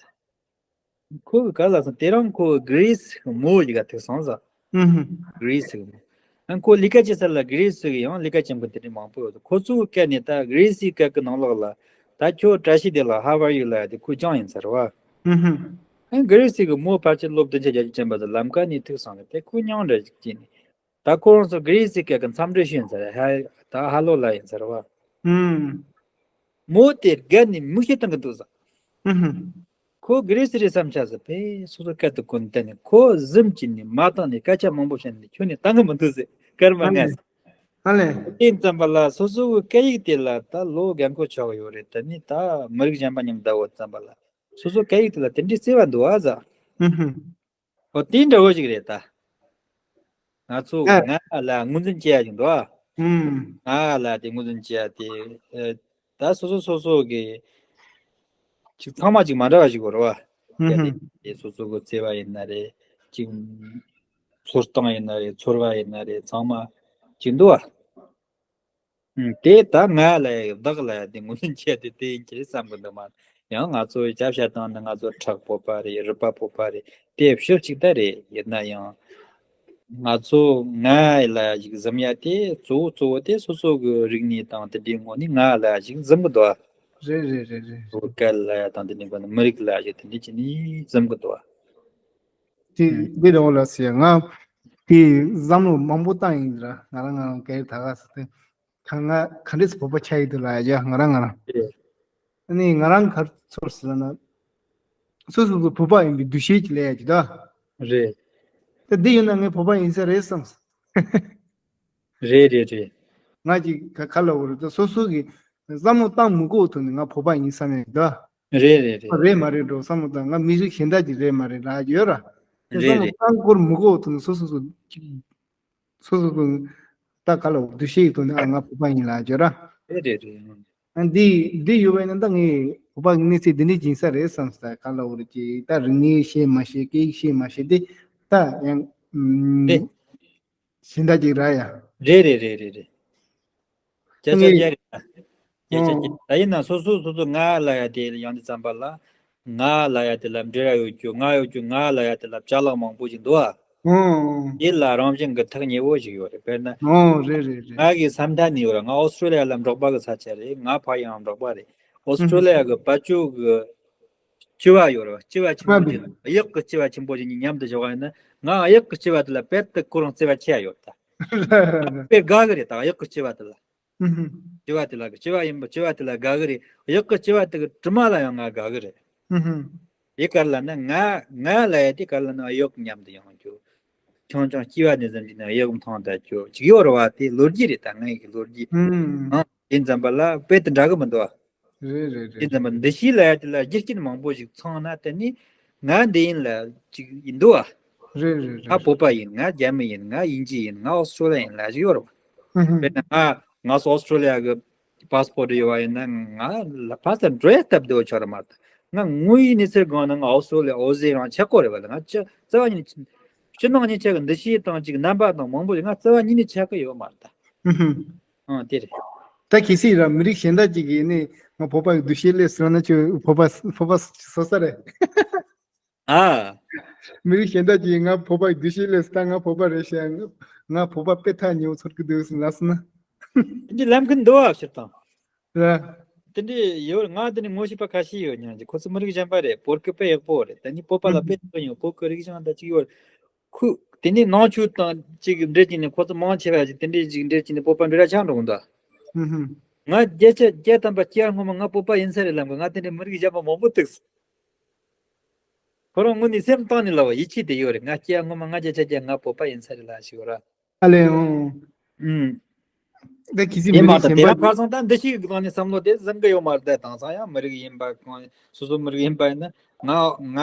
ཁོ་གི་ག་ལ་སོང་དེ་རང་ཁོ་གི་གྷི་རི་སི་གི་མོ་ཞིག་ག་ཐུག་སོང་ཟ། ཧུམ་ཧུམ། གྷི་རི་སི་གི་མོ། ཨ་ཁོ་ལས་ཀ་བྱེད་ས་ལ་གྷི་རི་སི་གི་ཡང་ལས་ཀ་བྱེད་མཁན་དེ་འདྲ་མང་པོ་ཡོད། ཁོ་ཚོའི་སྐད་ནས་ད་གྷི་རི་སི་སྐད་གི་ནང་ལོགས་ལ་ད་ཁྱོད་བཀྲ་ཤིས་བདེ་ལེགས། How are you ལ་ཡ་དེ་ཁོ་སྦྱངས་ཡིན་ཟེར་བ། ཧུམ་ཧུམ། ཨ་གྷི་རི་སི་གི་མོ་ཕལ་ཆེར་ལོ་བདུན་ཅུ་བརྒྱད་ཅུ་ཅན་པ་ཚོ་ལམ་ཁ་ནས་ཐུག་སོང་ལ་དེ་ཁོ་སྙིང་འདྲ་ཞིག་སྐྱེས་ནས། ད་ཁོ་རང་ཚོ་གྷི་རི་སི་སྐད་གི་འཚམས་འདྲི་ཞུ་ཡིན་ཟེར། ཧ་ད་ཧ་ལོ་ལ་ཡིན་ཟེར་བ། ཧུམ། མོ་དེ་རྒན་ནི་མིག་ཤེལ་བཏང་གི་འདུག་ཟེར། ཧུམ་ཧུམ། ཁོ་གྷི་རི་སི་རེད་བསམ་ཆགས་ཟེར། དཔེ་སོ་སོ་སྐད་དུ་གོ་ནས་བསྟན་ནས། ཁོ་གཟིམ་གྱི་ནི་མ་བཏང་ནས་སྐད་ཆ་མང་པོ་བཤད་ནས་ཁྱོད་ནི་བཏང་གི་མི་འདུག་ཟེར། སྐར་མ་ཨ་ལས། ལྔ་ཟེར། ཨ་ལས། དེ་ཙམ་པ་ལ་སོ་སོའི་སྐད་ཡིག་དེ་ལ་ད་ལོ་རྒན་གོག་ཆགས་ཡོད་རེད། ད་ནི་ད་མི་རིགས་གཞན་པ་མཉམ་བསྡད་ཡོད་ཙམ་པ་ལ་སོ་སོའི་སྐད་ཡིག་དེ་ལ་དེ་འདྲའི་བརྩེ་བ་འདུག་ཨ་ཟེར། ཧུམ་ཧུམ། ཨོ་དེ་འདྲ་བོ་ཞིག་རེད་ད། ང་ཚོ་ཨ། ང་ལ་ངོས་འཛིན་བྱེད་ཡ་ཞིག་འདུག་ཨ། ཧུམ། ང་ལ་དེ་ངོས་འཛིན་བྱེད་ཡ་དེ། ཨ། ད་སོ་སོ་སོ་སོ་གི་ཅིག་ཚང་མ་ཅིག་མ་འདྲ་བ་ཞིག་ཡོད་རེད་བ། ཧུམ་གལ་ཧུམ། ཏེ་སོ་སོ་གི་བརྩེ་བ་ཡིན་ན་རེད། ཅིག་འཚོ་སྟངས་ཡིན་ན་རེད། ཚོར་བ་ཡིན་ན་རེད། ཚང་མ་ཅིག་འདུག་བ། ཨུམ། དེ་ད་ང་ལ་བདག་ལ་དེ་ངོས་འཛིན་བྱས་ཏེ་དེ་ཡིན་གྱི་བསམ་གི་འདུག་མ། ཡང་ང་ཚོ་སྐྱབས་བཤད་སྟངས་ནི་ང་ཚོ་བྲག་བོད་པ་རེད། རི་པ་བོད་པ་རེད། དེ་ཕྱོགས་གཅིག་ད་རེད། ཡིན་ན་ཡང་ང་ཚོ་ང་ལ་ཞིག་གཟིམ་ཡ་དེ་གཙོ་བོ་གཙོ་བོ་དེ་སོ་སོ་གི་རིག་གནས་དང་དེ་འདྲའི་ངོས་ནས་ང་ལ་ཞིག་གཟིམ་གི་འདུག་རེད་རེད་རེད་རེད། བོད་སྐད་ལ་ཡ་དང་དེ་འདྲའི་སྒོ་ནས་མི་རིགས་ལ་ཞིག་དེ་འདྲའི་བྱས་ནས་གཟིམ་གི་འདུག་དེ་ཨུམ། འདི་རེད་བ་ལགས་སེ། ང་དེ་བསམ་བློ་མང་པོ་བཏང་ཡིན་ར། ང་རང་ང་རང་སྐད་ད་ག་ཟེར་ཏེ། ད་ང་ག་འདྲས་བོད་པ་ཆགས་ཡི་འདུག་ལབ་ཡ། ང་རང་ང་རང་། ཨེ། ཨ་ནི་ང་རང་ག་རེ་ཚོར་ཟེར་ན། སོ་སོ་སོ་བོད་པ་ཡིན་པའི་འདུ་ཤེས་ཀྱི་ལས་ཡ་ཅིག་ད། རེད། ད་འདི་ཡིན་ན་ངས་བོད་པ་ཡིན་ས་རེད་བསམ། རེད་རེད་རེད། ང་ཅིག་ག་ག་ལ་འོ་རེད། ད་སོ་སོ་གི་བསམ་བློ་བཏང་མི་དགོས་ཐོག་ནས་ང་བོད་པ་ཡིན་བསམ་ཡ་ཅིག་ད། རེད་རེད་རེད། རེད་མ་རེད་འགྲོ་བསམ་བློ་བཏང་། ང་མི་རིགས་གཞན་དག་ཅིག་རེད་མ་རེད་ལབ་ཡ་ཅིག་ཡོད་ར། དེ་རེད་བསམ་བློ་རེད། བཏང་དགོས་མི་དགོས་ཐོག་ནས་སོ་སོ་སོ་ཅིག་སོ་སོ་སོ་ད་ག་ལ་འདུ་ཤེས་ཡོད་དོ་ནི། ཨ་ང་བོད་པ་ཡིན་ལབ་བརྗོད་ར། རེད་རེད་རེད། ཨ་འདི་འདི་ཡོད་པས་ན་ད་ངས་བོད་པ་གི་གནས་ཚུལ་འདི་འདྲས་ཡིན་ས་རེད་བསམ་ས། ག་ལ་འོ་རེད་ཅེ། ད་རིག་གནས་ཤེས་མ་ཤེས། སྐད་ཡིག་ཤེས་མ་ཤེས་དེ་ད་ཡང་ཨུམ་རེད། གཞན་དག་ཅིག་ར་ཡ། རེད་རེད་རེད་རེད་རེད། སྐད་ཆ་ངས་རྒྱག་རེད། སྐད་ཆ་ཨོ་རྒྱག་ད་ཡིན་ན་སོ་སོ་སོ་སོ་ང་ལ་ཡ་དེ་ཡང་དེ་ཙམ་པ་ལ། ང་ལ་ཡ་དེ་ལ་འབྲེལ་བ་ཡོད་རྒྱུ། ང་ཡོད་རྒྱུ། ང་ལ་ཡ་དེ་ལ་ཅ་ལག་མང་པོ་ཞིག་འདུག་ཨ། ཨོ་ཨོ། དེ་ལ་རང་བཞིན་གྱི་ཐག་ཉེ་བོ་ཞིག་ཡོད་རེད། དཔེར་ན། ཨོ་རེད་རེད་རེད། ང་གི་ས་མཐའ་ནས་ཡོད་ར། ང་ཨོ་སི་ཀྲོ་ལི་ཡ་ལ་འབྲོག་པ་གི་ས་ཆ་རེད། ང་ཕ་ཡང་འབྲོག་པ་རེད། ཨོ་སི་ཀྲོ་ལི་ཡ་གི་བ་ཕྱུགས་གི་སྤྱི་བ་ཡོད་ར། སྤྱི་བ་ཆེན་པོ་ཅིག་གཡག་གི་སྤྱི་བ་ཆེན་པོ་ཅིག་གཉིས་མཉམ་དུ་བཞག་པ་ཡིན་ན། ང་གཡག་གི་སྤྱི་བ་དེ་ལ་དཔེ་དེ་ཁོ་རང་བརྩེ་བ་ཆེ་ཡ་ཡོད་ད། དཔེ་དགའ་གི་རེད་ད་གཡག་གི་སྤྱི་བ་དེ་ལ། ཧུམ་ཧུམ། སྤྱི་བ་དེ་ལ་སྤྱི་བ་ཡིན་པ་སྤྱི་བ་དེ་ལ་དགའ་གི་རེད། གཡག་གི་སྤྱི་བ་དེ་གི་དྲི་མ་ལ་ཡང་ང་དགའ་གི་རེད། ཧུམ་ཧུམ། དེ་ག་ལ་ན་ང་ང་ལ་ཡ་དེ་ག་ལ་ན་གཡག་མཉམ་དུ་ཡོང་རྒྱུ། ཆུང་ཆུང་སྐྱེས་པ་ནས་བཟུང་གི་ན་གཡག་མཐོང་ད་རྒྱུ་ཅིག་ཡོད་རེད་བ། དེ་ལོ་རྒྱུས་རེད་ད། ངའི་གི་ལོ་རྒྱུས། ཧུམ། ཨང་དེ་ཙམ་པ་ལ་དཔེ་དེ་འདྲ་གི་མི་འདུག་བ། རེད་རེད་དེ་རེད་ཙམ་པ་རེད། འདུ་ཤེས་ལ་ཡ་དེ་ལ་རྒྱུ་རྐྱེན་མང་པོ་ཞིག་ཚང་ན་དེ་ནི་ང་འདི་ཡིན་ལ་ཅིག་ཡིན་འདུག་བ། རེད་རེད་ང་རེད་བོད་རེད། པ་ཡིན། ང་རྒྱ་མི་ཡིན། ང་དབྱིན་ཇི་ཡིན། ང་ཨོ་སི་ཀྲོ་ལི་ཡ་ཡིན་ལབ་ཞིག་ཡོད་རེད་བ། ཧུམ་ཧུམ། དཔེར་ན་ང་ང་ཚོ་ཨོ་སི་ཀྲོ་ལི་ཡ་གི་པ་སི་པོར་ཊི་ཡོད་པ་ཡིན་ན། ང་ལ་ཕ་ས་འགྲོ་ཡ་སྟབས་བདེ་བོ་ཆགས་རེད་མ་གཏོགས། ང་དངོས་ཡོད་གནས་ཚུལ་སྒང་ན་ང་ཨོ་སི་ཀྲོ་ལི་ཡ་ཨོ་ཟི་རང་ཆགས་ཀྱི་ཡོད་རེད་བ་ལ། ང་ཅི་རྩ་བ་ཉིད་ནས་ཕྱི་ནང་གཉིས་ཆ་གི་འདུ་ཤེས་དང་ཅིག་རྣམ་པ་དང་མང་པོ་ཞིག་ང་རྩ་བ་ཉིད་ནས་ཆགས་ཀྱི་ཡོད་མ་རེད་ད། ཧུམ་ཧུམ། ཨང་དེ་རེད། ད་གལ་སྲིད་ར་མི་རིགས་གཞན་དག་ཅིག་གིས་ནི་ང་བོད་པ་གི་འདུ་ཤེས་སླེབས་ཟེར་ན་ཁྱོད་བོད་པ་བོད་པ་བཟོ་ས་རེད། ཨ། མི་རིགས་གཞན་དག་ཅིག་ང་བོད་པ་གི་འདུ་ཤེས་སླེབས་ཟེར། ད་ང་བོད་པ་རེད་ཤག་ང་བོད་པ་དཔེ་ཐག་ཉེ་བོ་ཚོར་གི་འདུག་ཟེར་ལབ་སོང་ན། འདི་ལབ་མཁན་འདུག་ཨ་སྤྱིར་བཏང་། ར། དེ་འདྲའི་ཡོད། ང་དེ་ནི་ངོ་ཤེས་པ་ཁ་ཤས་ཡོད་སྙམ་གྱི། ཁོ་ཚོ་མི་རིགས་གཞན་པ་རེད། བོད་སྐད་དཔེ་ཡག་པོ་རེད། ད་ནི་བོད་པ་ལ་དཔེ་ཐུག་ཡོང་། བོད་ཀྱི་རིག་གཞུང་དང་གཅིག་ཡོད། ཁུ། དེ་ནི་ནང་ཆོས་དང་གཅིག་འབྲེལ་གྱི་ནི་ཁོ་ཚོ་མང་ཆེ་བ་ཞིག་དེ་འདྲའི་ཅིག་འབྲེལ་གྱི་ནི་བོད་པ་འདྲ་ཆགས་འགྲོ་གི་འདུག་ཧུམ་ཧུམ། ང་བརྒྱ་ཆ་བརྒྱ་ཐམ་པ་སྐྱེ་བ་སྔོན་མ་ང་བོད་པ་ཡིན་ས་རེད་ལབ་གི། ང་དེ་འདྲའི་མི་རིགས་གཞན་པ་མང་པོ་ཐུག་སོང་། ཁོ་རང་ངོས་ནས་སེམས་གཏིང་ནས་ལབ་པ་ཡིད་ཆེས་དེ་ཡོད་རེད། ང་སྐྱེ་བ་སྔོན་མ་ང་བརྒྱ་ཆ་བརྒྱ་ང་བོད་པ་ཡིན་ས་རེད་ལབ་ཞིག་ཡོད་ར། ཨ་ལས། ཨོ། ཨུམ། ད་གི་སི་དེ་མི་མ་རིགས་གཏོགས་དེ་རང་གཞན་པ་ཁར་སང་ད་འདུ་ཤེས་ཀྱི་ཐོག་ནས་བསམ་བློ་དེ་བཟང་གི་ཡོད་མ་རེད། ད་དེང་སང་ཡང་མི་རིགས་ཡིན་པ་གང་། སོ་སོ་མི་རིགས་ཡིན་པ་ཡིན་ན། ང་ང་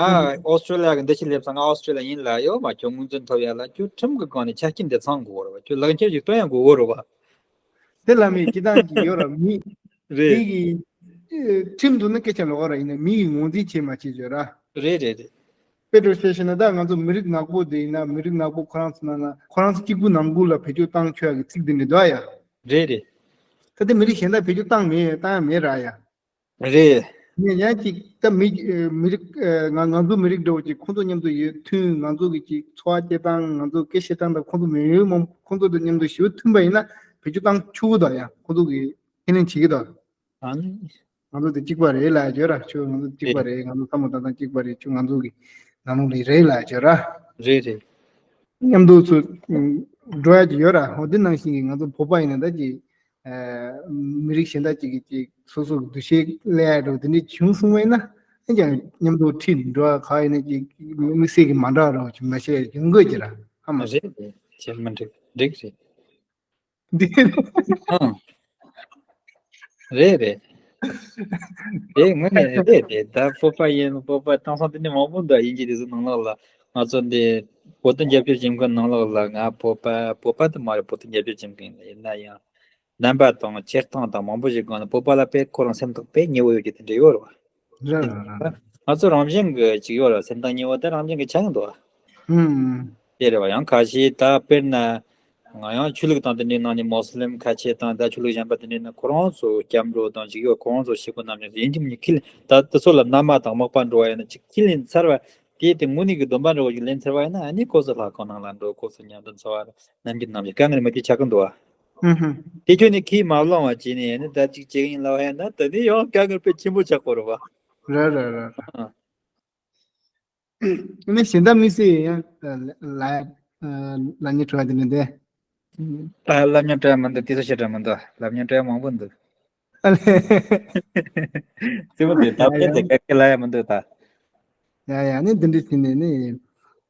ཨོ་སི་ཀྲོ་ལི་ཡ་གི་འདུ་ཤེས་སླེབས་ཙང་ང་ཨོ་སི་ཀྲོ་ལི་ཡ་ཡིན་ལབ་ཡོད་མ། ཁྱོད་ངོས་འཛིན་ཐོབ་ཡ་ལ་ཁྱོད་ཁྲིམས་ཀྱི་སྒང་ནས་ཆ་རྐྱེན་དེ་ཚང་དགོས་རེད་བ། ཁྱོད་ལག་འཁྱེར་ཞིག་སྟོན་ཡ་དགོས་རེད་བ། དེ་ལ་མི་སྐྱིད་ཐང་ཅིག་ཡོད་ར། མི་རེད། དེ་གི་ཁྲིམས་འདུག་ན་སྐད་ཆ་ལོག་ར། ཡིན་ན་མི་ཡི་ངོས་འཛིན་བྱེད་མ་བྱེད་བརྗོད་ར། རེད་རེད་རེད། དཔེ་འདྲ་བཤད་ཤེ་ན་ད་ང་ཚོ་མི་རིགས་ནག་པོ་དེ་ཡིན་ན་མི་རིགས་ནག་པོ་ཁོ་རང་ཚོ་ནང་ན་ཁོ་རང་ཚོ་གཅིག་པུ་ནང་ཁུལ་ལ་བེད་སྤྱོད་བཏང་ཆོག་ཡ་གི་ཚིག་དེ་འདྲ་འདུག་ཡ། རེད་རེད། ད་དེ་མི་རིགས་གཞན་དག་བེད་སྤྱོད་བཏང་མེད་བཏང་ཡ་མེད་ར་ཡ། རེད། ངས་ཡང་ཅིག་ད་མི་མི་རིགས་ང་ང་ཚོ་མི་རིགས་འདྲ་བོ་ཅིག་ཁོང་ཚོ་མཉམ་དུ་ཡོད་མཐུན་ང་ཚོ་གི་ཅིག་འཚོ་བ་སྐྱེལ་སྟངས་ང་ཚོ་སྐད་བཤད་སྟངས་དང་ཁོང་ཚོ་མི་ཡོད་མང་ཁོང་ཚོ་དང་མཉམ་དུ་ཞེ་པོ་མཐུན་པ་ཡིན་ན་བེད་སྤྱོད་བཏང་ཆོག་གི་འདུག་ཡ། ཁོང་ཚོ་གི་ཁས་ལེན་བྱེད་ཀྱི་འདུག་ཨང་། ང་ཚོ་དེ་གཅིག་པ་རེད་ལབ་ཡ་ཅིག་ཡོད་ར། ཁྱོད་ང་ཚོ་གཅིག་པ་རེད། རེད། ང་ཚོ་བསམ་བློ་བཏང་སྟངས་གཅིག་པ་རེད། ཁྱོད་ང་ཚོ་གི་ནང་ལོགས་ལ་རེད་ལབ་ཡ་ཅིག་ཡོད་ར། རེད་རེད། མཉམ་དུ་ཚུར་འགྲོ་ཡ་ཅིག་ཡོད་ར། འོ་དེ་ནང་བཞིན་གྱི་ང་ཚོ་བོད་པ་ཡིན་ན་ད་ཅིག་མི་རིགས་གཞན་དག་ཅིག་གིས་ཅིག་སོ་སོ་གི་འདུ་ཤེས་སླེབས་ཡ་འགྲོ་དེ་འདྲ་བྱུང་སོང་བས་ན་ཨེ་ཀྱང་མཉམ་དུ་ཁྲིད་འགྲོ་ཡ་ག་ཡིན་ན་ཅིག་དམིགས་བསལ་གྱི་མ་འདྲ་རོགས་ཅིག་མ་བཤད་ཡོང་དགོས་ཀྱི་ར་ཧ་མ་རེད་རེད། བྱེད་མི་འགྲིག་འགྲིག་རེད། འདི་ཨང་། རེད་རེད། དེ་དངོས་གནས་རེད་དེ་ད་བོད་པ་ཡིན་བོད་པ་དེང་སང་དེ་འདྲ་མང་པོ་འདུག་དབྱིན་ཇི་དེ་ཚོ་ནང་ལོགས་ལ་ང་ཚོ་འདི་བོད་དོན་རྒྱབ་སྐྱོར་བྱེད་མཁན་ནང་ལོགས་ལ་ང་བོད་པ་བོད་པ་དེ་མ་རེད་བོད་དོན་རྒྱབ་སྐྱོར་བྱེད་མཁན་ཡིན་ན་ཡང་རྣམ་པ་དང་སྤྱིར་བཏང་དང་མང་པོ་ཞིག་སྒང་ལ་བོད་པ་ལ་དཔེ་ཁོ་རང་སེམས་ཐག་དཔེ་ཉེ་བོ་ཡོད་ཀྱི་དེ་འདྲ་ཡོད་རེད་བ། རེད་རེད་རེད། ང་ཚོ་རང་བཞིན་གྱི་ཅིག་ཡོད་རེད་སེམས་ཐག་ཉེ་བོ་དེ་རང་བཞིན་གྱི་ཆགས་འདུག་བ། ཧུམ། དེ་རེད་བ་ཡང་ཁ་ཤས་ད་དཔེར་ན། ང་ཡང་ཆོས་ལུགས་དང་དེ་འདྲའི་ནང་ནས་མོ་སི་ལིམ་ཁ་ཆེ་དང་ད་ཆོས་ལུགས་གཞན་པ་དེ་འདྲའི་ནང་ཁོ་རང་ཚོ་སྐྱབས་འགྲོ་དང་ཅིག་ཡོད་ཁོ་རང་ཚོ་ཤི་ཁོ་རྣམས་ཀྱང་ཡིན་གྱི་མིན་ཁས་ལེན་ད་དེ་ཚོ་ལ་མནའ་མ་དང་མག་པ་འགྲོ་བ་ཡིན་ན་ཅིག་ཁས་ལེན་ཚར་བ་དེ་དེ་དངོས་གནས་ཀྱི་སྡོམ་པ་འདྲ་བོ་ཞིག་ལེན་ཚར་བ་ཡིན་ན་ཨ་ནི་ཁོ་ཚོ་ལྷ་ཁང་ནང་ལ་འགྲོ་ཁོ་ཚོ་མཉམ་དུ་འཚོ་བ་རྣམ་འགྱུར་རྣམ་འགྱུར་དཀའ་ངལ་མི་དེ་ཆགས་ཀྱི་འདུག་བ། ཧུམ་ཧུམ། དེ་ཁྱོད་ནི་ཁས་མ་བླངས་བ་བྱས་ནས་ཨ་ནི་ད་ཅིག་བྱེད་ཀྱི་ཡིན་ལབ་ཡ་ན་ད་ནི་ཡང་དཀའ་ངལ་དཔེ་ཆེན་པོ་ཆགས་ཀྱི་རེད་བ། རེད་རེད་རེད། ཨ། ནི་གཞན་དག་དམིགས་བསལ་ཡང་ལ་ལ་ཉེ་དྲི་བ་དེ་ནི་འདི། ད་ལབ་ཉན་དྲི་བ་མི་འདུག་དེ་ཚོ་བཤད་དྲི་བ་མི་འདུག་ལབ་ཉན་དྲི་བ་མང་པོ་འདུག་ཨ་ལེ། རྩེ་མོ་དེ་ད་ཡ་དཔེ་དེ་ཡ། ག་གེ་ལ་ཡ་མི་འདུག་ད། ཡ་ཡ་ནི་འདི་འདྲ་བྱས་ནས་ནི།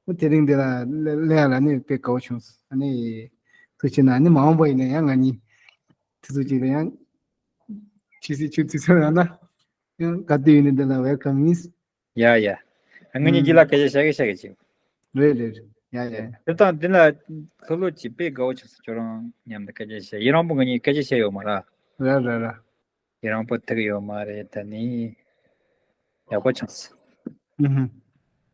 ཨོ་དེ་རིང་འདི་ལ་ལ་ལ་ཡ་ལ་ནི་དཔེ་དགའ་བོ་བྱུང་སོང་ཨ་ནི། ཐུགས་ཆེ་ན་ནི་མ་འོངས་པ་ཡིན་ན་ཡང་ང་གཉིས། དུས་ཚོད་ཅིག་ལ་ཡང་། ཆི་སི་ཆུ་དུས་ཚོད་རང་ན། ཡང་ག་དུས་ཡིན་ནི་འདི་ལ་welcome is། ཡ་ཡ། ང་གཉིས་ཀྱི་ལ་ཨུམ། སྐད་ཆ་བཤད་གི་བཤད་གི་ཅིག་རེད་རེད་རེད། ཡ་ཡ་ཡ། དེ་དང་འདི་ལ་ལྷོད་ལྷོད་ཅིག་དཔེ་དགའ་བོ་ཆགས་སོང་ཁྱོད་རང་མཉམ་དུ་སྐད་ཆ་བཤད་ཡིན་རང་པོ་ང་གཉིས་སྐད་ཆ་བཤད་ཡོད་མ་ར། ར་ར་ར། ཡིན་རང་པོ་ཐུག་ཡོད་མ་རེད་ད་ནི། ཡག་པོ་ཆགས་སོང་། ཨུ་ཧུ།